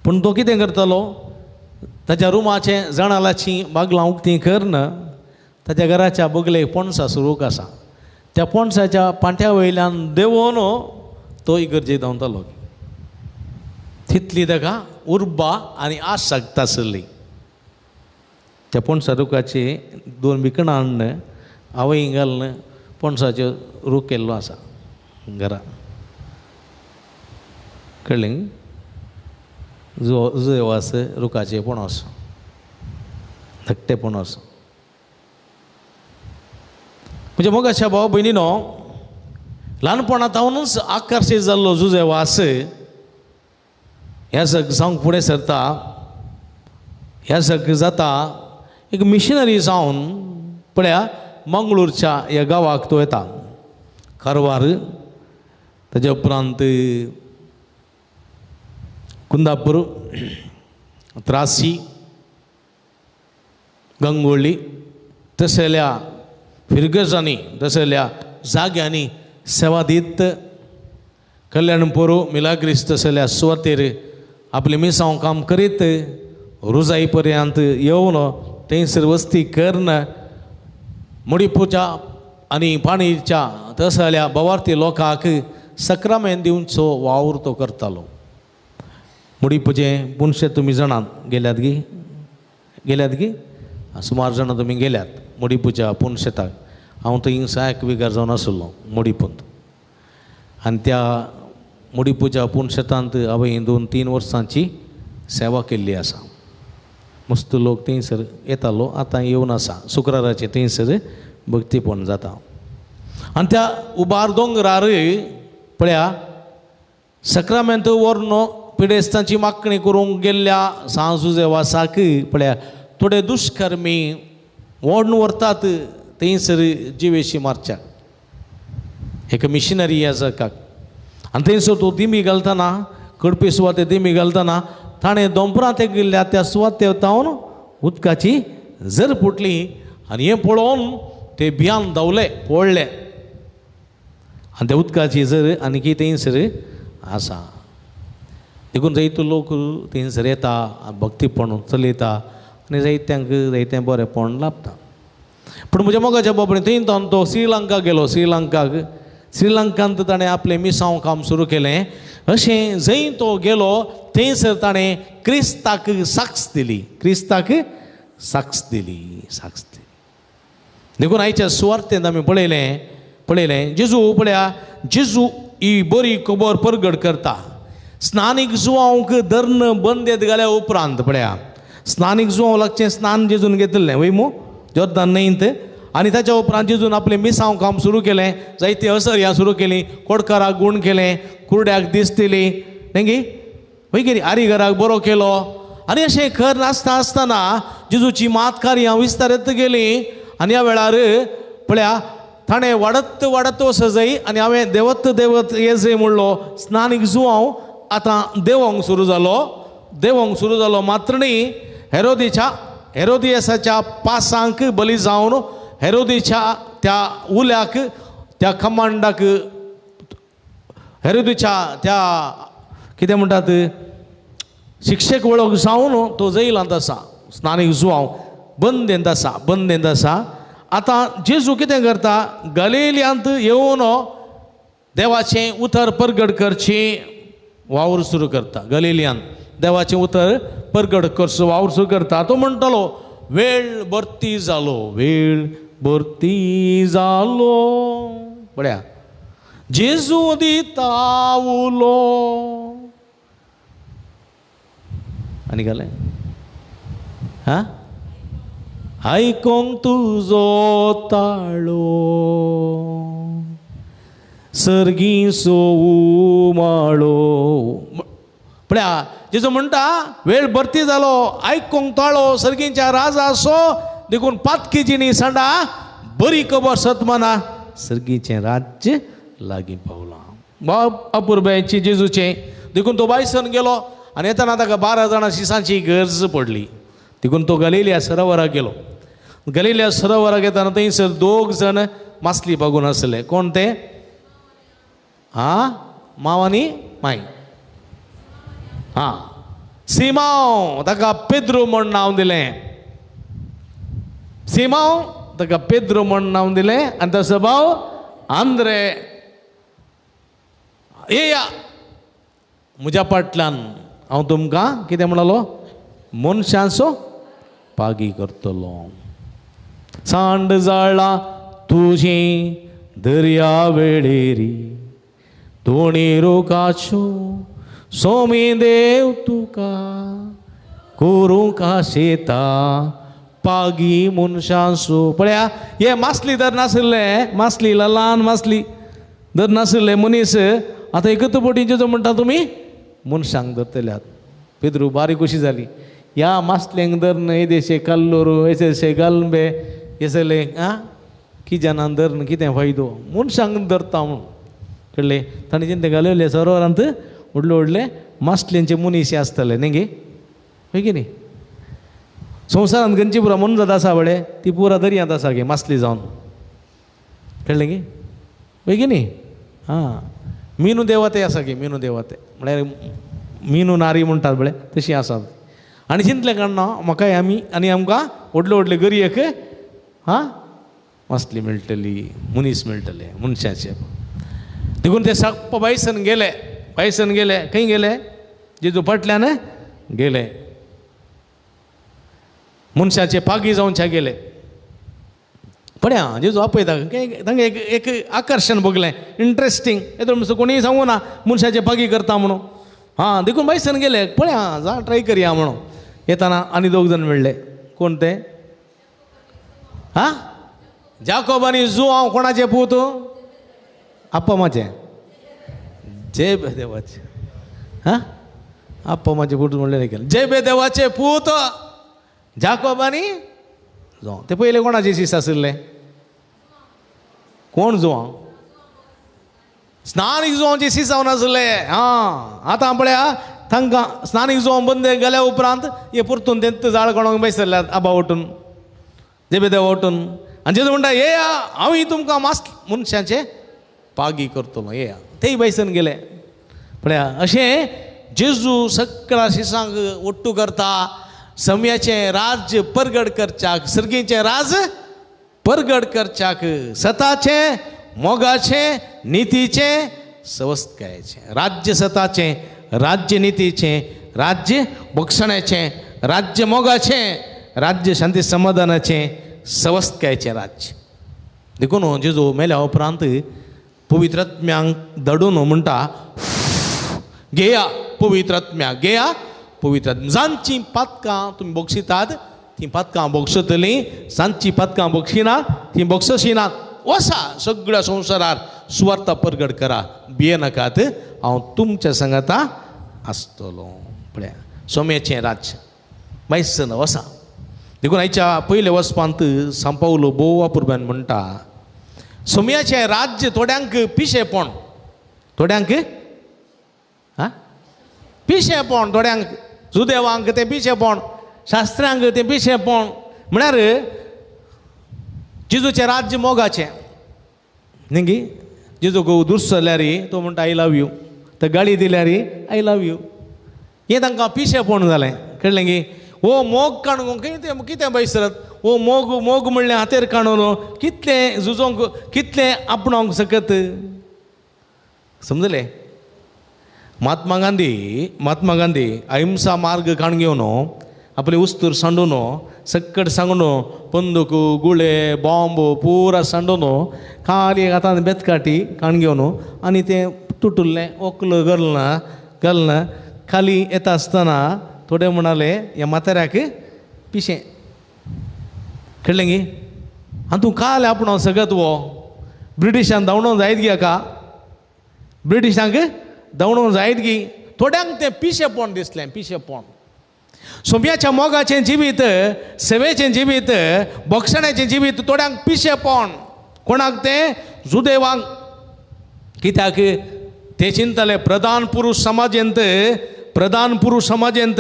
पूण तो कितें करतालो, ताच्या रुमाचें जणालाचीं बागलां उक्तीं करून ताच्या घराच्या बगलेक पणसाचो रूख आसा, त्या पणसाच्या पांट्या वयल्यान देंवोन तो इगर्जेक धांवतालो. तितली ताका उर्बा आनी आस लागता आसली. त्या पणसा रुखाचे दोन बिकणां हाडून आवय घालून पणसाचो रूख केल्लो आसा घरा. कळ्ळें? जुवास रुखाचे पणस, धाकटे पणस. म्हणजे मोगाच्या भाव भयणीनो, ल्हानपणांतूनच आकर्शीत जाल्लो जुजेवास ह्या सग जावंक फुडें सरता, ह्या सग जाता एक मिशनरी जावन पळया मंगळूरच्या ह्या गांवाक तो येता, कारवार, ताच्या उपरांत कुंदापूर, त्रासी, गंगोळी तसल्या फिरगजांनी तसल्या जाग्यांनी सेवा दीत कल्याणपूर मिलाग्रीस तसल्या सुवातेर आपलें मिसांव काम करीत रोजाई पर्यंत येवन थंयसर वस्ती करून मुडीपूच्या आनी पाणीच्या तसल्या भवार्थी लोकांक सक्रामेन दिवचो वावर तो करतालो. मुडीपूचें पुनशे तुमी जाणात गेल्यात गी, गेल्यात गी सुमार जाणां तुमी गेल्यात मुडीपूच्या पुनशेताक. हांव थंय सहायक विगार जावन आसलो मुडीपूंत, आनी त्या मुडीपूच्या पुनशेतांत हांवें 2-3 वर्सांची सेवा केल्ली आसा. मस्त लोक थंयसर येतालो, आतां येवन आसा. शुक्राराचें थंयसर भक्तीपण जाता. आनी त्या उबार दोंगरार पळया सक्रामेंत व्हरून पिडेस्तांची मागणी करूंक गेल्ल्या सांत जुजेवासाक पळया थोडे दुश्कर्मी ओडून व्हरतात थंयसर जिवेशी मारच्या एका मिशनरी ह्या जाकाक. आनी थंयसर तो दिमी घालतना, कडपी सुवाते दिमी घालतना ताणें दोंपरांत गेल्ल्या त्या सुवाते तावन उदकाची झर फुटली आनी हें पळोवन ते भियान धांवले, पळ्ळे. आनी त्या उदकाची झर आनी थंयसर आसा. देखून जायतो लोक थंयसर येता, भक्तीपण चलयता आनी जायत्यांक जायतें बरेंपण लाभता. पूण म्हज्या मोगाच्या बाबतींत थंय तो श्रीलंका गेलो. श्रीलंकाक, श्रीलंकांत ताणें आपलें मिसांव काम सुरू केलें. अशें जंय तो गेलो थंयसर ताणें क्रिस्ताक साक्ष दिली, क्रिस्ताक साक्ष दिली, साक्ष दिली. देखून आयच्या सुवार्थेंत आमी पळयलें, पळयलें जेजू पळया, जेजू ही बरी खबर परगट करता. स्नानीक जुवांक धर्ण बंदेत घाल्या उपरांत पळया स्नानीक जुवांव लागचें स्नान जेजून घेतिल्लें वय मू जोर्दान न्हंयंत, आनी ताच्या उपरांत जेजून आपलें मिसांव काम सुरू केलें, जायतीं असर्यां सुरू केलीं, कोडकाराक गूण केलें, कुरड्याक दीस दिली, न्ही गी वय कितें आरीघराक बरो केलो. आनी अशें खर नासता आसतना जेजूची मात कार्यां विस्तारत गेलीं. आनी ह्या वेळार पळया ताणें वाडत वाडत वचजय आनी हांवें देवत देवत येजय म्हणलो. स्नानीक जुवांव आतां देवोंक सुरू जालो, देवोंक सुरू जालो. मात्र न्ही हेरोदियसाच्या पासांक बली जावन हेरोदीच्या त्या उल्याक, त्या कमांडाक, हेरोदीच्या त्या कितें म्हणटात शिक्षक वळख जावन तो जैलांत आसा. स्नानीक जुवांव बंदेंत आसा, बंदेंत आसा. आतां जेजू कितें करता, गलिलियांत येवन देवाचें उतर परगट करचें वावर सुरू करता. गलिलियांत देवाचें उतर परगट करचो वावर सुरू करता. तो म्हणटालो वेळ भरती जालो, वेळ भरती जालो. पळया जेजू दिता उलो. आनी घालें हा आयकोंक तुजो ताळो सर्गी सो उमाळो. पळया जेजू म्हणटा वेळ भरती जालो आयकोंक ताळो सर्गींच्या राजा सो देखून पातकी जिणी सांडा बरी खबर सतमाना सर्गीचें राज्य लागीं पावलां. बाब अपुरबायेची जेजूचें. देखून तो बायसन गेलो आनी येताना ताका 12 जाणां शिसांची गरज पडली. देखून तो गलिलिया सरोवराक गेलो. गलिलिया सरोवराक येताना थंयसर 2 जाण मासली बागून आसले. कोण ते? आं, माव आनी माय. आं, सिमांव ताका पेद्रू म्हण नांव दिलें. सिमांव ताका पेद्रू म्हण नांव दिलें आनी ताचो भाव आंद्रे. येया म्हज्या फाटल्यान हांव तुमकां कितें म्हणलो मनशांचो पागी करतलो. सांड जाळा तुजी दर्या वेळेरी दोणी रोकाच्यो सोमी देव तुका करूंक आशेता पागी मनशांचो. पळया हे मासली धर नाशिल्ले, मासली ल्हान मासली धर नाशिल्ले मनीस आतां एकच पटी जेजू म्हणटा तुमी मनशांक धरतल्यात. पेद्रू बारीक कशी जाली ह्या मासल्यांक धरून येदेशे कल्लोर येशे गालंबे येसले आं किजनान धरून कितें फायदो मनशांक धरता म्हणून कळ्ळें. ताणें जेन्ना घालयले सरोवरांत व्हडले व्हडले मासल्यांचे मनीस आसतले न्ही गे हय की न्ही. संवसारांत खंयची पुरा मनजात आसा पळय ती पुरा दर्यांत आसा गे मासली जावन कळ्ळें गे हय की न्ही. आं, मिनू देवते आसा गे, मिनू देवते म्हळ्यार मिनू नारी म्हणटात पळय तशी आसात. आनी चिंतलें काडना म्हाकाय आमी आनी आमकां व्हडले व्हडले गरयेक हां मासली मेळटली मनीस मेळटले मनशाचे. देखून ते साप्प बायसन गेले, बायसन गेले. खंय गेले? जेजू फाटल्यान गेले. मनशाचे पागी जावच्या गेले. पळया जेजू आपयता तांकां एक एक आकर्शण बगलें इंट्रस्टींग येदोळ म्हणसर कोणीय सांगू ना मनशाचे पागी करता म्हणून. हां, देखून बायसन गेले. पळया जा ट्राय करया म्हणून. येताना आनी 2 जाण मेळ्ळे. कोण ते? हां, जाकोब आनी जुआंव. कोणाचे पूत? आप्पा म्हाजे जय देवाचे. हां, आप्पा म्हाजे पूत म्हणलें केलें. जय देवाचे पूत जाकोब आनी जुआंव. ते पयले कोणाचे शीस आशिल्ले? कोण जुआंव? स्नानीक जुआंवचे शीस जावन आशिल्ले. हां, आतां पळया तांकां स्नानीक जुआंव बंद गेल्या उपरांत हे परतून तेंच जाळ कोणाक बैसल्यात आबा उठून जेबेदेवा उठून. आनी जेजू म्हणटा येया हांवूय तुमकां मास मनशाचे पागी करतलो येया. तेय बैसन गेले. पळया अशें जेजू सगळ्या शिसांक ओट्टू करता समयाचें राज्य परगड करच्याक, सर्गीचें राज परगड करच्याक, सताचें मोगाचें नितीचें सवस्तकायेचें राज्य, सताचें राज्य नितीचें राज्य बक्षण्याचें राज्य, मोगाचें राज्य, शांती समाधानाचें सवस्तकायेचें राज्य. देखून जेजू मेल्या उपरांत पवित्र आत्म्यांक धाडून म्हणटा घेया पवित्र आत्म्या, घेया पवित्र आत्म्या. जांचीं पातकां तुमी बक्षितात तीं पातकां बक्षतलीं, जांचीं पातकां बक्षिना तीं बक्षशिनात. वसा सगळ्या संवसारार सुवार्ता परगट करा, भियेनाकात, हांव तुमच्या सांगाता आसतलो. पळया सोम्याचें राज्य बायसन वसा. देखून आयच्या पयल्या वचपांत सांपावलो भोव अपुरबायन म्हणटा सोम्याचें राज्य थोड्यांक पिशेपण, थोड्यांक आं पिशेपण, थोड्यांक जुदेवांक तें पिशेपण, शास्त्र्यांक तें पिशेपण. म्हळ्यार जेजूचें राज्य मोगाचें न्ही गी. जेजू गो दुसरल्यार तो म्हणटा I love you, तर गाळी दिल्यार I love you. हें तांकां पिशेपण जालें कळ्ळें गी. हो मोग काडून कितें कितें बैसरत, हो मोग मोग म्हणलें हातेर काडून कितलें झुजोंक कितलें आपणावंक शकत समजलें. महात्मा गांधी, महात्मा गांधी अहिंसा मार्ग काडून घेवन आपले उस्तूर सांडून सक्कट सांगून बंदूक गुळे बॉम्ब पुरा सांडून खाली हातान बेतकाटी काण घेवन आनी तें तुटुल्लें ओकल गलना गलना खाली येता आसतना थोडे म्हणाले ह्या म्हाताऱ्याक पिशें कळ्ळें गी. आनी तूं काल आपूण सगळत वो ब्रिटिशान धांवडोवन जायत गी हाका, ब्रिटिशांक धांवडोवन जायत गी. थोड्यांक तें पिशेपण दिसलें, पिशेपण. सोम्याच्या मोगाचें जिवीत, सेवेचें जिवीत, बोक्षण्याचें जिवीत थोड्यांक पिशेपण. कोणाक तें? जुदेवांक. कित्याक ते चिंतले प्रधान पुरूष समाजेंत, प्रधान पुरूष समाजेंत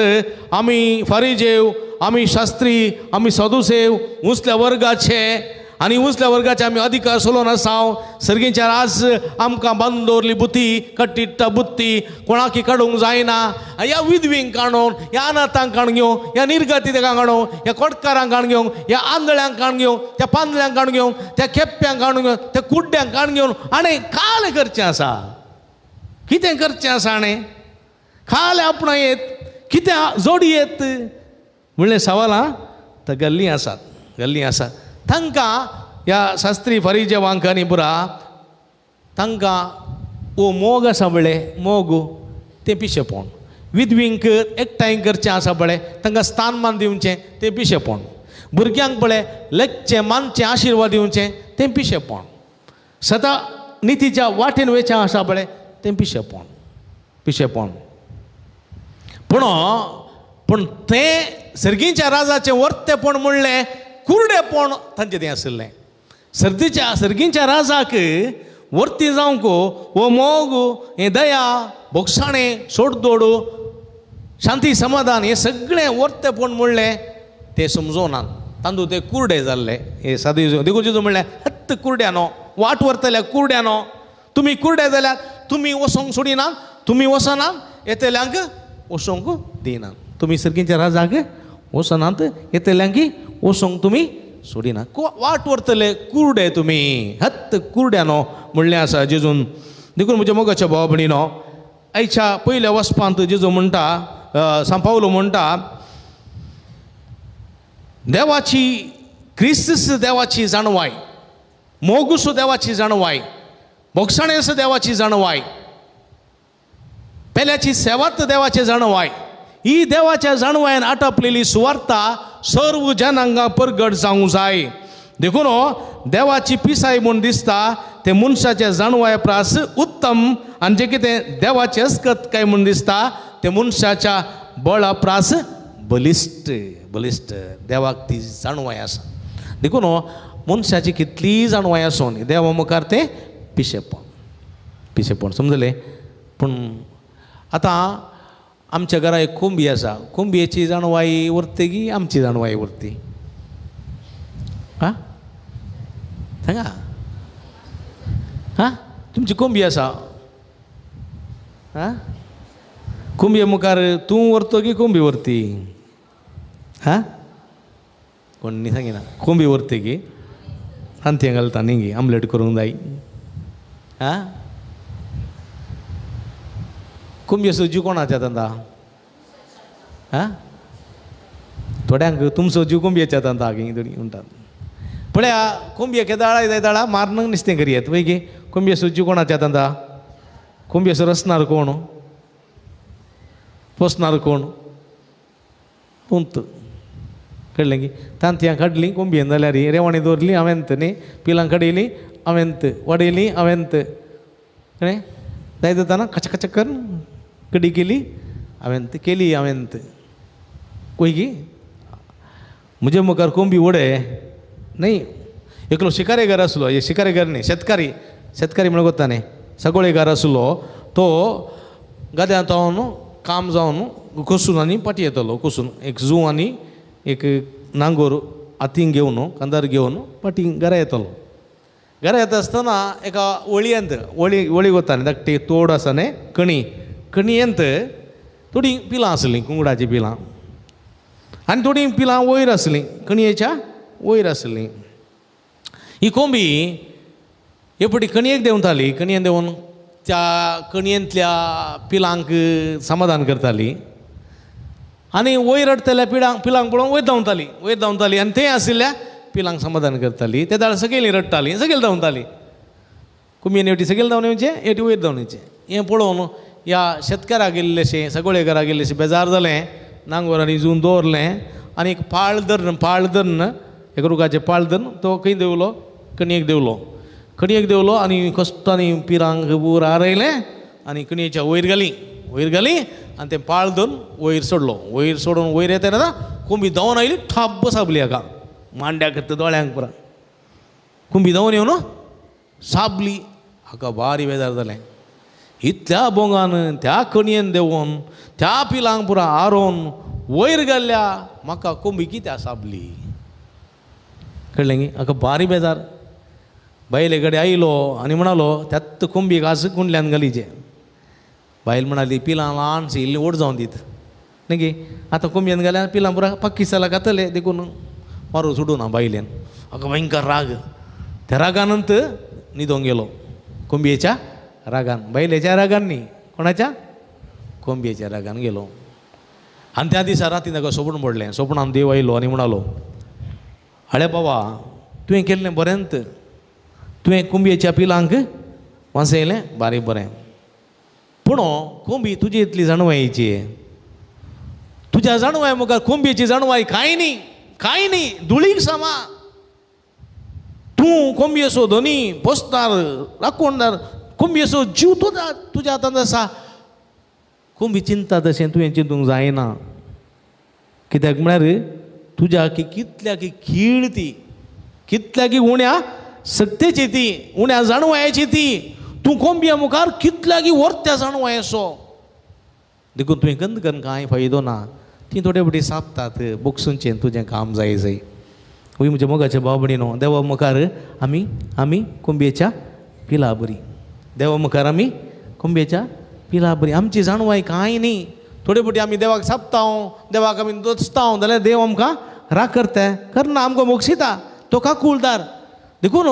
आमी फारीजेव, आमी शास्त्री, आमी सदुसेव उंचल्या वर्गाचे आनी उंचल्या वर्गाचे आमी अधिकार सोलोवन आसाव. सर्गीच्या राज आमकां बांदून दवरली बुद्धी, कट्टिट्टा बुद्धी, कोणाकी काडूंक जायना. ह्या विधवींक काडून, ह्या अनाथांक काडून घेवं, ह्या निर्गतीकांक काडून, ह्या कोटकारांक काडून घेवंक, ह्या आंधळ्यांक काडून घेवंक, त्या पांदळ्यांक काडून घेवंक, त्या केप्प्यांक काडून घेवंक, त्या कुड्ड्यांक काडून घेवन आनी काल करचें आसा. कितें करचें आसा? आनी खाल आपणायत कितें जोडयेत म्हणलें सवालां तर गल्ली आसात, गल्ली आसात. तांकां ह्या शास्त्री फरिजेवांक आनी पुरा तांकां वो मोग आसा पळय, मोग तें पिशेपण. विधवींक एकठांय करचें आसा पळय, तांकां स्थानमान दिवचें तें पिशेपण. भुरग्यांक पळय लेखचें मानचें आशिर्वाद दिवचें तें पिशेपण. सदां नितीच्या वाटेन वयचें आसा पळय तें पिशेपण, पिशेपण. पूण पूण तें सर्गीच्या राजाचें वर्तेपण म्हणलें कुरडेपण तांचें तें आशिल्लें. सर्दीच्या सर्गीच्या राजाक वर्ती जावंक हो मोग, हें दया, भोगसाणें, सोडदोड, शांती, समाधान हें सगळें वर्तेपण म्हणलें तें समजोनात. तांदूळ ते कुरडे जाल्ले. हे सादे देखून जेजू म्हणलें हत्त कुरड्यानो, वाट व्हरतल्या कुरड्यानो, तुमी कुरडे जाल्यार तुमी वसोंक सोडिनात, तुमी वचनात, येतल्यांक वसोंक दिनात. तुमी सर्गीच्या राजाक वचनात, येतल्यांक वसोंक तुमी सोडिनात. वाट व्हरतले कुरडे तुमी, हत्त कुरड्यानो म्हणलें आसा जेजून. देखून म्हज्या मोगाच्या भावा भयणीनो, आयच्या पयल्या वचपांत जेजू म्हणटा, सांपावलो म्हणटा, देवाची क्रिस्त देवाची जाणवाय, मोगूसो देवाची जाणवाय, भोगसाणेसो देवाची जाणवाय, पेल्याची सेवात देवाची जाणवाय, ही देवाच्या जाणवायन आटपलेली सुवार्ता सर्व जनांगा परगट जावंक जाय. देखून देवाची पिसाय म्हूण दिसता ते मनशाच्या जाणवाय प्रास उत्तम, आनी जें कितें देवाचें अस्कत काय म्हूण दिसता ते मनशाच्या बळा प्रास बलिश्ट, बलिश्ट. देवाक ती जाणवाय आसा. देखून मनशाची कितलीय जाणवाय आसून देवा मुखार तें पिशेपण, पिशेपण. समजलें? पूण आतां आमच्या घरा एक कोंबी आसा. कोंबयेची जाणवाय उरती की आमची जाणवाय उरती? आं सांगा. आं तुमची कोंबी आसा, आं कोंबये मुखार तूं व्हरतो की कोंबी व्हरती? आं कोण न्ही सांगिना. कोंबी व्हरती की तांतयां घालता न्ही गी आमलेट करूंक जाय. आं कोंबयेचो जीव कोणाच्या तांता? आं थोड्यांक तुमचो जीव कोंबयेच्या तांता की थोडी म्हणटात. पळया कोंबये केदाळा येताळा मारून नुस्तें करयेत वय गी. कोंबयेचो जीव कोणाच्या तांता? कोंबयेचो रसणार कोण, पोसणार कोण? तूंत. कळ्ळें की? तांतयां काडलीं कोंबयेन जाल्यार रेवाणी दवरली हांवेंत न्ही, पिलां काडयलीं हांवेंत, वाडयलीं हांवेंत, कळ्ळें? जाय जाताना कच कच करून कडी केली हांवेंत, केली हांवेंत. कोय की म्हजे मुखार कोंबी वडे न्ही. एकलो शिकारेगार आसलो, हे शिकारेगार न्ही, शेतकारी, शेतकारी म्हणून कोत्ता न्ही, सगळेगार आसलो. तो गद्यांत जावन काम जावन कोसून आनी पाटी येतालो. कोसून एक जू आनी एक नांगोर हातीन घेवन कांदार घेवन पाटी घरा येतालो. घरा येता आसतना एका वळयेंत, वळी वळी वता न्ही, धाकटी तोड आसा न्ही, कणी, कणयेंत थोडीं पिलां आसलीं, कुंगडाचीं पिलां, आनी थोडीं पिलां वयर आसलीं, कणयेच्या वयर आसलीं. ही कोंबी हे पटी कणयेक देंवताली. कणयेन देंवन त्या कणयेंतल्या पिलांक समाधान करताली. आनी वयर रडटल्या पिलांक पिलांक पळोवन वयर धांवताली, वयर धांवताली आनी थंय आशिल्ल्या पिलांक समाधान करताली. ते दाळ सकयल रडटाली, सकयल धांवताली. कोंबयेन हेवटी सकयल धांवन येवचें, हेवटी वयर धांवन येवचें. हें पळोवन ह्या शेतकाराक गेल्लेशें सगळे गेल्लेशें बेजार जालें. नांगोरांनी जून दवरलें आनी एक पाळ धरून, पाळ धरून एक रुखाचें पाळ धरून तो खंय देंवलो, कणयेक देंवलो. कणयेक देंवलो आनी कश्टांनी पिरांक पूर आरयलें आनी कणयेच्या वयर घाली, वयर घाली आनी तें पाळ धरून वयर सोडलो. वयर सोडून वयर येता ना कोंबी धांवन आयली, ठाप साबली हाका मांड्याक दोळ्यांक पुरा. कोंबी धांवन येवन साबली. हाका भारी बेजार जालें. इतल्या बोंगान त्या कणयेन देंवोन त्या पिलांक पुरा आरोवन वयर घाल्ल्या म्हाका कोंबी कित्याक साबली, कळ्ळें न्ही. हाका भारी बेजार. बायले कडेन आयलो आनी म्हणालो त्यात कोंबयेक आज कुंडल्यान घालीचे. बायल म्हणाली पिलां ल्हानशी इल्ली व्हड जावन दीत न्ही, आतां कोंबयेन घाल्यार पिलां पुरा पाकिस्तानाक खातले देखून मारू सोडूं ना बायलेन. हाका भयंकर राग. त्या रागानंत न्हिदोंक गेलो, कोंबयेच्या रागान, बायलेच्या रागान न्ही, कोणाच्या, कोंबयेच्या रागान गेलो. आनी त्या दिसा राती ताका सपन पडलें. सपनान देव आयलो आनी म्हणालो, आळे बाबा तुवें केल्लें बरेंत, तुवें कोंबयेच्या पिलांक वांचयलें बारी बरें, पूण कोंबी तुजी इतली जाणवायेची, तुज्या जाणवाय मुखार कोंबयेची जाणवाय कांय न्ही, कांय न्ही, धुळीक सामा. तूं कोंबयेचो धनी, पोसदार, राखणदार, कोंबयेचो जीव तुजा तुज्या हातांत आसा. कोंबी चिंता तशें तुवें चिंतूंक जायना, कित्याक म्हळ्यार तुज्या की कितल्या की खीळ ती, कितल्या की उण्या सक्तेची ती, उण्या जाणवायेची ती. तूं कोंबये मुखार कितल्या की वर्त्या जाणवायेचो, देखून तुवें गंद करून कांय फायदो ना. ती थोडे फावटी सापतात बोगसूंचें तुजें काम जाय जाय. वय म्हज्या मोगाच्या भाव भयणीनो, देवा मुखार आमी आमी कोंबयेच्या पिला बरी, देवा मुखार आमी कोंबयेच्या पिला बरी. आमची जाणवाय कांय न्ही. थोडे फावटी आमी देवाक सापता, देवाक आमी दोचता जाल्यार देव आमकां राग करता, करना, आमकां मोगशिता, तो काकुळदार. देखून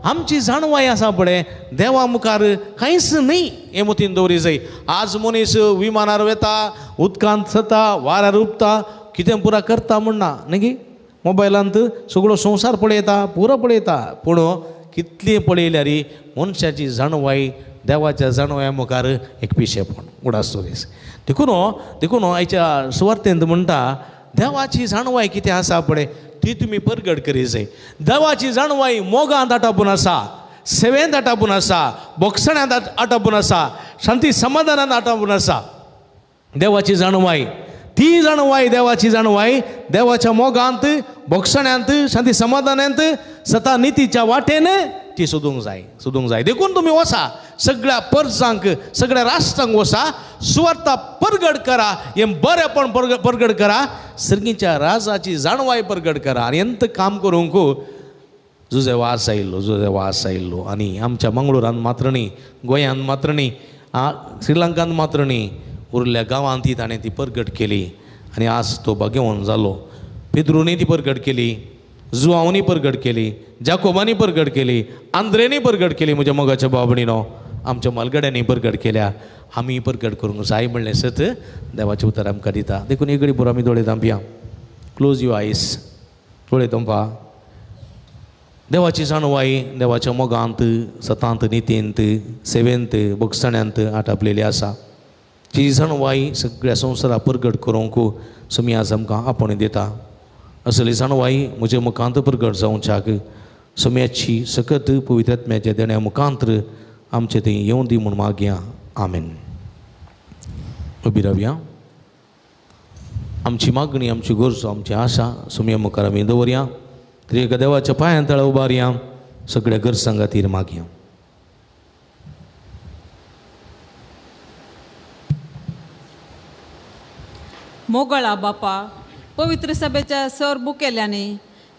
आमची जाणवाय आसा पळय देवा मुखार कांयच न्ही हें मतीन दवरी जाय. आज मनीस विमानार वता, उदकांत सता, वाऱ्यार उबता, कितें पुरा करता म्हण ना न्ही, मोबायलांत सगळो संवसार पळयता, पुरो पळयता. पूण कितली पळयल्यार मनशाची जाणवाय देवाच्या जाणवाया मुखार एक पिशेपण उडास दीस. देखून देखून आयच्या सुवार्तेंत म्हणटा देवाची जाणवाय कितें आसा पळय ती तुमी परगट करी जाय. देवाची जाणवाय मोगांत आटापून आसा, सेवेंत आटापून आसा, बोगसण्यांत आटापून आसा, शांती समाधानांत आटापून आसा. देवाची जाणवाय ती जाणवाय, देवाची जाणवाय देवाच्या मोगांत, बोगसण्यांत, शांती समाधानांत, सता नितीच्या वाटेन ती सोदूंक जाय, सोदूंक जाय. देखून तुमी वसा सगळ्या परजांक, सगळ्या राष्ट्रांक वसा, सुवार्ता परगट करा, हें बरेंपण परगट करा, सर्गीच्या राजाची जाणवाय परगट करा. आनी एंत काम करूंक जुजे वास आयिल्लो, जुजे वास आयिल्लो. आनी आमच्या मंगळुरांत मात्र न्ही, गोंयांत मात्र न्ही, श्रीलंकांत मात्र न्ही, उरल्या गांवांत ती ताणें ती परगट केली. आनी आज तो भाग्यवान जालो. पेद्रूनी ती परगट केली, जुआंवनी परगट केली, जाकोबांनी परगट केली, आंद्रेनी परगट केली. म्हज्या मोगाच्या भाव भयणीनो, आमच्या मालगड्यांनी परगट केल्या. आमी परगट करूंक जाय म्हणलें सत देवाचें उतर आमकां दिता. देखून एक घडी पुरो आमी दोळे धांपया. क्लोज your eyes, दोळे धांपा. देवाची जाणवाय देवाच्या मोगांत, सतांत, नितींत, सेवेंत, बोगसण्यांत आटापलेली आसा. ती जाणवाय सगळ्या संवसारा परगट करूंक समी आज आमकां आपोवणें दिता. असली जाणवाय म्हज्या मुखांत परगट जावच्याक सम्याची सकत पवित्र आत्म्याच्या देण्या मुखांत आमचे थंय येवं दी म्हूण मागया. आमेन. उबी रावया. आमची मागणी, आमची गरजो, आमची आशा सुमया मुखार आमी दवरया. त्रिएका देवाच्या पांयां तळा उबारया. सगळ्या गरजां खातीर मागया. मोगळा बापा, पवित्र सभेच्या सर बुकेल्यांनी,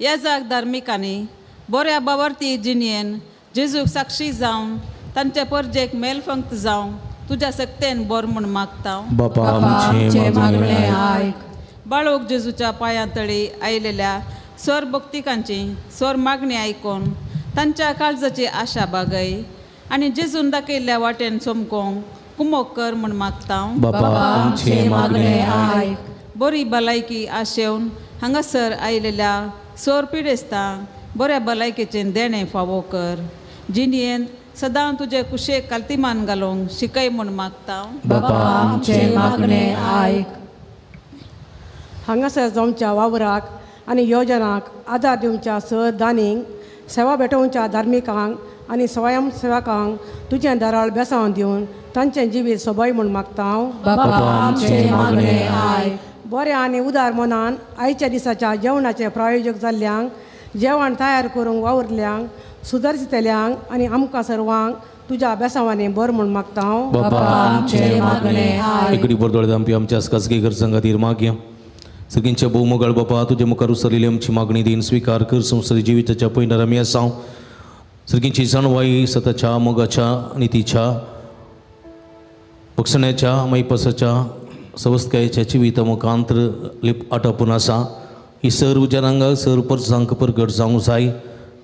येजाक धार्मिकांनी बऱ्या बावरती जिणयेन जेजूक साक्षी जावन तांचे परजेक मेलफंक्त जावं तुज्या सक्तेन बोर म्हूण मागता. बापा आमचें मागणें आयक. बाळोक जेजूच्या पांयां तळी आयलेल्या स्वर भक्तिकांची स्वर मागणी आयकून तांच्या काळजाची आशा बागय आनी जेजून दाखयल्ल्या वाटेन चमकोंक कुमोक कर म्हूण मागता. बापा आमचें मागणें आयक. बरी भलायकी आशेवन हांगासर आयिल्ल्या सोर पिडेस्तांक बऱ्या भलायकेचें देणें फावो कर. जिणयेंत सदां तुजे कुशेक कालतीमान घालूंक शिकय म्हूण मागता. बापा आमचें मागणें आयक. हांगासर जावच्या वावराक आनी योजनाक आदार दिवच्या सर दानींक, सेवा भेटोवच्या धार्मिकांक आनी स्वयंसेवकांक तुजें दराळ बेसांव दिवन तांचें जिवीत सोबय म्हूण मागता. बापा आमचें मागणें आयक. बऱ्या आनी उदार मनान आयच्या दिसाच्या जेवणाचे प्रायोजक जाल्ल्यांक, जेवण तयार करूंक वावुरल्यांक, सुदर्शितल्यांक आनी आमकां सर्वांक तुज्या बेसांवांनी बर म्हूण मागता. बापा आमचें मागणें आयक. एकडे बरदोळे आमपी आमच्या खासगी गरजां खातीर मागया. सगळींच्या भोवमोगाळ बापा, तुज्या मुखार उसरिल्ली आमची मागणी दीन स्विकार कर. संवसारी जिविताच्या पयणार आमी आसा. सगळींची जाणवाई सताच्या मोगाच्या नितीच्या बक्षण्याच्या मैपासाच्या सवस्तकायेच्या जिविता मुखांतर लिप आटपून आसा. ही सर्व जनांगाक सर्व परसांक परगट जावंक जाय.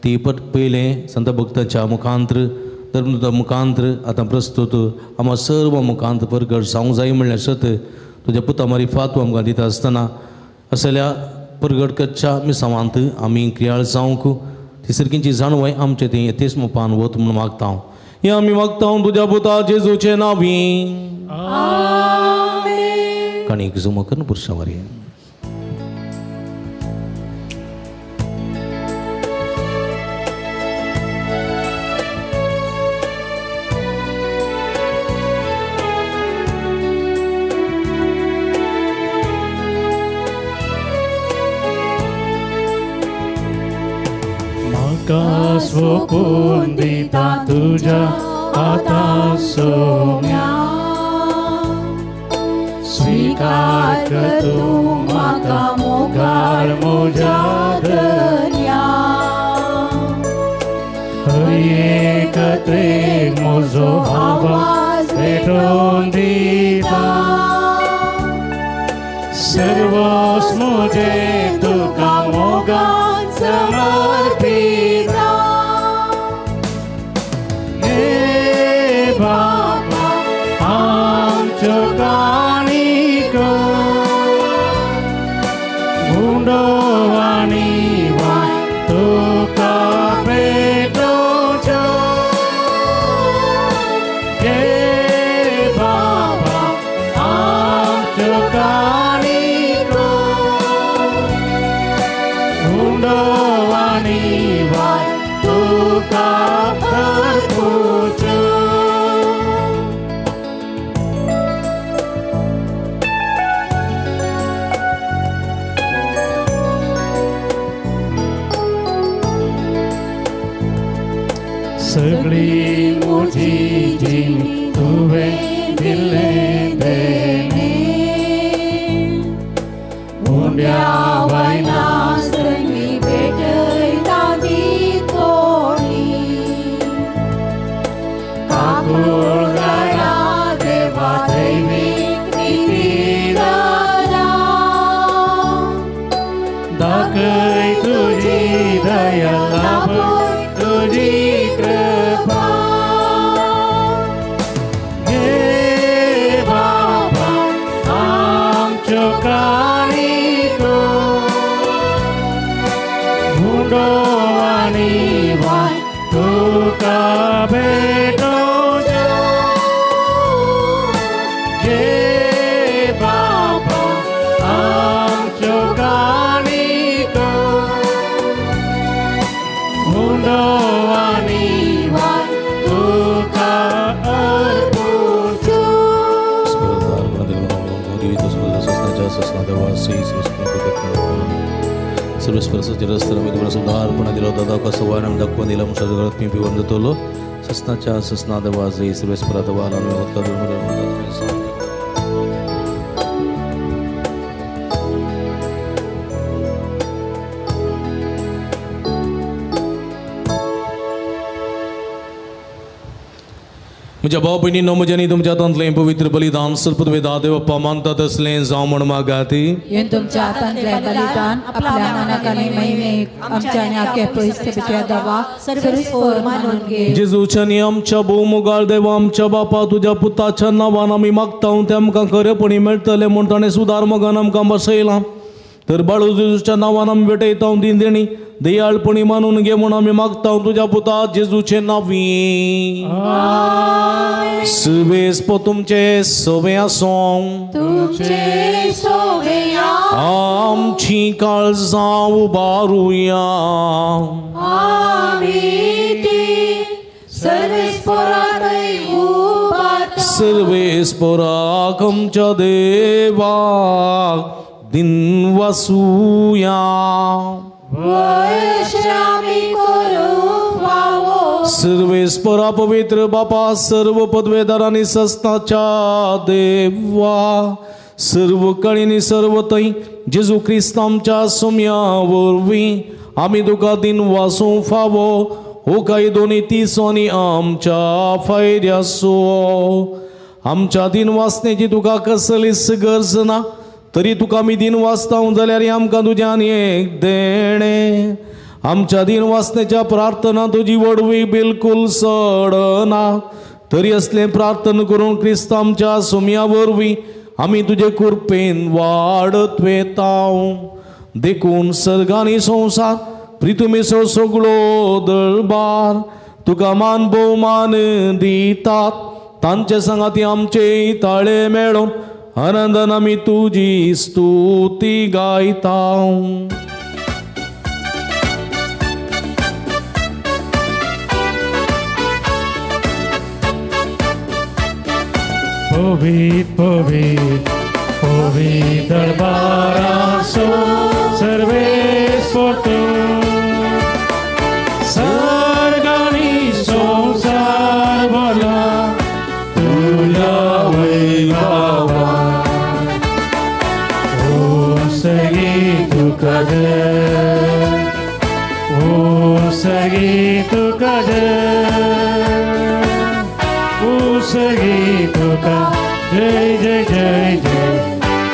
ती पयलें संत भक्ताच्या मुखांतर, धर्मदूता मुखांतर, आतां प्रस्तुत आमा सर्व मुखांत परगट जावंक जाय म्हणल्यार सत तुज्या पुता मारिफात तूं आमकां दिता आसतना असल्या परगट करच्या मिसावांत आमी क्रियाळ जावंक ती सारकींची जाणवाय आमचे तें येतेच मोपान वत म्हूण मागता. हें आमी मागता तुज्या पुता जेजूचे नांवी. काणीक जुमो करून पुरशावारी. म्हाका सोपून दिता तुज्या हाता सोम्या, स्वीकार कर तूं म्हाका मोगाळ म्हज्या धन्या. हर एकत्रेक म्हजो आवाज भेटोवन दिता, सर्वस म्हजें तुका मोगान समर्पिता. हे बाबा आमच्यो काणिको गुंडो आनी वाय तुका भेटोवच्यो. हे बाबा आमच्यो काणिको गुंडो आनी वाय तुका अर्पुच्यो. सगळी म्हजी जिणी तुवें दिल्लें देणें, उंड्या वयना सगळी भेटयता ती थोडी. काकूळ दया देवा दैवीक निती दया, दाखय तुजी दया लाभय तुजी कृपा. हे बाबा आमच्यो काणिको गुंडो आनी वाय तुका भेटोवच्यो. हे बाबा आमच्यो काणिको गुंडो आनी वाय तुका अर्पुच्यो. सुधारपणा दिलो दादा कसो वायन आमी दाखोवन दिला मनशाच्या घरात मी पिवन जातलो. ससनाच्या ससना देवा सर्वेस्परा देवा. म्हज्या भाव भयणीनो म्हज्या आनी तुमच्या हातांतलें पवित्र बलिदान सर्पवेदा देवप्पा मानता तसलें जावं म्हण मागात. हें तुमच्या हातांतलें बलिदान आपल्या मनाक आनी महिमेक आमच्या आनी आख्या पयसच्या देवा सर्वेस्पर मानून घे. जेजूच्या आनी आमच्या भोवमोगाळ देवा आमच्या बापा तुज्या पुताच्या नांवान आमी मागता तें आमकां खरेपणी मेळटलें म्हूण ताणें सुदार मोगान आमकां बसयलां. तर बाळू जेजूच्या नांवान आमी भेटयता ती देणी दयाळपणी मानून घे म्हूण आमी मागता तुज्या पुता जेजूचे नांवी. सुवेस पो तुमचे सोवे आसूं तुमचे सोवे आमची काळजां उबारुया. आमी ती सर्वेस्परातय उबारता. सर्वेस्पराक आमच्या देवाक दिन वसूया. सर्वेस्परा पवित्र बापा सर्व पदवेदार आनी सस्ताच्या देवा सर्व कळीनी सर्व थंय जेजू क्रिस्त आमच्या सुम्या वरवीं आमी तुका दिन वासूं फावो हो कायदो आनी तिसो आनी आमच्या फायद्याचो. आमच्या दिन वासनेची तुका कसलीच गरज ना तरी तुका आमी दिन वाचता जाल्यार आमकां तुज्यान एक देणें. आमच्या दिन वाचण्याच्या प्रार्थना तुजी वडवी बिलकुल सडना तरी असलें प्रार्थना करून क्रिस्त आमच्या सुम्या वरवीं आमी तुजे कृपेन वाडत वेता. देखून सर्गानी संवसार प्रितुमेचो सगळो दरबार तुका मान भोवमान दितात. तांचे सांगाती आमचे ताळे मेळोवन आनंदान आमी तुजी स्तुती गायता. पवित्र पवित्र पवित्र दरबारासो सर्वेस्पर तूं सर्गानी संवसार भरला तुज्या वैभवान. ओ सगी तुका जय ओ सगी तुका जय ओ सगी तुका जय जय जय जय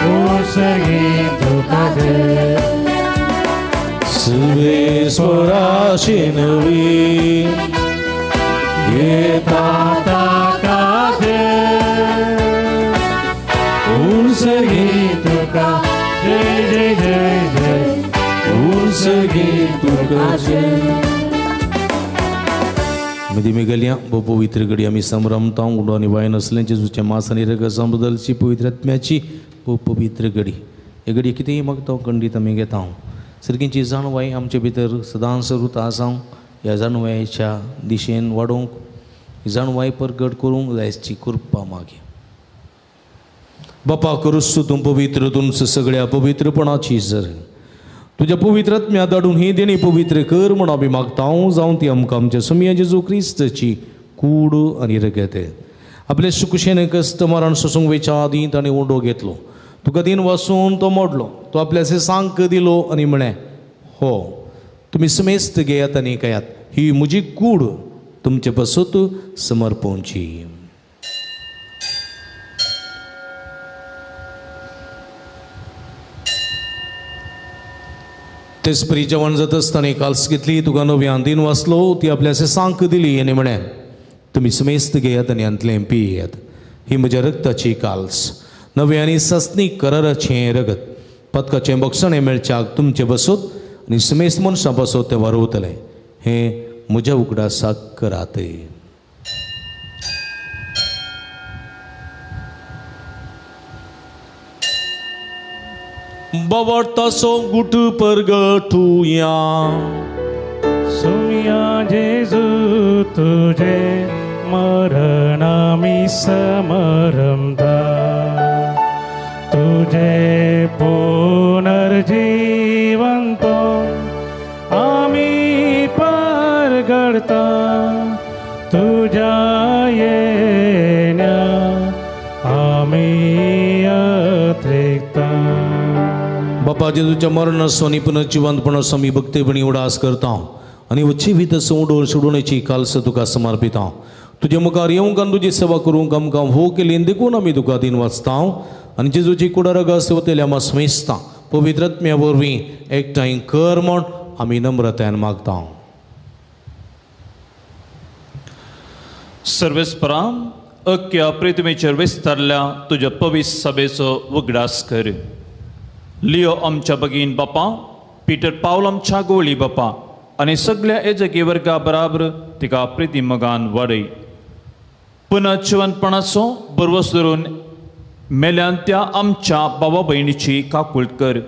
ओ सगी तुका जय. सर्वेस्पराशी नवी घेता ताका जय ओ सगी तुका जय जय जय जय ओ सगी तुका जय. मदीं गेल्या भोव पवित्र घडी आमी संभ्रमता उडो आनी वाय नसलें जेजूच्या मास आनी रगता बदलची पवित्र आत्म्याची भोव पवित्र घडी. हे घडी कितेंय मागता खंडीत आमी घेता. सारकींची जाणवाय आमचे भितर सदांच उरता जावं ह्या जाणवायेच्या दिशेन वाडोवंक जाणवाय परगट करूंक जायची कृपा मागे. बापा करुस्तू तूं पवित्र तुमचं सगळ्या पवित्रपणाची सर तुज्या पवित्र आत्म्या धाडून ही देणी पवित्र कर म्हूण आमी मागता जावं ती आमकां आमच्या सुमया जेजू क्रिस्ताची कूड आनी रगत. आपले सुकुशेन कश्ट मरण सोसूंक वेच्या आदीं ताणें उंडो घेतलो तुका दिन वासून तो मोडलो तो आपल्या सांक दिलो आनी म्हळें हो तुमी समेस्त घेयात आनी खायात ही म्हजी कूड तुमचे पासत समर्पणची. तेच परी जेवण जाता आसतना काल्स घेतली तुका नव्यान दिन वाचलो ती आपल्या सांक दिली आनी म्हळें तुमी समेस्त घेयात आनी हांतलें पियेयात ही म्हज्या रक्ताची काल्स नवें आनी सस्नी कराराचें रगत पदकाचें बक्षणें मेळच्याक तुमचें बसत आनी समेस्त मनशां बसत तें वारवतलें हें म्हज्या उगडासाक करात. बावडतासो गुट परगटुया सुमिया जेजू तुझे मरण आमी समरमता तुझे पुनर्जीवंत आमी परगडता तुझ्या येण्या आमी अत्रेकता. बापा जेजूच्या मरणाचो आनी पुनर्जिवंतपणाचो आमी भक्तीपणी उडास करता आनी जिवीत सोडून सोडवणेची कालस तुका समर्पिता. तुजे मुखार येवंक आनी तुजी सेवा करूंक आमकां हो केली देखून आमी तुका दिन वाचता आनी जेजूची कुडारगास वतल्या आमकां समेस्ता पवित्र आत्म्या वरवीं एकठांय कर म्हूण आमी नम्रतायेन मागता. सर्वेस्परा अख्ख्या पृथ्वीचेर विस्तारल्या तुज्या पवित्र सभेचो उगडास कर. लियो आमच्या भगीन बापा, पीटर पावल आमच्या गोळी बापा आनी सगळ्या एजकी वर्गा बराबर तिका प्रिती मोगान वाडय. पुनः जिवनपणाचो बरवस धरून मेल्यान त्या आमच्या बाबा भयणीची काकूळट कर.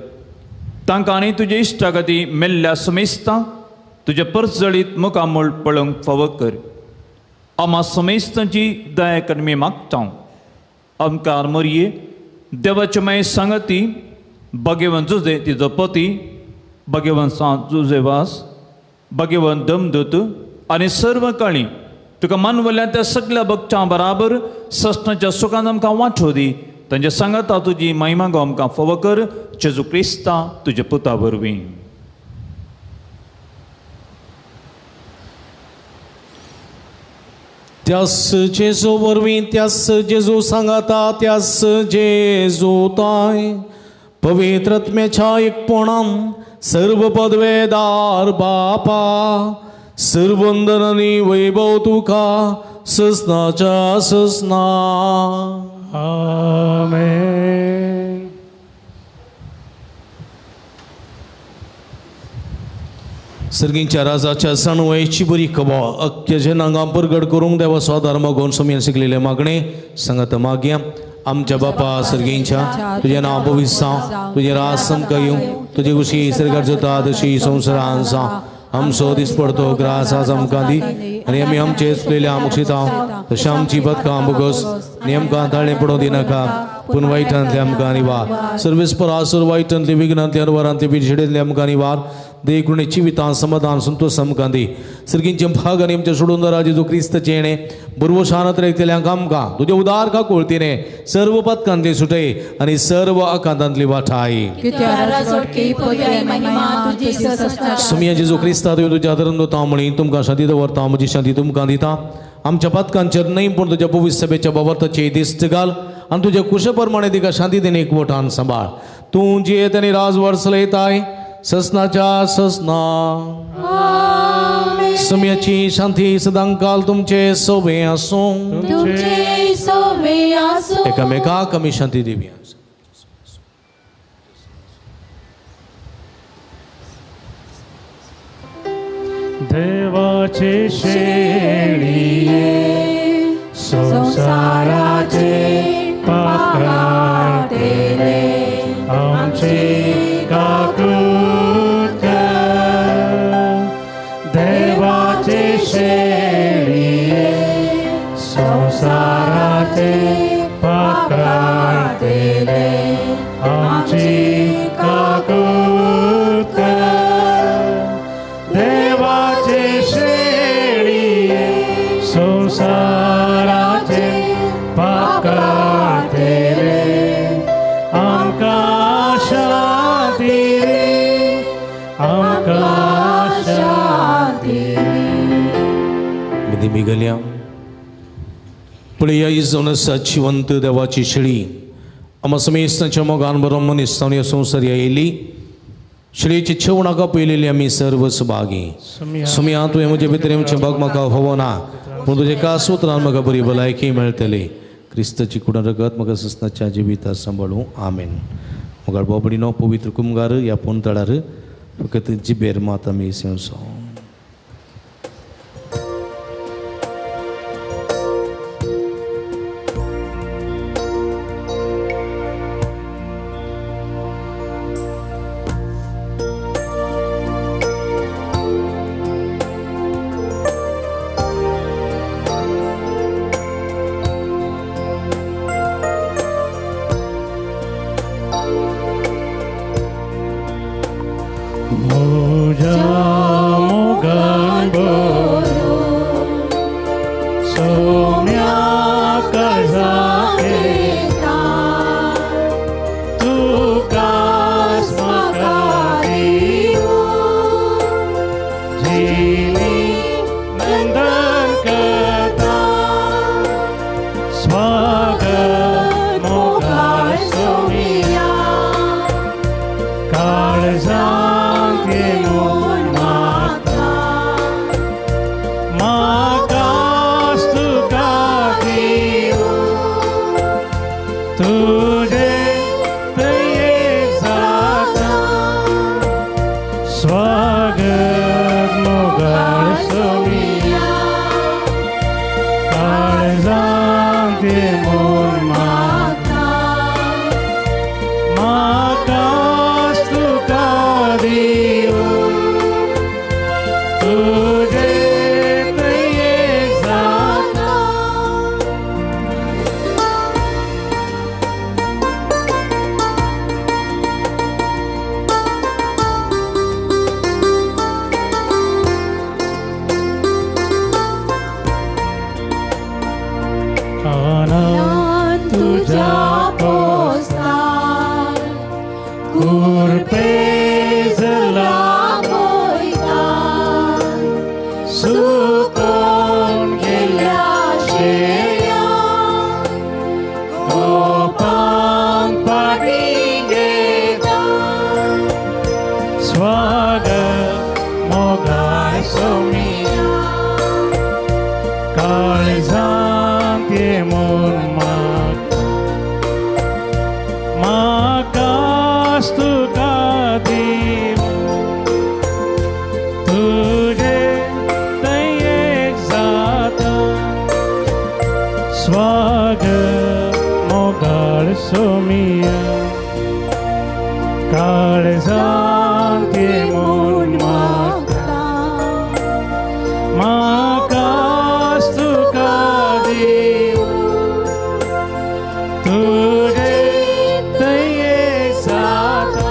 तांकां आनी तुजे इश्टागती मेल्ल्या समेस्तांक तुज्या परजळीत मुखामूळ पळोवंक फावो कर. आमा समेस्तांची दया करमी मागता. आमकां मोरये देवाचे मागीर सांगती भाग्यवंत जुजे तिजो पती, भाग्यवंत सांत जुजेवास, भाग्यवंत दमदूत आनी सर्व काळी तुका मानवल्या त्या सगळ्या भक्तां बराबर सस्नाच्या सुखान आमकां वांटो दी. तांच्या सांगाता तुजी महिमा गो आमकां फावो कर. जेजू क्रिस्ता तुज्या पुता वरवीं. त्यास जेजू वरवीं, त्यास जेजू सांगाता, त्यास जेजू ताय पवित्र आत्म्याच्या एकपणान सर्व पदवेदार बापा सर्वंदन आनी वैभव तुका ससनाच्या ससना. आमेन. सर्गींच्या राजाच्या सणवयची बरी खबर अख्ख्या जनांगां परगट करूंक देवा स्वादार मागोवन सोमयान शिकलेले मागणे सांगात मागया. आमच्या बापा सर्गींच्या, तुजें नांव पवित्र जावं, तुजें राज आमकां येवं, तुजी खुशी सर्गार जाता तशी संवसारान जावं. आमचो दिसपडतो ग्रास आज आमकां दी आनी आमी आमचे चुकलेल्या मुक्षिता तशें आमची बदकां बोगस आनी आमकां ताळें पडोवं दिनाका, पूण वायटांतले आमकां निवार. सर्वेस्पर आसुर वायटांतले विघ्नांतले अनवरांतले बिरशेडेंतले आमकां निवार. देखून जिवितान समाधान संतोष आमकां दी. सर्गींचे भाग आनी आमच्या सोडून जेजू क्रिस्ताचें येणें बरवशान त्रयतल्यांक आमकां तुजे उदार काकुळतीने सर्व पदकांतली सुटय आनी सर्व आकांतांतली वाठाय. सुमिया जेजू क्रिस्ता तुवें तुज्या आदरान दवरता म्हणी तुमकां शांती दवरता, म्हजी शांती तुमकां दिता. आमच्या पदकांचेर न्हय पूण तुज्या पवित्र सभेच्या बाबर्थाची दिश्ट घाल आनी तुज्या कुशे प्रमाणे तिका शांती दिनी एकवटान सांबाळ. तूं जियेत आनी राजवाड चलयताय ससनाच्या ससना. समयाची शांती सदांकाल तुमचे सोबे आसूं. एकामेकाक आमी शांती दिवया. देवाचे शेळिये संसाराचे पाप काडतेले आमची काकूट कर. देवाचे शेळिये संसाराचे पाप काडतेले आमची काकूट कर. देवाचे शेळिये संसाराचे पाप काडतेले आमकां शांती दी, आमकां शांती दी. मी गेल्या पळया ही जावन आसा जिवंत देवाची शेळी. आमा समेस्तांच्या मोगान बरो मनीस जावन ह्या संवसार येयली. शेळयेची छेवणाका पळयलेली आमी सर्व सभागी. सुमया तुवें म्हजे भितर येवचें भाग म्हाका फावो ना, पूण तुजें खास उतरान म्हाका बरी भलायकी मेळटली. क्रिस्ताची कुडान रगत म्हाका ससनाच्या जिविता सांबाळूं. आमेन. मुखार बाबडीनो पवित्र कुमगार ह्या पोनतळार फकत जिबेर मात आमी सेवसो. मुझा काळजांत ये म्हूण मागता म्हाकाच तुका दिवं तुजे दयेक जाता स्वागत मोगाळ सोमिया काळजांत ये म्हूण मागता म्हाकाच तुका दिवं तुजे दयेक जाता.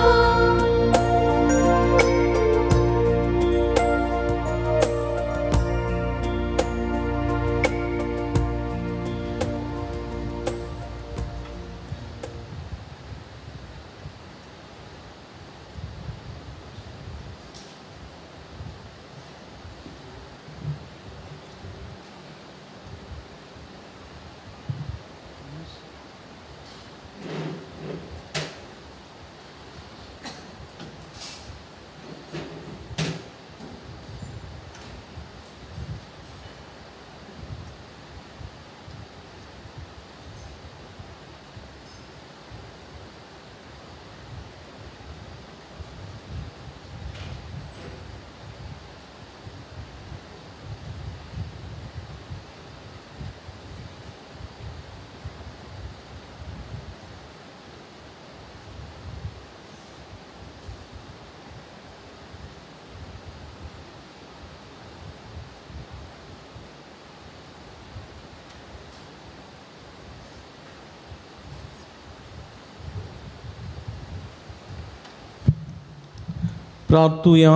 प्रार्थुया.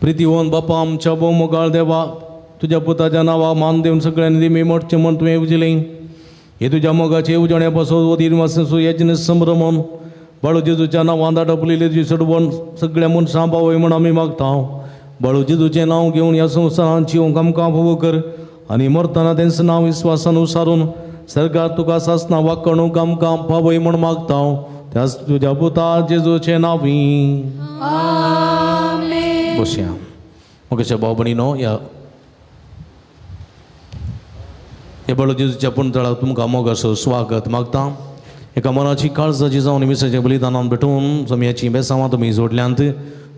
प्रितीवन बापा आमच्या भोव मोगाळ देवा, तुज्या पुताच्या नांवा मान दिवन सगळ्यांनी मी मोडचें म्हूण तुवें येवजिलें. हे तुज्या मोगाचे येवजणे पासून वतीन वासून यज्ञ संभ्रमण बाळू जेजूच्या नांवान दाटपलेली तुजी सडवण सगळ्या मनशां पावय म्हूण आमी मागता. बाळू जेजूचें नांव घेवन ह्या संवसारांत जिवंक आमकां फावो कर आनी मरतना तेंच नांव विस्वासान उसारून सरकार तुका सासना वाकणूक आमकां पावय म्हूण मागता. त्याच तुज्या पुता जेजूचे नांवी बसया. मोगेच्या भाव भयणीनो, ह्या हे बाळू जेजूच्या पुणतळाक तुमकां मोगाचो स्वागत मागता. एका मनाची काळजाची जावन मिसाच्या बलिदानान भेटून सोमयाची बेसांवां तुमी जोडल्यांत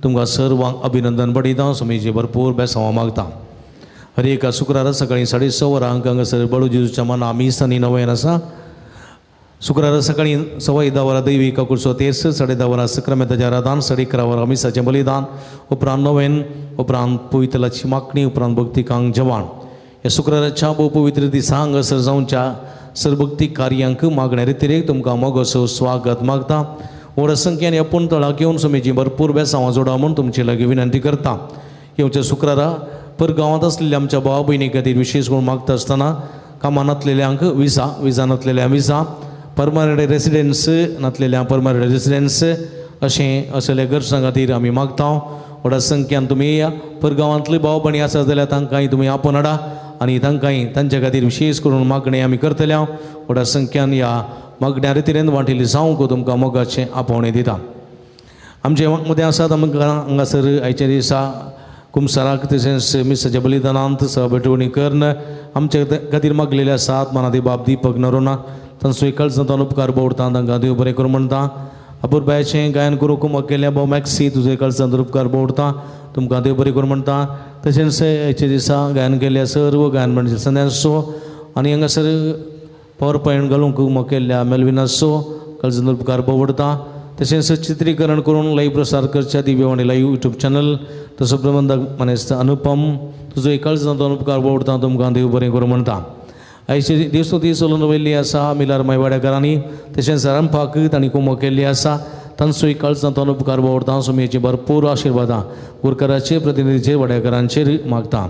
तुमकां सर्वांक अभिनंदन पडयता. सोमयेची भरपूर बेसांवां मागता. हर एका शुक्रारा सकाळीं 6:30 वरांक हांगासर बाळू जेजूच्या मना मीस आनी नवेन आसा. शुक्रारा सकाळीं 10:15 वरां दैवी काकुळचो तेर्स, 10:30 वरां सक्रामेंताचें आराधन, 11:30 वरां मिसाचें बलिदान, उपरांत नवेन, उपरांत पवित्रलाची मागणी, उपरांत भक्तिकांक जेवण. ह्या शुक्राराच्या भोव पवित्र दिसा हांगासर जावच्या सर्वभक्ती कार्यांक मागण्या रितिरेक तुमकां मोगाचो स्वागत मागता. व्हड संख्येन ह्या पुणतळाक येवन सोमेची भरपूर बेसांवां जोडा म्हूण तुमचे लागीं विनंती करता. येवच्या शुक्रारा परगांवांत आसलेल्या आमच्या भाव भयणी खातीर विशेश करून मागता आसतना कामां नातलेल्यांक विजा, विजा नातलेल्या विजा, परमनंट रेसिडेन्स नातलेल्या परमनंट रेसिडेन्स अशें असल्या गरजां खातीर आमी मागता. व्हडा संख्यान तुमी येया. परगांवांतली भाव भयणी आसा जाल्यार तांकांय तुमी आपोवन हाडा आनी तांकांय तांच्या खातीर विशेश करून मागणें आमी करतले. व्हडा संख्यान ह्या मागण्या रितीन वांटिल्ली जावंक तुमकां मोगाचें आपोवणें दिता. आमचे मदें आसात आमकां हांगासर आयच्या दिसा कुमसाराक तशेंच मिसाच्या बलिदानांत सहभेटवणी करून आमच्या खातीर मागलेले आसात. मनादी बाब दीपक नरोना तांचो कळजांतल्यान उपकार बोवडता. तांकां देव बरें करूं म्हणटा. अपुरबायेचें गायन करूंक मागलेल्या भाव मॅक्सी तुजो कळजांतल्यान उपकार बोवडता. तुमकां देव बरें करूं म्हणटा. तशेंच आयच्या दिसा गायन केल्ल्या सर्व गायन म्हणजे संद्यांचो आनी हांगासर पावर पॉयंट घालूंक केल्ल्या मेलविनाचो कळजांतल्यान उपकार बोवडता. तशेंच चित्रीकरण करून लाईव्ह प्रसार करच्या दिव्यवाणी लाईव्ह युट्यूब चॅनल तसो प्रबंधक मानेस्त अनुपम तुजो कळजांतल्यान उपकार बोवडता. तुमकां देव बरें करूं म्हणटा. आयचे दिवसो दीस चलून वयल्ली आसा मिलार मायवाड्याकारांनी तशेंच रांदपाक तांणी कुमो केल्ली आसा. तांचो कळजांतल्यान उपकार बोवडता. सोमयेची भरपूर आशिर्वादां गुरकाराचेर प्रतिनिधीचेर वाड्याकारांचेर मागता.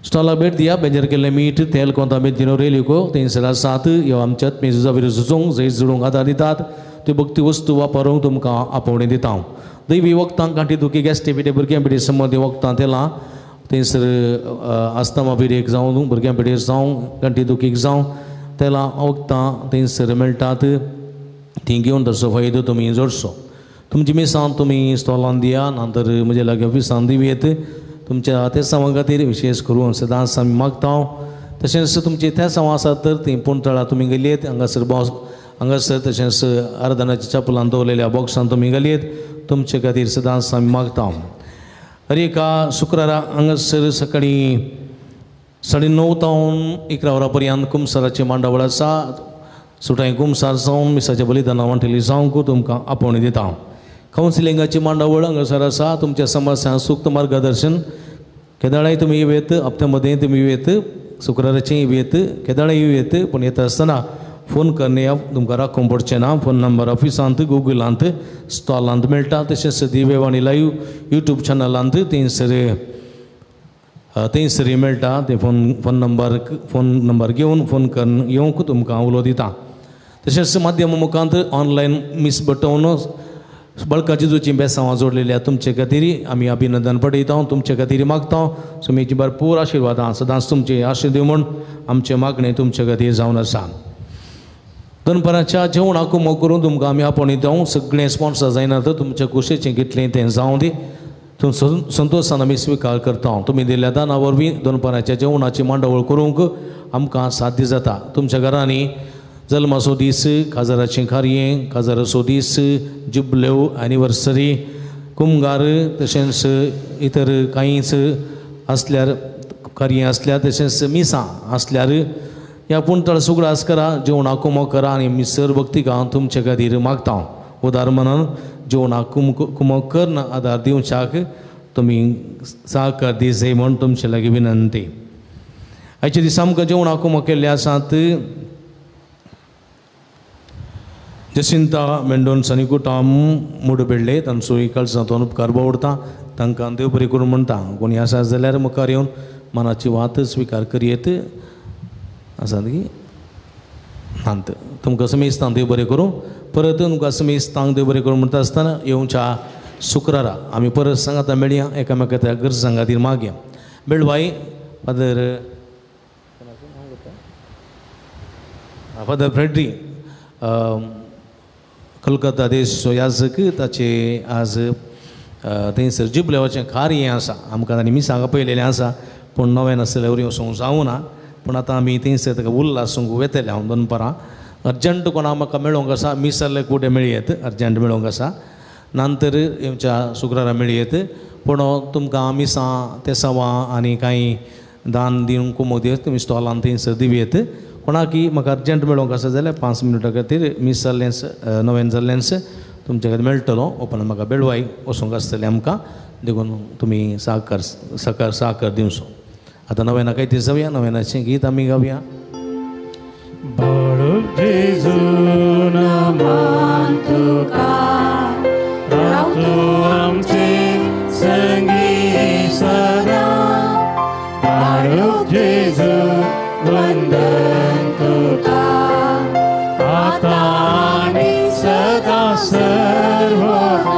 स्टॉला भेट दिया. बेंजर केल्लें मीठ तेल कोंता मेथीनो रेलिको थंयसर आसात. ह्यो आमच्या मेजुजा विरुद्ध झुजूंक जैत जोडूंक आदार दितात. त्यो भक्ती वस्तू वापरूंक तुमकां आपोवणें दिता. दैवी वखदां गांठी दुखी गॅस्ट्रिक पिडे भुरग्यां पिडे संबंदी वखदां तेलां थंयसर आस्तमा पिडेक जावं भुरग्यां पिडेक जावं गांठी दुखीक जावं तेलां वखदां थंयसर मेळटात. तीं घेवन ताचो फायदो तुमी जोडचो. तुमची मिसां तुमी स्टॉलान दिया नंतर म्हजे लागीं ऑफिसान दिवयेत. तुमच्या तेसांवां खातीर विशेश करून सदांच आमी मागता. तशेंच तुमची तेसांवां आसात तर ती पुणतळा तुमी गेलीत हांगासर बॉस हांगासर तशेंच आराधनाच्या चपलान दवरलेल्या बॉक्सान तुमी गेलीत तुमचे खातीर सदांच आमी मागता. हर एका शुक्रारा हांगासर सकाळीं 9:30 तावन 11 वरां पर्यंत कुमसाराची मांडावळ आसा. सुटांय कुमसार जावन मिसाच्या बलिदाना वांटेली जावंक तुमकां आपोवणी दिता. कावन्सिलिंगाची मांडावळ हांगासर आसा. तुमच्या समस्या सूक्त मार्गदर्शन केदाळाय तुमी येत हप्त्या मदें तुमी येत शुक्राराचें येत केदाळाय येत पूण येता आसतना फोन करणे तुमकां राखूंक पडचें ना. फोन नंबर ऑफिसांत गुगलांत स्टॉलांत मेळटा. तशेंच दिवेवाणी लायव्ह यूट्यूब चॅनलांत थंयसर मेळटा. ते फोन नंबर घेवन फोन करून येवंक तुमकां उलो दिता. तशेंच माध्यम मुखांत ऑनलायन मीस बटोवन बळका जेजूची बेसांवां जोडलेल्या तुमचे खातीर आमी अभिनंदन पडयता. तुमचे खातीर मागता सुमीची भरपूर आशिर्वादां सदांच तुमचे आशिर्वाद म्हूण आमचें मागणें तुमचे खातीर जावन आसा. दनपाराच्या जेवणाक कुमो करून तुमकां आमी आपोवणी दिता. सगळें स्पॉन्सर जायना तर तुमच्या कुशेचें कितलें तें जावं दी संतोशान आमी स्विकार करता. तुमी दिल्ल्या दाना वरवीं दनपाराच्या जेवणाची मांडावळ करूंक आमकां साध्य जाता. तुमच्या घरांनी जल्माचो दीस काजाराचें कार्य काजाराचो दीस जुबलेव एनिवर्सरी कुमगार तशेंच इतर कांयच आसल्यार कार्य आसल्यार तशेंच मिसां आसल्यार ह्या पुणतळ सुगडास करा जेवणा कुमो करा आनी मिसर भक्तिका तुमचे खातीर मागता. उदार मनान जेवणा कुमो करून आदार दिवच्याक तुमी साहकार दिसय म्हूण तुमचे लागीं विनंती. आयच्या दिसा आमकां जेवणा कुमो केल्ले आसात जसिंता मेंडोन्स आनी कुटाम मुडबेडले तांचो कळसांतून उपकार बावडता. तांकां देव बरें करूं म्हणटा. कोणी आसा जाल्यार मुखार येवन मनाची वात स्विकार करयेत आसात की नात तुमकां समेस्तांक देव बरें करूं. परत तुमकां समेस्तांक देव बरें करूं म्हणटा आसतना येवच्या शुक्रारा आमी परत सांगाता मेळया एकामेका त्या गरजां खातीर मागया. बेळवाय फादर फादर फ्रेड्री कोलकाता देश याजक ताचे आज थंयसर जुबलेवाचें कार्य आसा. आमकां तांणी मिसांग पळयलेलें आसा पूण नवें नासलें वरवीं वचूंक जावना. पूण आतां आमी थंयसर ताका उल्हासूंक वेतले हांव दनपारां अर्जंट कोणा म्हाका मेळोंक आसा मीस जाल्यार कुठे मेळयेत अर्जंट मेळोंक आसा नंतर येवच्या शुक्रारा मेळयेत. पूण तुमकां मिसां तेसावां आनी कांय दान दिवंक कुमो दिवस तुमी स्टॉलान थंयसर दिवयेत. कोणाकी म्हाका अर्जंट मेळोंक आसा जाल्यार 5 मिनटां खातीर मीस जाल्लेंच नवें जाल्लेंच तुमचे खातीर मेळटलो. ओपन म्हाका बेळवाय वचूंक आसतलें आमकां देखून तुमी साकर साकर साकर दिवचो. आतां नवेना काय ते जावया नवेनाचें गीत आमी गावया. बाळूक जेजू नमन तुका राव तूं आमचे संगी सदा. बाळूक जेजू वंदन तुका आतां आनी सदा सर्वदा.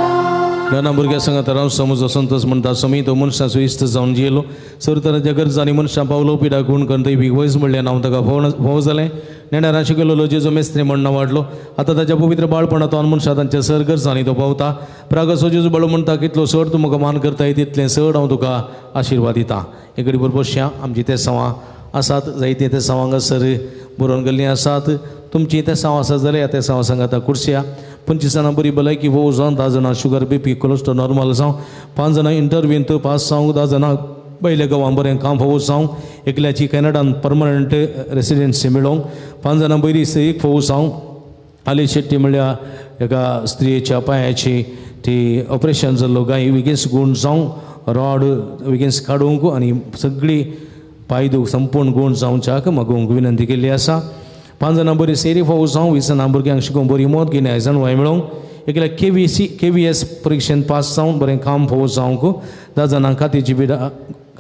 नाना भुरग्या सांगात राव समज संतोष म्हणटा समी तो मनशाचो इश्ट जावन जियेलो सर तरांच्या गरजांनी मनशां पावलो पिडा गुण करून थंय वयस म्हणलें नांव ताका फोव जालें. नेणारां शिकयलो जेजो मेस्त्री म्हण नांव वाडलो. आतां ताच्या पवित्र बाळपणांत मनशां तांच्या सर गरजांनी तो पावता. प्रागसो जेजू बाळू म्हणटा कितलो चड तूं म्हाका मान करताय तितलें चड हांव तुका आशिर्वाद दिता. एक घडी बसया. आमची तेसांवां आसात जायतीं तेसांवां हांगासर बरोवन गेल्लीं आसात. तुमचीं तेसांवां आसात जाल्यार ह्या तेसांवां सांगाता कुर्सया. 25 जाणां बरी भलायकी फोव जावन 10 जाणां शुगर बीपी कोलेस्ट्रॉल नॉर्मल जावं 5 जाणां इंटरव्यूंत पास जावंक 10 जाणां पयल्या गांवां बरें काम फोव जावं एकल्याची कॅनडान परमनंट रेसिडेन्सी मेळोवंक 5 जाणां बरी एक फोव जावं. आली शेट्टी म्हणल्यार एका स्त्रियेच्या पांयाची ती ऑपरेशन जाल्लो गाय विगेन्स गूण जावं रॉड विगेन्स काडूंक आनी सगळी पांय दूख संपूर्ण गूण जावच्याक मागूंक विनंती केल्ली आसा. 5 जाणां बरी सेरी फोव जावं 20 जाणां भुरग्यांक शिकोवंक बरी मत गिन्याय जाणवाय मेळोवंक एकल्या KVS परिक्षेंत पास जावन बरें काम फोव जावंक 10 जाणां कातीची पिडा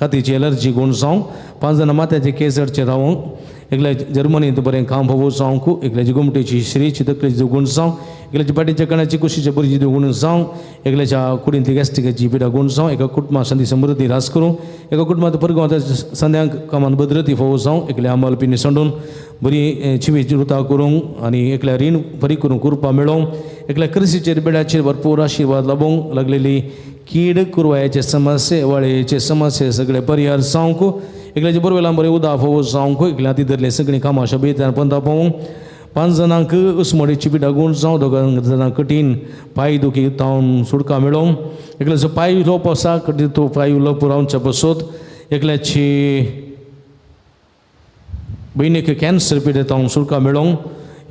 कातीची एलर्जी गूण जावंक 5 जाणां माथ्याचे केसरचेर रावंक एकल्या जर्मनींत बरें काम फोव जावंक एकल्याची गोमटेची श्रीची तकलेची गुण जावं एकल्याची पाटीच्या कणाची कुशीच्या बरीची गुण जावं एकल्याच्या कुडींतली गॅस्ट्रिकाची पिडा गुण जावं एका कुटुंबा शांती समृद्धी रास करूं एका कुटुंबांत परगांव संध्यांक कामान भद्रती फोव जावं एकल्या अंबाल पिनी सांडून बरी जिवीत रुता करूंक आनी एकल्या रीण फारीक करूंक कृपा मेळोवंक एकल्या क्रिस्तीचेर बेड्याचेर भरपूर आशिर्वाद लाबोवंक लागलेली कीड कुरवायेचे समस्ये वळयेचे समस्ये सगळे परिहार जावंक एकल्याचे बरवेलां बरें उदा फोव जावंक एकल्या हाती धरले सगळीं कामां शबेंतल्यान पंदा पावूंक 5 जाणांक उस्मोडीची पिडा गूण जावं 2 जाणांक कठीण पांय दुखी तावन सुटका मेळोवंक एकल्याचो पांय लोप आसा कठीण तो पांय लोप रावच्या बसोत एकल्याची भयणीक कॅन्सर पिडे तावन सुटका मेळोवंक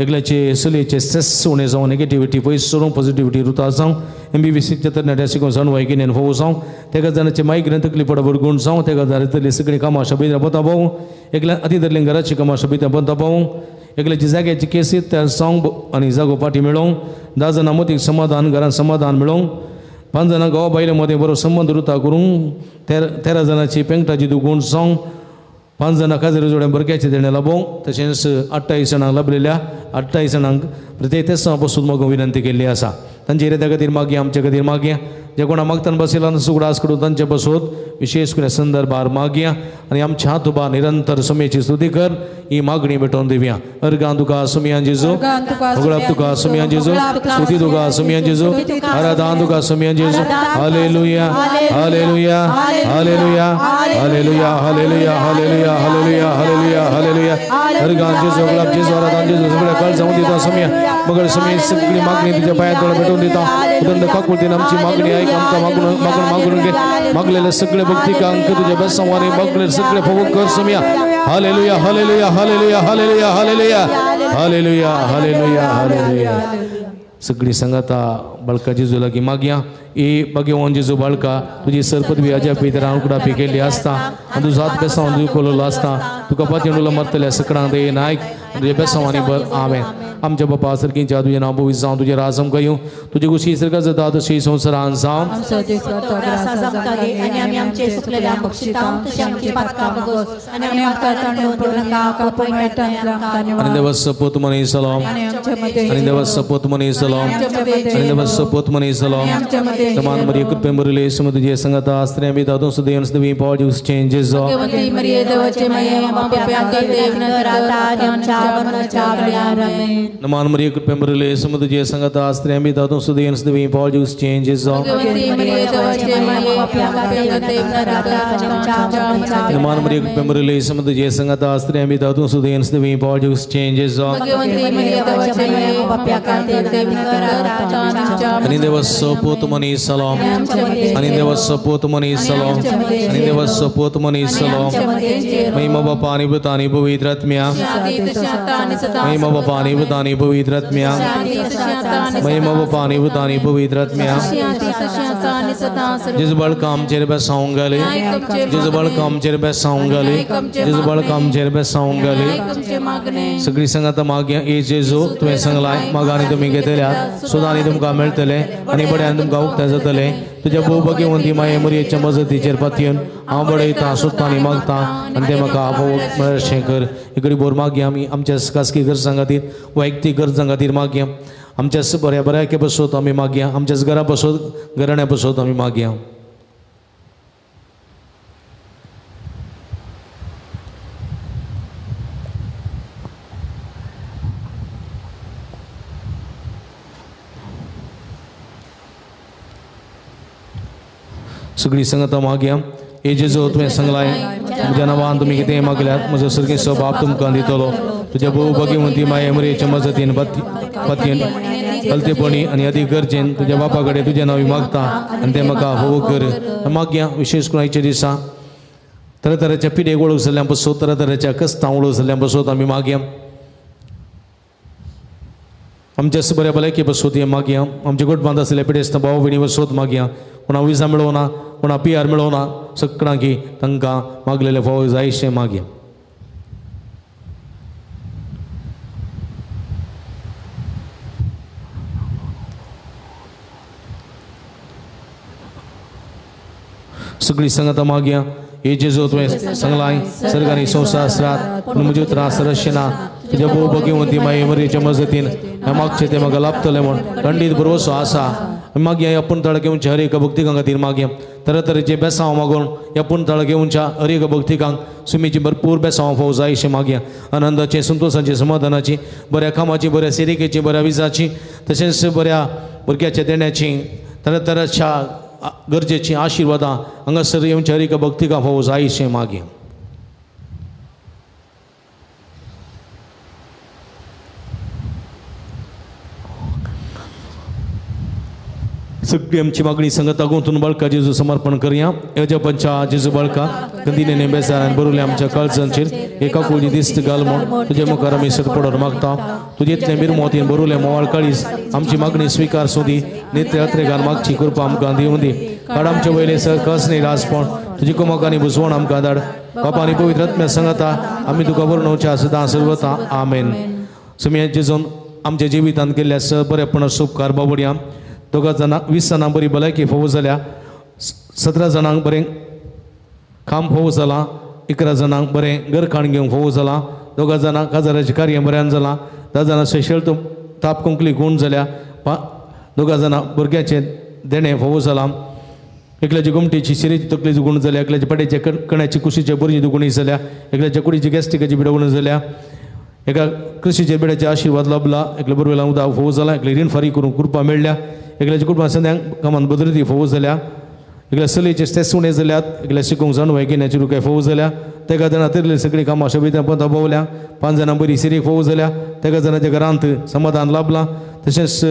एकल्याचे चलयेचे स्ट्रेस उणें जावं नेगेटिविटी पयस सरून पॉझिटिविटी रुता जावं MBBS तरणाट्या शिकोवन जाणवाय गिन्यान फोव जावं तेका जाणाचे मायग्रेन तकली पडबर गूण जावं तेका जाणांतली सगळीं कामां शबेंत बता पावूं एकल्या अती धरलीं घराची कामां शबेंत बता पावूं एकल्याची जाग्याची केसी त्या जावंक आनी जागो पाटी मेळोवंक 10 जाणां मतीक समाधान घरान समाधान मेळोवंक 5 जाणां घोवा बायले मदें बरो संबंद रुता करूंक 13 जाणांची पेंकटाची दुगूण जावंक 5 जाणां काजरी जोड्या भुरग्याचें देणें लाबोवंक तशेंच 28 जाणांक लाबलेल्या 28 जाणांक प्रत्येक तेसां पसून मागूंक विनंती केल्ली आसा. तांचे इराद्या खातीर मागया आमच्या खातीर मागया जे कोणा मागताना बसयला सुगडास करून तांचे बसोत विशेष करून संदर्भार मागया आनी आमच्या हात उबा निरंतर सुमेची स्तुती कर ही मागणी भेटोवन दिवया. अर्गां तुका सुमयान जेजू उगडाप तुका सुमयान जेजू स्तुती तुका सुमयान जेजू आराधन तुका सुमयान जेजू. Hallelujah hallelujah hallelujah hallelujah hallelujah hallelujah hallelujah hallelujah hallelujah. अर्गां जेजू उगडाप जेजू आराधन जेजू सगळ्या काळ जावन दिता सुमया मगर सुमय सगळी मागणी तुझ्या पांयात भेटोवन दिता. उदंड काकुळतीन आमची मागणी ऐक आमकां मागून मागून मागून घे मागलेले सगळे भक्तिकांक तुझ्या बेसांवांनी मागलेले सगळे फवक कर Somaiya. Hallelujah hallelujah hallelujah hallelujah hallelujah hallelujah hallelujah hallelujah. सगळी संगता बाळका जेजू लागीं मागया. ए भगवान जेजू बाळका तुजी सर पदवी अजापी तर उकडापी केल्ली आसता आनी तुजो हात बेसांवान दुखवलेलो आसता तुका पातयेन मरतल्या सकडांक दे नायक तुज्या बेसांवांनी बर. आमेन. आमच्या बापा सर्गीच्या तुजें नांव पवित्र जावं तुजें राज आमकां येवं तुजी खुशी सर्गात जाता तशी संवसारांत जावं. आनी देवा सपोत मनी सलाम आनी देवा सपोत मनी सलाम आनी देवा सपोत मनी सलाम. समान मरिय कृपे मुरले सम तुझे संगता स्त्रियां भी दादों सदैव सदैव पॉल यूज चेंजेस नमान मरिय कृपे मुरले सम तुझे संगता स्त्रियां भी दादों सदैव सदैव पॉल यूज चेंजेस नमान मरिय कृपे मुरले सम तुझे संगता स्त्रियां भी दादों सदैव सदैव पॉल यूज चेंजेस आणि देवा सपोत मनी सलाम आणि देवा सपोत मनी सलाम आणि देवा सपोत मनी सलाम. महिमा बापा आणि पुत आणि पवित्र आत्म्या महिमा बापा आणि पुत आणि पवित्र आत्म्या महिमा बापा आणि पुत आणि पवित्र आत्म्या. जेजू बाळका आमचेर बेसावंक घाले जेजू बाळका आमचेर बेसावंक घाले जेजू बाळका आमचेर बेसावंक घाले. सगळी संगता मागया. ए जेजू तुवें सांगलाय मागा आनी तुमी घेतल्यात सुदां आनी तुमकां मेळटलें आनी बड्यान तुमकां उक्तें जातलें. तुज्या भोव भगवंती माये मुरयेच्या मजतीचेर पातयेन हांव बडयतां सोदतां आनी मागतां आनी तें म्हाका आपोवप मेळशें कर. इकडे बोर मागया आमी आमच्या खासगी गरजां खातीर वैयक्तीक गरजां खातीर मागया. आमच्या बऱ्या बऱ्याके बसोत आमी मागया आमच्याच घरा बसोत घराण्या बसोत आमी मागया. सगळी संगता मागया. ए जेजू तुवें सांगलाय म्हज्या नांवान तुमी कितें मागल्यात म्हजो सर्गेचो बाप तुमकां दितलो. तुज्या भोव भगवंती माये मुरयेच्या मजतीन पातयेन हलतेपणी आनी अदीक गरजेन तुज्या बापा कडेन तुजें नांव मागता आनी तें म्हाका फोव कर. मागया विशेष करून आयच्या दिसा तरातराच्या पिडेक वळख जाल्ल्यां बसोत तरातराच्या कस्तां वळख जाल्ल्यां बसोत आमी मागया. आमच्या बऱ्या भलायकी बसोत हें मागया. आमचे गोटबांद आसलेल्या पिडेस्त भाव भयणी बसोत मागया. कोणा विजा मेळोवना कोणा PR मेळोवना सगळ्यांकी तांकां मागलेले फावो जायशें मागया. सगळी संगता मागया. हे जेजू तुवें सांगलाय सर्गांनी संवसारांत पूण म्हज्यो त्रास रशेना तुज्या भोव भगवंती माये मरयेच्या मजतीन मागचें तें म्हाका लाभतलें म्हूण खंडीत भरवसो आसा. मागया ह्या पुणताळा घेवच्या हर एका भक्तिकां खातीर मागया तरातरेचे बेसांव मागून ह्या पुणताळा घेवच्या हर एका भक्तिकांक सुमीची भरपूर बेसांव फावो जाय अशें मागया आनंदाची संतोशाची समाधानाची बऱ्या कामाची बऱ्या सिरिकेची बऱ्या विजाची तशेंच बऱ्या भुरग्याच्या देण्याची तरातराच्या गरजेची आशिर्वादां हांगासर येवच्या हर एका भक्तिकां फावो जाय अशें मागया. सगळी आमची मागणी संगता गुंतून बाळका जेजू समर्पण करया. यजपंचा जेजू बाळका कंदिने बेजारान बरवले आमच्या काळजांचेर एका कुळी दिस्त घाल म्हूण तुजे मुखार आमी सरपडोर मागता. तुजे इतले मिरमोतीन बरवले मोवाळ काळीस आमची मागणी स्विकार सोदी नित्य अत्रेगान मागची कृपा आमकां दिवं दी. काड आमचे वयले सर कस न्ही राजपण तुजी कुमक आनी बुजवण आमकां धाड. बापा आनी पवित्र आत्म्या संगता आमी तुका वर्णवच्या सदां सर्वता. आमेन. सुमी जेजून आमच्या जिवितांत केल्ल्या स बरेपण उपकार बाबडया. दोगा जाणांक 20 जाणांक बरी भलायकी फावो जाल्या, 17 जाणांक बरें काम फावो जालां, 11 जाणांक बरें घरखाण घेवंक फावो जालां, 2 जाणांक काजाराचें कार्य बऱ्यान जालां, 10 जाणां स्पेशल ताप कोंकली गूण जाल्या, 2 जाणां भुरग्याचें देणें फावो जालां, एकल्याची गोमटेची शिरेची तकलेची गूण जाल्या, एकल्याच्या पाट्याच्या कण्याची कुशीच्या बोरीची दुगुणी जाल्या, एकल्याच्या कुडीची गॅस्ट्रिकाची बिडा गुण जाल्या, एका कृषीच्या बेड्याचे आशिर्वाद लाभला, एकल्या बरोबर उदक फावो जाला, एकले रीण फारीक करूंक कृपा मेळ्ळ्या, एकल्याच्या कुटुंबां संद्यांक कामान बदलती फावो जाल्या, एकल्या चलयेचे स्टेस उणें जाल्यात, एकल्या शिकूंक जाणवाय घेण्याची रुकाय फावो जाल्या, तेगा जाणां तरी सगळीं कामां शोभिता पंथा पावल्या, 5 जाणां बरी सिरीक फावो जाल्या, तेगा जाणांच्या घरांत समाधान लाभलां, तशेंच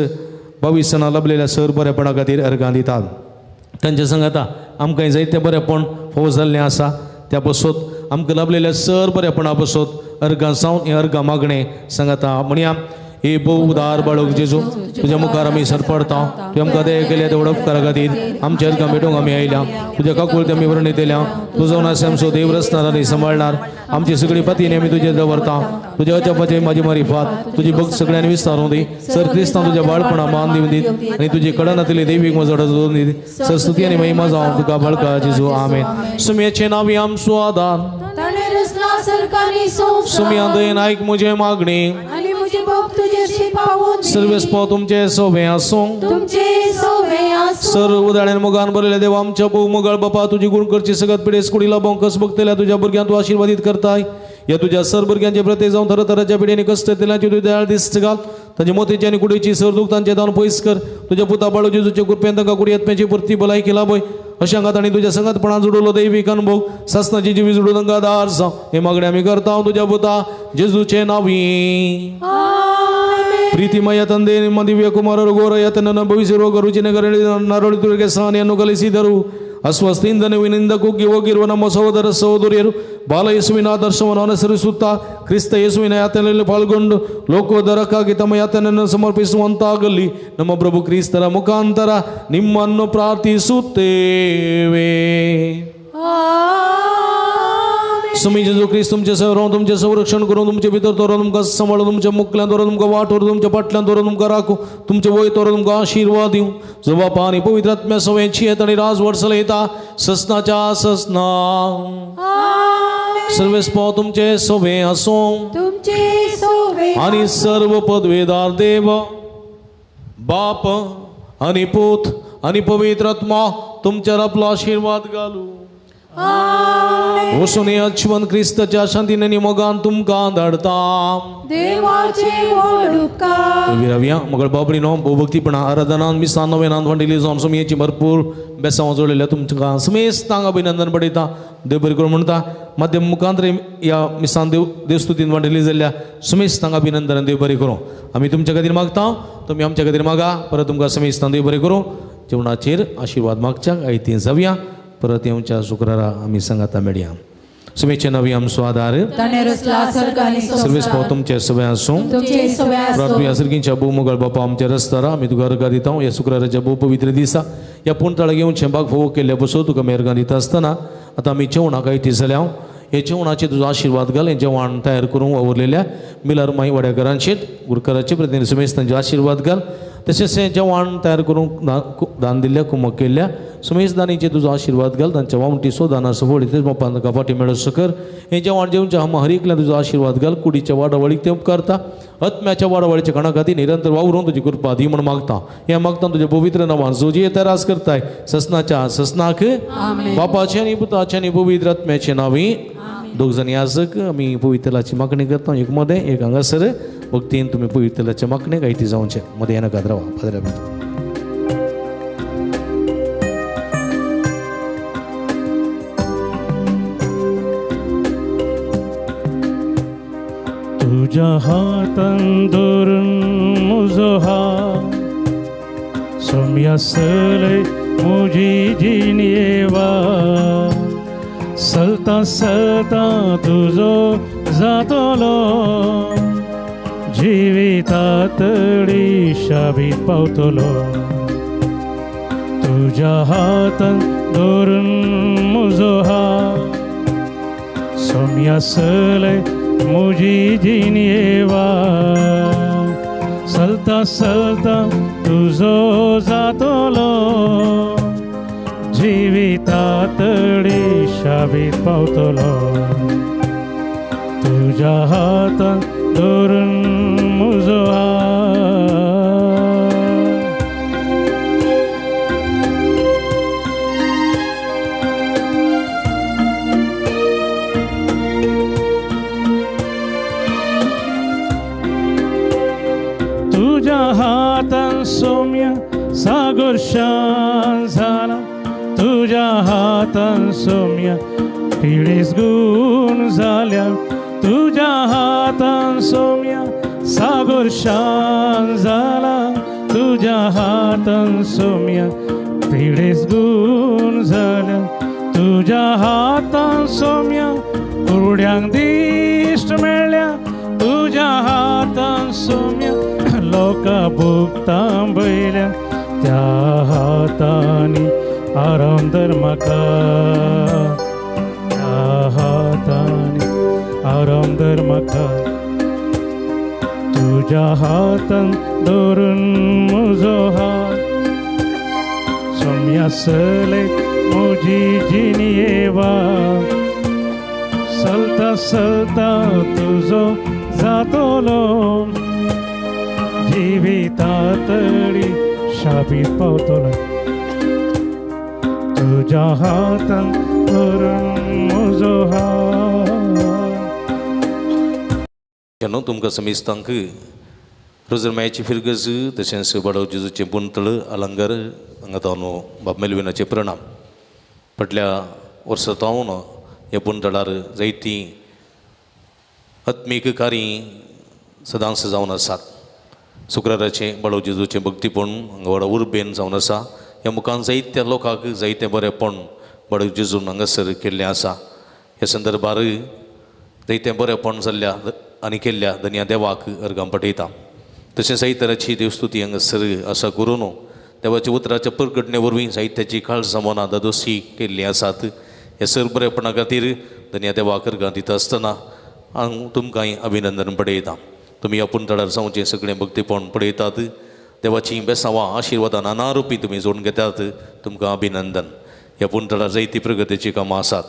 22 जाणां लाभलेल्या सर बरेपणा खातीर अर्गां दितात. तांच्या सांगाता आमकां जायतें बरेपण फावो जाल्लें आसा त्या पासत आमकां लाभलेल्या सर बरेपणा पासत अर्गां जावन हें अर्गां मागणें सांगाता म्हणया. हे भोव उदार बाळक जेजू तुज्या मुखार आमी सरपडता. तुवें आमकां दया केल्या त्या उपकारा खातीर आमच्या अर्गां भेटूंक आमी आयल्या. तुज्या काकुळती आमी वर्णितल्या. तूं जावन आसा आमचो देव रचणार आनी सांबाळणार. आमची सगळी पतीन आमी तुजेर दवरता. तुज्या अजापाची म्हाजी मारिफात तुजी भक्त सगळ्यांनी विस्तारून दी. सर क्रिस्तांव तुज्या बाळपणा मान दिवन दीत आनी तुजी कडनातली देवीक मजड जोडून दीत. सर स्तुती आनी महिमा जावं तुका बाळका जेजू. आमेन. सुमयेचे नांव आमचो आदार सुमया दयेन आयक म्हजें मागणी सर्वेस्पो तुमचे सोबे आसूं. सर उदाळ्यान मोगान बरयल्या देवा आमच्या भोव मोगाळ बापा तुजी गुण करची सगळ्यात पिडेस कुडी लाभोवंक कस बघतल्या तुज्या भुरग्यांक तूं आशिर्वादीत करताय. ह्या तुज्या सर भुरग्यांचे प्रत्येक जावन थराथराच्या पिढ्यांनी कश्ट येतल्यांची तुजी दयाळ दिस्त घाल. तांच्या मोतीची आनी कुडीची सर दूख तांचे दान पयस कर. तुज्या पुता बाळू जेजूचे कृपेन तांकां कुडी आत्म्याची पुरती भलायकी लाभय. अशें हांगा तांणी तुज्या संगतपणान जुडवलो दैवीक अनुभव सासनाची जिवी जुडून तांकां आदार जावं. हे मागणें आमी करता तुज्या पुता जेजूचे नांवी. ಪ್ರೀತಿಮಯ ತಂದೆ, ನಿಮ್ಮ ದಿವ್ಯ ಕುಮಾರರು ಘೋರ ಯಾತನನ್ನು ಭವಿಸಿರುವ ರುಚಿನಗರ ನರಳುತ್ತಿರುವ ಸಹನೆಯನ್ನು ಕಲಿಸಿದರು. ಅಸ್ವಸ್ಥೆಯಿಂದ ನೋವಿನಿಂದ ಕುಗ್ಗಿ ಹೋಗಿರುವ ನಮ್ಮ ಸಹೋದರ ಸಹೋದರಿಯರು ಬಾಲಯೇಸುವಿನ ಆದರ್ಶವನ್ನು ಅನುಸರಿಸುತ್ತಾ ಕ್ರಿಸ್ತ ಯೇಸುವಿನ ಯಾತನೆಯಲ್ಲಿ ಪಾಲ್ಗೊಂಡು ಲೋಕೋದರಕ್ಕಾಗಿ ತಮ್ಮ ಯಾತನೆಯನ್ನು ಸಮರ್ಪಿಸುವಂತಾಗಲಿ. ನಮ್ಮ ಪ್ರಭು ಕ್ರಿಸ್ತರ ಮುಖಾಂತರ ನಿಮ್ಮನ್ನು ಪ್ರಾರ್ಥಿಸುತ್ತೇವೆ. स्वामी जेजू क्रिस्त तुमचे सैर तुमचें संरक्षण करून तुमचे भितर दवरून तुमकां सांबाळून तुमच्या मुखल्यान दवरून तुमकां वाट व्हरूं तुमच्या फाटल्यान दवरून तुमकां राखूं तुमचे वय दवरून तुमकां आशिर्वाद दिवं. जो बापा आनी पवित्र आत्म्या सवयची येता आनी राजवट चलयता ससनाच्या ससना. सर्वेस्पो तुमचे सोबे आसूं आनी सर्व पदवेदार देव बाप आनी पूत आनी पवित्र आत्मा तुमचेर आपलो आशिर्वाद घालूं. वसून अश्वन क्रिस्ताच्या शांतीने आनी मोगान तुमकां धाडता. विरावया मगळ बाबडीनो भोवभक्तीपणा आराधनान मिसान नवेनान वांटिल्ली जावन सुमयेची भरपूर बेसांव जोडलेल्या तुमकां समेस्तांक अभिनंदन पडयता. देव बरें करूं म्हणटा. माध्यम मुखांतर ह्या मिसान देव देवस्तुतीन वांटिल्ली जाल्ल्या समेस्तांक अभिनंदन. देव बरें करूं. आमी तुमच्या खातीर मागता, तुमी आमच्या खातीर मागा. परत तुमकां समेस्तांक देव बरें करूं. जेवणाचेर आशिर्वाद मागच्याक आयतीं जावया. परत येवच्या शुक्रारा आमी सांगाता मेळया. सुमेचे नवी आमचो आदार सर्वेस्पो तुमचे सगळे आसूं. प्रार्थना सर्गींच्या भोव मोगाळ बापा आमच्या रस्तारा आमी तुका अर्गां दिता. ह्या शुक्राराच्या भोव पवित्र दिसा ह्या पुणताळा घेवन शेंबाक फोव केल्ल्या पसून तुका आमी अर्गां दिता आसतना आतां आमी जेवणाक आयती जाल्या. हे जेवणाचे तुजो आशिर्वाद घाल. हें जेवण तयार करूंक वावुरलेल्या मिलार माई वाड्याकरांचेर गुरकराचे प्रतिनिधी सुमेश तांचे आशिर्वाद घाल. तशेंच हें जेवण तयार करूंक दान दिल्ल्या कुमक केल्ल्या सुमेश दानीचे तुजो आशिर्वाद घाल तांच्या वामटी सोदाना सफोडी तेच बापान तांकां फाटी मेळो कर हें जेवण जेवच्या हांव हर एकल्यान तुजो आशिर्वाद घाल कुडीच्या वाडावळीक ते उपकारता आत्म्याच्या वाडावळीच्या कणा खातीर निरंतर वावरून तुजी कृपा दी म्हूण मागता हें मागता तुज्या पवित्र नांवान जो तरास करताय ससनाच्या ससनाक बापाचे आनी पुताचे आनी पवित्र आत्म्याचे नांवी. दोग जाणी आजक आमी पवित्रलाची मागणी करता एक मदें एक हांगासर भक्तीन तुमी पवित्रलाच्या मागणेक आयती जावचें मदें येनाकात रावा पाद्र्या. तुझ्या हातान धरून म्हजो हात सोम्या सलय म्हजी जिणयेवा सलता सलता तुजो जातलो जिविता तडी शाबीत पावतलो तुझ्या हातान धरून म्हजो हात सोम्या सलय म्हजी जिणयेवा सलता सलता तुजो जातलो जिविता तडी शाबीत पावतलो तुझ्या हातान धरून म्हजो हात. तुझ्या हातान सोम्या सागर शांत झाला तुझ्या हातान सोम्या पिळीस गुण झाल्या तुझ्या हातान सोम्या सागर शांत झाला तुझ्या हातान सोम्या पिळीस गुण झाल्या तुझ्या हातान सोम्या कुरड्यांक दिश्ट मेळ्ळ्या तुझ्या हातान सोम्या लोकां भुगतां भयल्या त्या हातांनी आराम धर म्हाका त्या हातांनी आराम धर म्हाका तुझ्या हातान धरून म्हजो हात सोम्या सलय म्हजी जिणयेवा सलता सलता तुजो जातलो जिविता तडी शाबीत पावतलो तुझ्या हातान धरून म्हजो हात. तुमकां समेस्तांक रोजरमायाची फिरगज तशेंच बाडव जेजूचें पुंतळ अलंकार हांगा तावन बाब मेलविनाचे प्रणाम. फाटल्या वर्सा तावन ह्या पुंतळार जायतीं आत्मीक कार्यां सदांच जावन आसात. शुक्राराचें बाळव जेजूचें भक्तीपण हांगा व्हडा उर्बेन जावन आसा. ह्या मुखान जायत्या लोकांक जायतें बरेंपण बाळव जेजून हांगासर केल्लें आसा. ह्या संदर्भार जायतें बरेंपण जाल्ल्या आनी केल्ल्या धनया देवाक अर्गां पटयता. तशें जायतराची देवस्तुती हांगासर आसा करून देवाच्या उतराच्या परगटणे वरवीं जायत्याची काळजां मनां दादोसी केल्लीं आसात. ह्या सर बरेपणा खातीर धनया देवाक अर्गां दिता आसतना हांव तुमकांय अभिनंदन पडयता. तुमी आपूण तळार जावचें सगळें भक्तीपण पळयतात. देवाचीं बेसांवां आशिर्वादां नाना रुपी तुमी जोडून घेतात. तुमकां अभिनंदन. ह्या पुणतळार जायती प्रगतीचीं कामां आसात.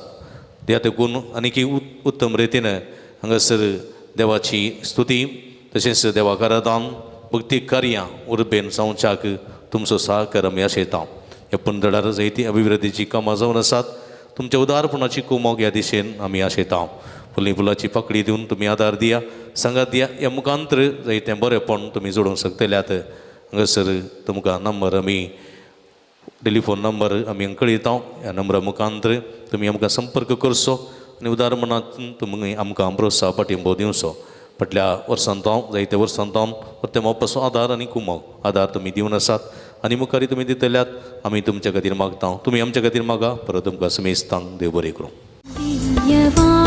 त्या तेकून आनीक उत्तम रितीन हांगासर देवाची स्तुती तशेंच देवाक आराधन भक्ती कार्यां उर्बेन जावच्याक तुमचो सहकार आमी आशयता. ह्या पुणतळार जायती अभिवृद्धीचीं कामां जावन आसात. तुमच्या उदारपणाची कुमोक ह्या दिशेन आमी आशयता. फुली फुलाची पाकळी दिवन तुमी आदार दिया सांगात दिया. ह्या मुखांतर जायतें बरेंपण तुमी जोडूंक शकतल्यात. हांगासर तुमकां नंबर आमी टेलिफोन नंबर आमी कळयता. ह्या नंबरा मुखांतर तुमी आमकां संपर्क करचो आनी उदार मनांत तुमी आमकां प्रोत्साह पाठिंबो दिवचो. फाटल्या वर्सान तावन जायत्या वर्सान तावन परते मोपाचो आदार आनी कुमक आदार तुमी दिवन आसात आनी मुखारी तुमी दितल्यात. आमी तुमच्या खातीर मागता, तुमी आमच्या खातीर मागा. परत तुमकां समेस्तांक देव बरें करूं.